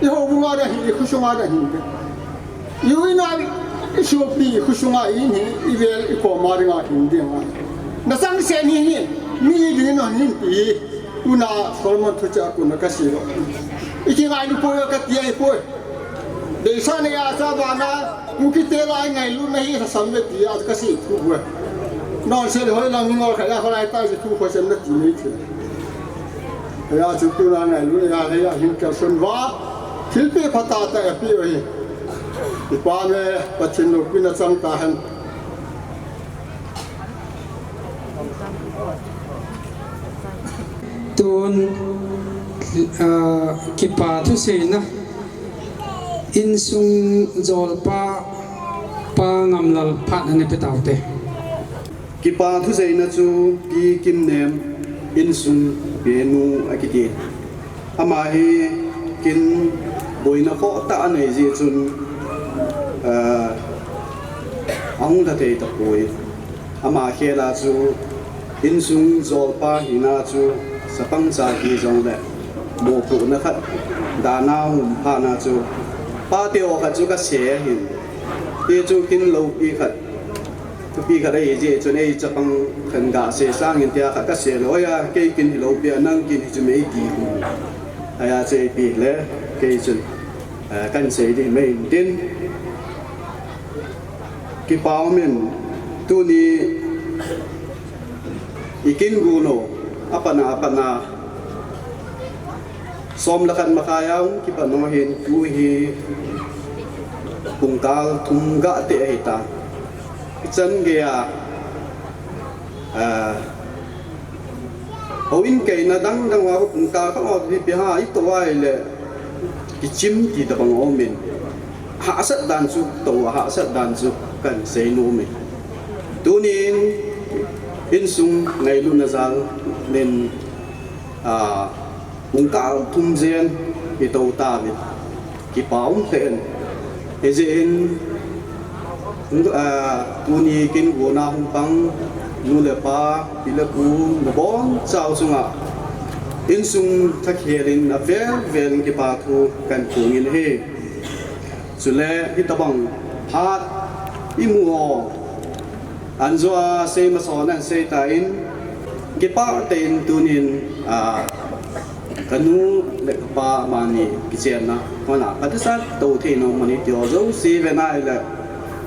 I houbung a dinga hin, i khosung a dinga hin ding. I u i nau, i sopi, i khosung a i in hi, i vel, i kom a dinga hin ding ahi. Na changseh ni hi, mi dingin nahin hinpi hi. Tuna Solomon thucheh a kona kasei lou. I kingailu poi kati ahipoi. Deisah nei a cha vana, Kuki te lai ngailutna hi lhasam ve tia kasei thu uve. Nonse le hoi lang mi ngol khat a kholai ta ji thu khosem na ti nei thei. Hia chu tuna ngailutna hia hin kalson uva. Thilpeh phatah tah a peh u ahi. Kipana, Pathen loupina chang tahen. Tun, ah, kipa thuseina, insung jolpa, Pa Ngamlal phat ana pe taute. Kipa thuseina chu Pi Kimnem, insung penu akiti. Ama hi kin boina khoh tah anei jeh chun, ah, ahung lha thei tapoi. Ama khel a chu insung jolpa hina chu chapang cha hijongle mopohna khat dan a hung um phat na chu, pate ho khat chu kase ahin. Ti chu kin loupi khat, thupi khat ahi jeh chun ei chapang khat gah se sangin tia khat kase lou a, kei kin hi loupi a, nang kin hi chu mei ti. Ahi a chu ipi le, kei chun, eh, kan sei ding mei tin. Kipa umin, tuni i kin gun u, apatna, apatna. Som le khat makhai a hung kipat nung hin tu hi pungkal thum gah teh ahi ta. Ichan gei a, ah, houin keina dang dang uva pungkal khat ho ipi ham ito uva ahile kichim ti tabang aumin. Hahsat dan chu, tou a hahsat dan chu kan sei nom e. Tunin insung ngailutna jal in, ah, pungkal thum jen i tou tauvin, kipa um lheh in. Hijeh in, ah, tuni kin gon a hung pang nu le pa, pi le pu, nabonchau chunga insung thakhel in avel vel in kipa thu kan phongin ahi. Chule hitabang phat imu ho, anjo a sei masa ho nan sei tan, kipah tah in tunin, ah, kanu le kapa amani kichenna, hon a phatecha tou thei nom mani ti ho jouse ve nai le,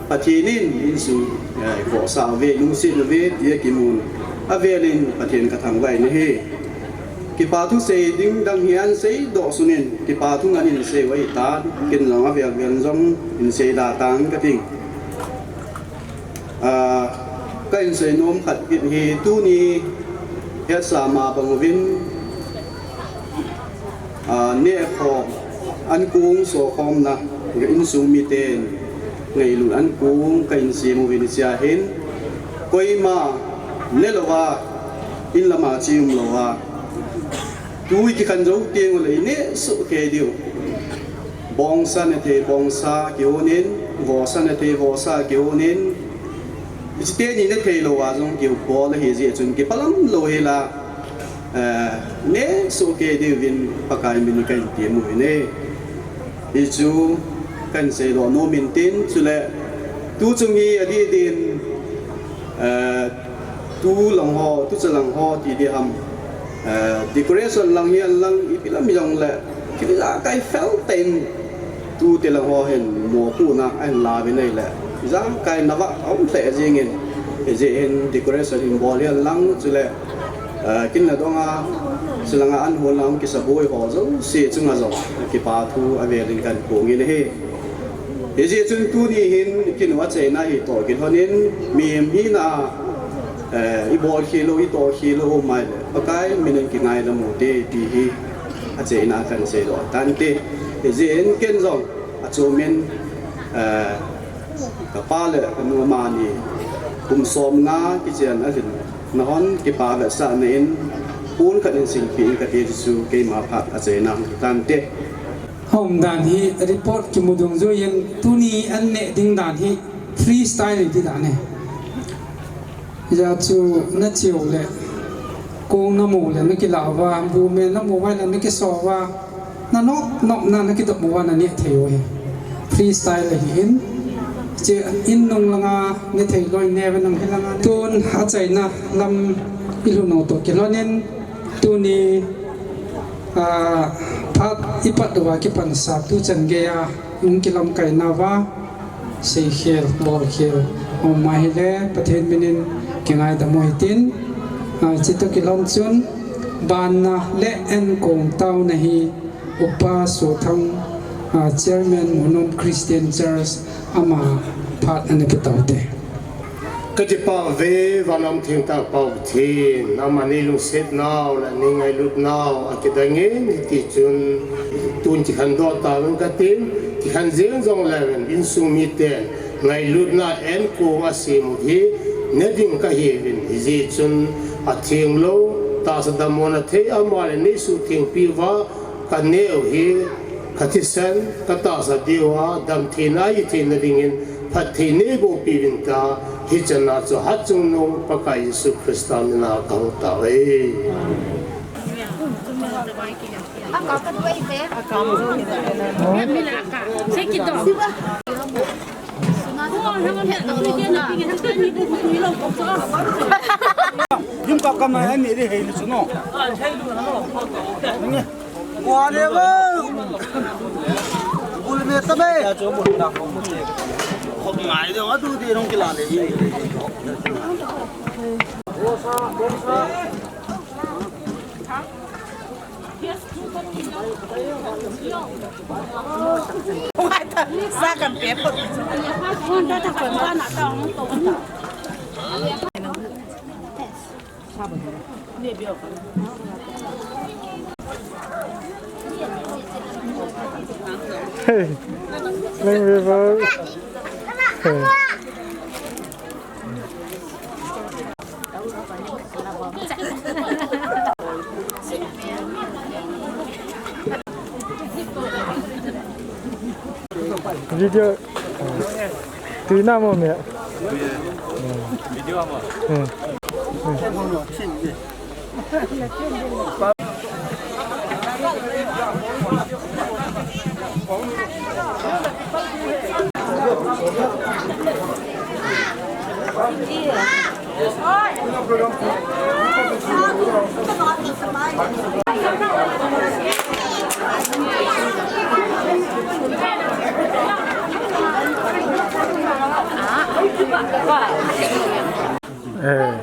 Pathen in insung, eh, vohsah uve, lungset uve tia kimun avel in Pathen kathangvah in ahi. Kipa thu sei ding dang hi ahin seidoh sun in, kipa thu ngen in sei u ahitan, ken jong avel vel jong hin sei da tang kating. Ah, kahin sei nom khat bep hi tuni hetsa ma bang uvin, ah, nehkhom, ankong sokhomna, ka insung miten ngailut ankong kahin sem uvin, hichea hin koima ne louva, in lama che um louva, tu i kikhen jou teng uleh i neh soh kei diu. Bongsa ne thei bongsa kihonin, vohsa ne thei vohsa kihonin, hiche teni ne thei louva jong kibol ahi jeh chun kipalam lou hela, eh, neh soh kei diuvin Pakai min in kahin tem u ahi. Hichu kahin seidoh nom in tin, chule tu chung hi adih din, eh, tu lang ho, tucha lang ho ti ding ham, eh, decoration lang hihen lang, ipi lam hijongle, ijakai fel tah in tute lang ho hin mopohna ahin la uvin ahile, ijakai navah aum lheh jengin, hijeh hin decoration hin bol hihen lang, chule, eh, kin la dong a, chulanga an hon lang kisaboi ho jouse chunga jong kipa thu avel in kahin phongin ahi. Hijeh chun tuni hin kin u achaina hi toh kilhonin, mihem hina, eh, i bolkhel u, i tohkhel u um ahile, Pakai min in kingaidam u hite ti hi achaina kahin seidoh tante. Hijeh in ken jong achom in, eh, kapa le kanu amani kum somnga kichen ahin, nahon kipa vetsahna in, pon khat in singpeh in kati chu keima phat achaina tante. Aum dan hi report kimu dungjuiyin tuni an neh ding dan hi freestyle ti dan ahi. Hijeh chun nache u le, kong namu le nakilah uva, bu me namu uva le nakiso uva, nanop nopna nakidop uva naneh thei u ahi. Freestyle ahin. Hiche in nung langa ne thei lou in neh uve nang hilanga. Tun achaina lam ilhun u toh kilhonin tuni, ah, phat ipat uva kipansah tuchan geiya hung kilamkai nauva, seikhel, bolkhel um ahile, Pathen min in kingaidam u hitin, ah, hiche toh kilhon chun, banna le ankong taona hi Upa Sothang Ah, Chairman Munom Christian Church, ama phat ana pe taute. Ka kipah uve, vanlam thengtah Pa Pathen, ama nei lungsetnau le nei ngailutnau akidang in, hiti chun tun kikhen doh tauvin katin, kikhen jeng jongleu hen insung miten ngailutna ankong asem u hi ne ding kahiuvin, hijeh chun atheng lou, tahsa damlouna thei ama le nei suhthengpi uva, ka neh u hi, ka thisan, ka tahsa diu a, damtheina ahi theina dingin, phatthei neiboh piuvin tia, hichan a chu hatchungnung Pakai Jesu Christa mina kahung tao e. Lim kap kap na, ani ri hei ni chu no. Wa le wo. Bul me ta me. Khop ngai de, wa du de rong kila le. Hey, Leng River. Hey. Video. Tui na mo me. Video mo. Hmm. Eh.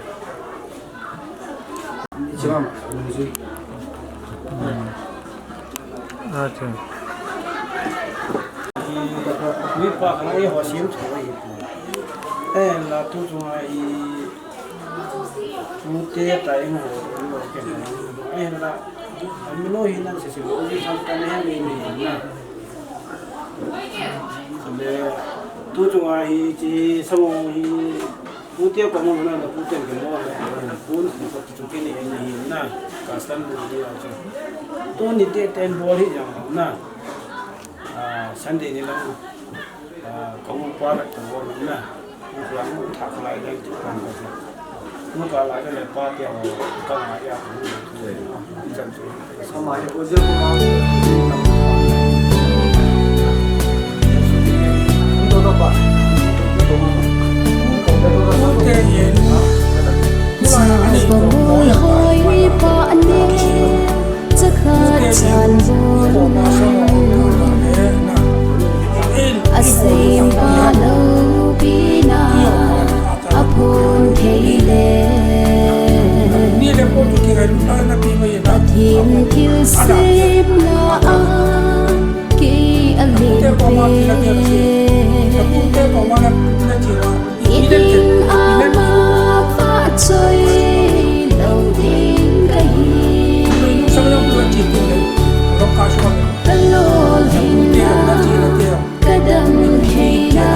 Acha. Ni pa kana e ho sim tho e. Eh, la tu tu ai. Mute ta eng ho, eng ho ke na. Eh, la. Ami no hi nan se se, u ji tham ta ne mi ni na. Le, tu chunga hi, chi, sa mo hi, pute ko mo na, pute ke mo na, pun ko tu ke ni ni na, custom ni ya chu. Tuni te ten bol hi jang na. Ah, Sunday ni lang. Ah, kong pa la tong na. Kong pa la tong lai lai tu kan ko. Kong pa la le pa te ho ka ma ya. Sama ya ko je ko ma. Sa pa mo hoi pa ne. Chakhat chan bol asempa loupina aphon thei le. Pathen thilsemna a kei alenpen. Idin ama vahchoi lou ding kahi. Ka lolhinna, ka damtheina.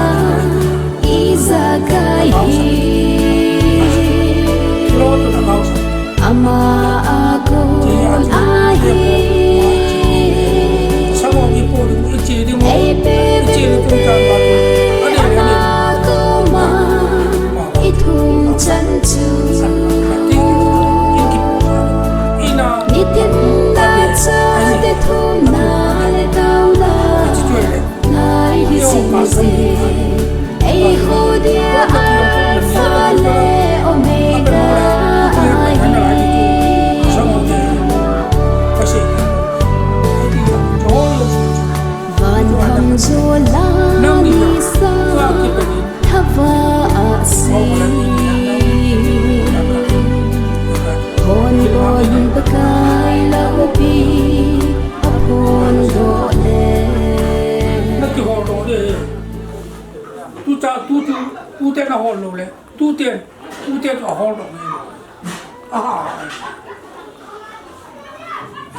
Tucha, tu chu, tute na hol lou le, tute, tute chu ahol lou ngai lou. Aha.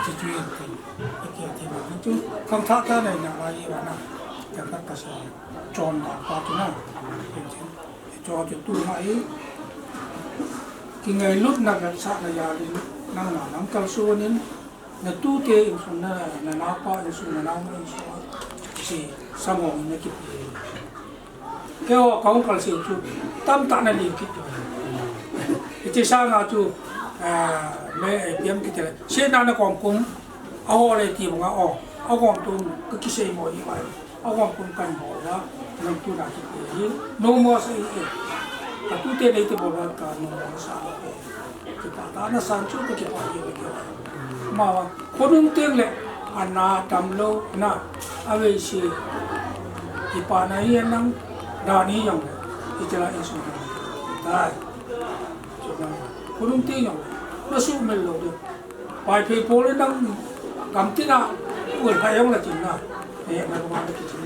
Chu chu, chu, khangthah tah nei na lai i va na. Ka ka ka sa. Chon da pa chu na. Chu chu tu na i. Kingailutna vetsahna jal in, nang na nang kalson in, na tute insung na, na naopa insung, na naonu insung, si, samong na kipe. Keiho kahung kalse chu, tamtah na lim kit u. Hiche sanga chu, ah, me, eh, piam kit le. Sena na kom kum, aho le ti banga, o, agom tum, ka kisei mo i mai. Agom kum kan bol uva, nang tu na kipe hi, no mo sa i e. Ka tute nei te bol uva ka no mo sa e. Kipah tah na san chu ka kipah hi ka kipah. Ama va, khonung teng le, ana tam lou na, avei se. Kipana hi nang, dan hi jong le, i chala i sung. Tai. Chu nang, khonung teng jong le, na sumil lou de. Vaiphei pol in nang gamtin a ul phai jong le tin na. Eh, na lung a na kitin